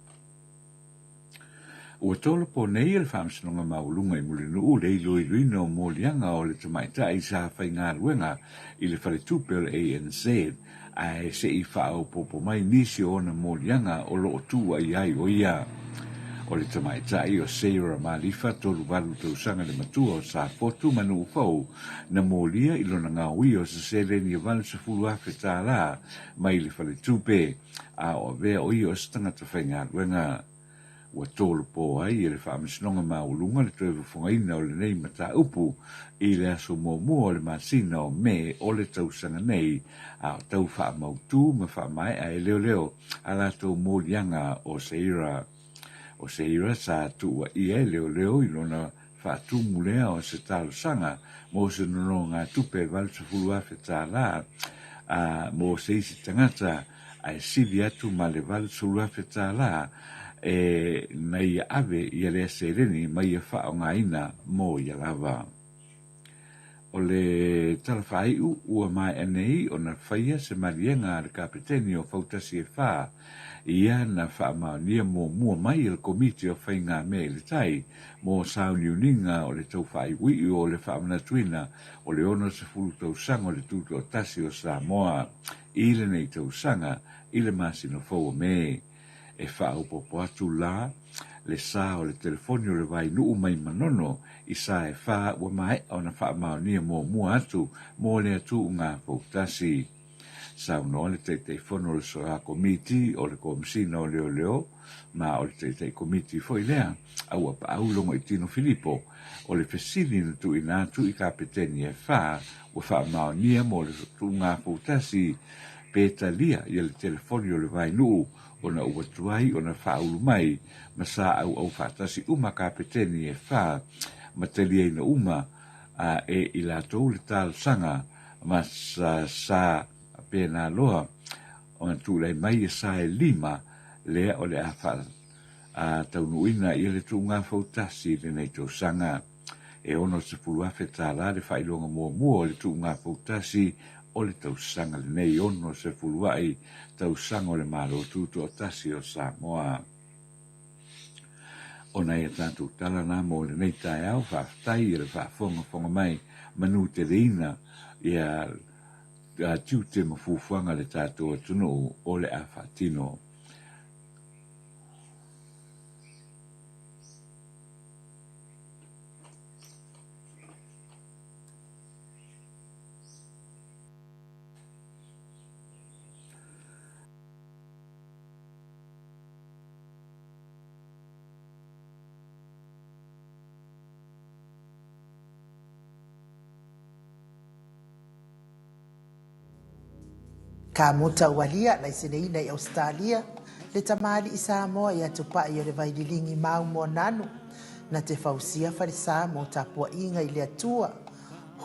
Speaker 3: Ua tolopo nei e le Faamasinoga Maualuga i Mulinuu le iloiloina o moliaga o le tamaitai sa faigaluega i le faletupe o le ANZ ae se i faaopoopo mai nisi o ona moliaga o lo o tuuaia ai o ia. O le tamaitai o Sarah Malifa, 38 tausaga le matua o Safotu ma Nuufou, na molia i lona gaoia o se seleni e $80,000 mai le faletupe. a o avea o ia o se tagata faigaluega. Ua tolopo ai e le Faamasinoga Maualuga le toe fofogaina o lenei mataupu i le aso muamua o le masina o Me o le tausaga nei, a o tau faamautu ma faamaea e leoleo a latou moliaga o Seira. O Seira sa tuuaia e leoleo i lona faatumu lea o se talosaga mo se nonogatupe e $80,000 a mo se isi tagata ae sili atu ma le $80,000 e na ia ave ia lea seleni ma ia faaaogaina mo ia lava. O le tala faaiu ua maea nei ona faia se maliega a le Kapeteni o Fautasi e Fa, ia na faamaonia muamua mai e le Komiti o Faigamea i le Tai mo sauniuniga o le taufaaiuiu o le faamanatuina o le 60 tausaga o le Tutoatasi o Samoa i lenei tausaga i le masina fou o Me. E faaopoopo atu la le sa o le telefoni o le Vainuu mai Manono i sa e fa ua maea ona faamaonia muamua atu mo le atuuga fautasi. Saunoa le Taitaifono o le Soa Komiti o le Komesina o Leoleo ma o le Taitai Komiti foi lea a ua paau Logoitino Filipo o le fesili na tuuina atu i Kapeteni e fa ua faamaonia mo le tuuga fautasi pe talia ia le telefoni o le Vainuu ona ua tuai ona faaulu mai ma sa auau faatasi uma Kapeteni e fa ma taliaina uma a e i latou le talosaga ma sa sa pena loa ona tulai mai e sa e lima lea o le a faa a taunuuina ia le tuuga fautasi i lenei tausaga. E $60,000 le faailoga muamua o le tuuga fautasi o le tausaga lenei 60 a'i tausaga o le Malo Tutoatasi o Samoa. O nai a tatou tala na mo lenei taeao, faafetai i le faafogafoga mai, manu teleina ia tiute ma fuafuaga a le tatou atunuu o le a faatino.
Speaker 1: Ka muta ualia laiseneina i Ausetalia le tamalii Samoa ia Tupai o le Vaililigi Mau Moananu na te fausia falesa mo tapuaiga i le Atua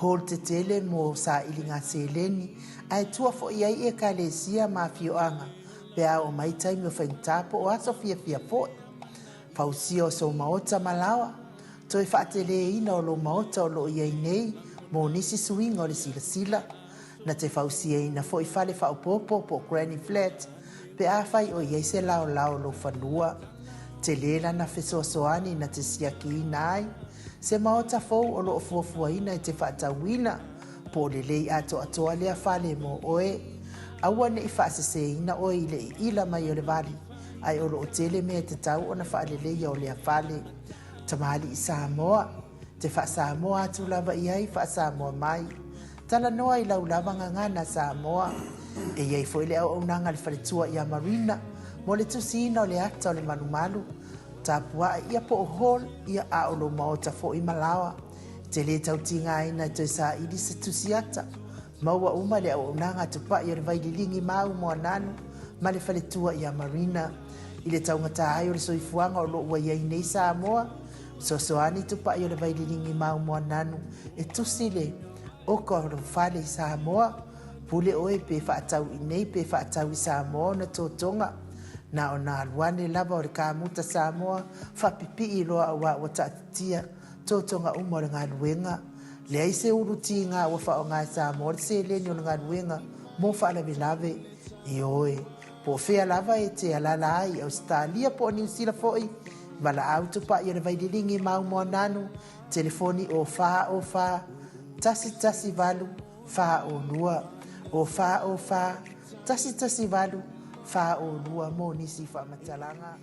Speaker 1: hall tetele mo sailiga seleni ae tua foi ai Ekalesia ma afioaga pe a oo mai taimi o faigata po o aso fiafia foi. Fausia o sou maota ma laoa, toe faateleina o lou maota o lo o i ai nei mo nisi suiga o le silasila. Na te fausiaina foi fale faaopoopo po o granny flat pe afai o i ai se laolao o lou fanua. Tele lana fesoasoani na te siakiina ai se maota fou o lo o fuafuaina e te faatauina po o lelei atoatoa lea fale mo oe. Aua ne i faaseseina oe i le iila mai o le vali, ae o lo o tele mea e tatau ona faaleleia o lea fale. Tamalii Samoa, te faa-Samoa atu lava i ai faa-Samoa mai. Talanoa i lau lava gagana Samoa. E i ai foi le auaunaga a le faletua ia Marina mo le tusiina o le ata o le malumalu, tapuae ia po o hall ia a o lou maota foi ma laoa. Te le tau tigaina e toe saili se tusi ata. Maua uma le auaunaga a Tupai o le Vaililigi Mau Moananu ma le faletua ia Marina. I le taugata ai o le soifuaga o lo o ua i ai nei Samoa, Fesoasoani Tupai o le Vaililigi ma Moananu e tusi le oka o lou fale i Samoa. Pule oe pe faatau i nei pe faatau i Samoa ona totoga. Na ona alu ane lava o le kamuta Samoa faapipii loa auā ua taatitia totoga uma o le galuega. Leai se ulu tiga ua faaaoga e Samoa le seleni o le galuega mo faalavelave. Ioe, po o fea lava e te alaala ai i Ausetalia po o Niu Sila foi, valaau tupai o le Vaililigi ma Moananu, telefoni o 4 O 4 118 4 O 2, o 4 O 4 118 4 O 2 mo nisi faamatalaga.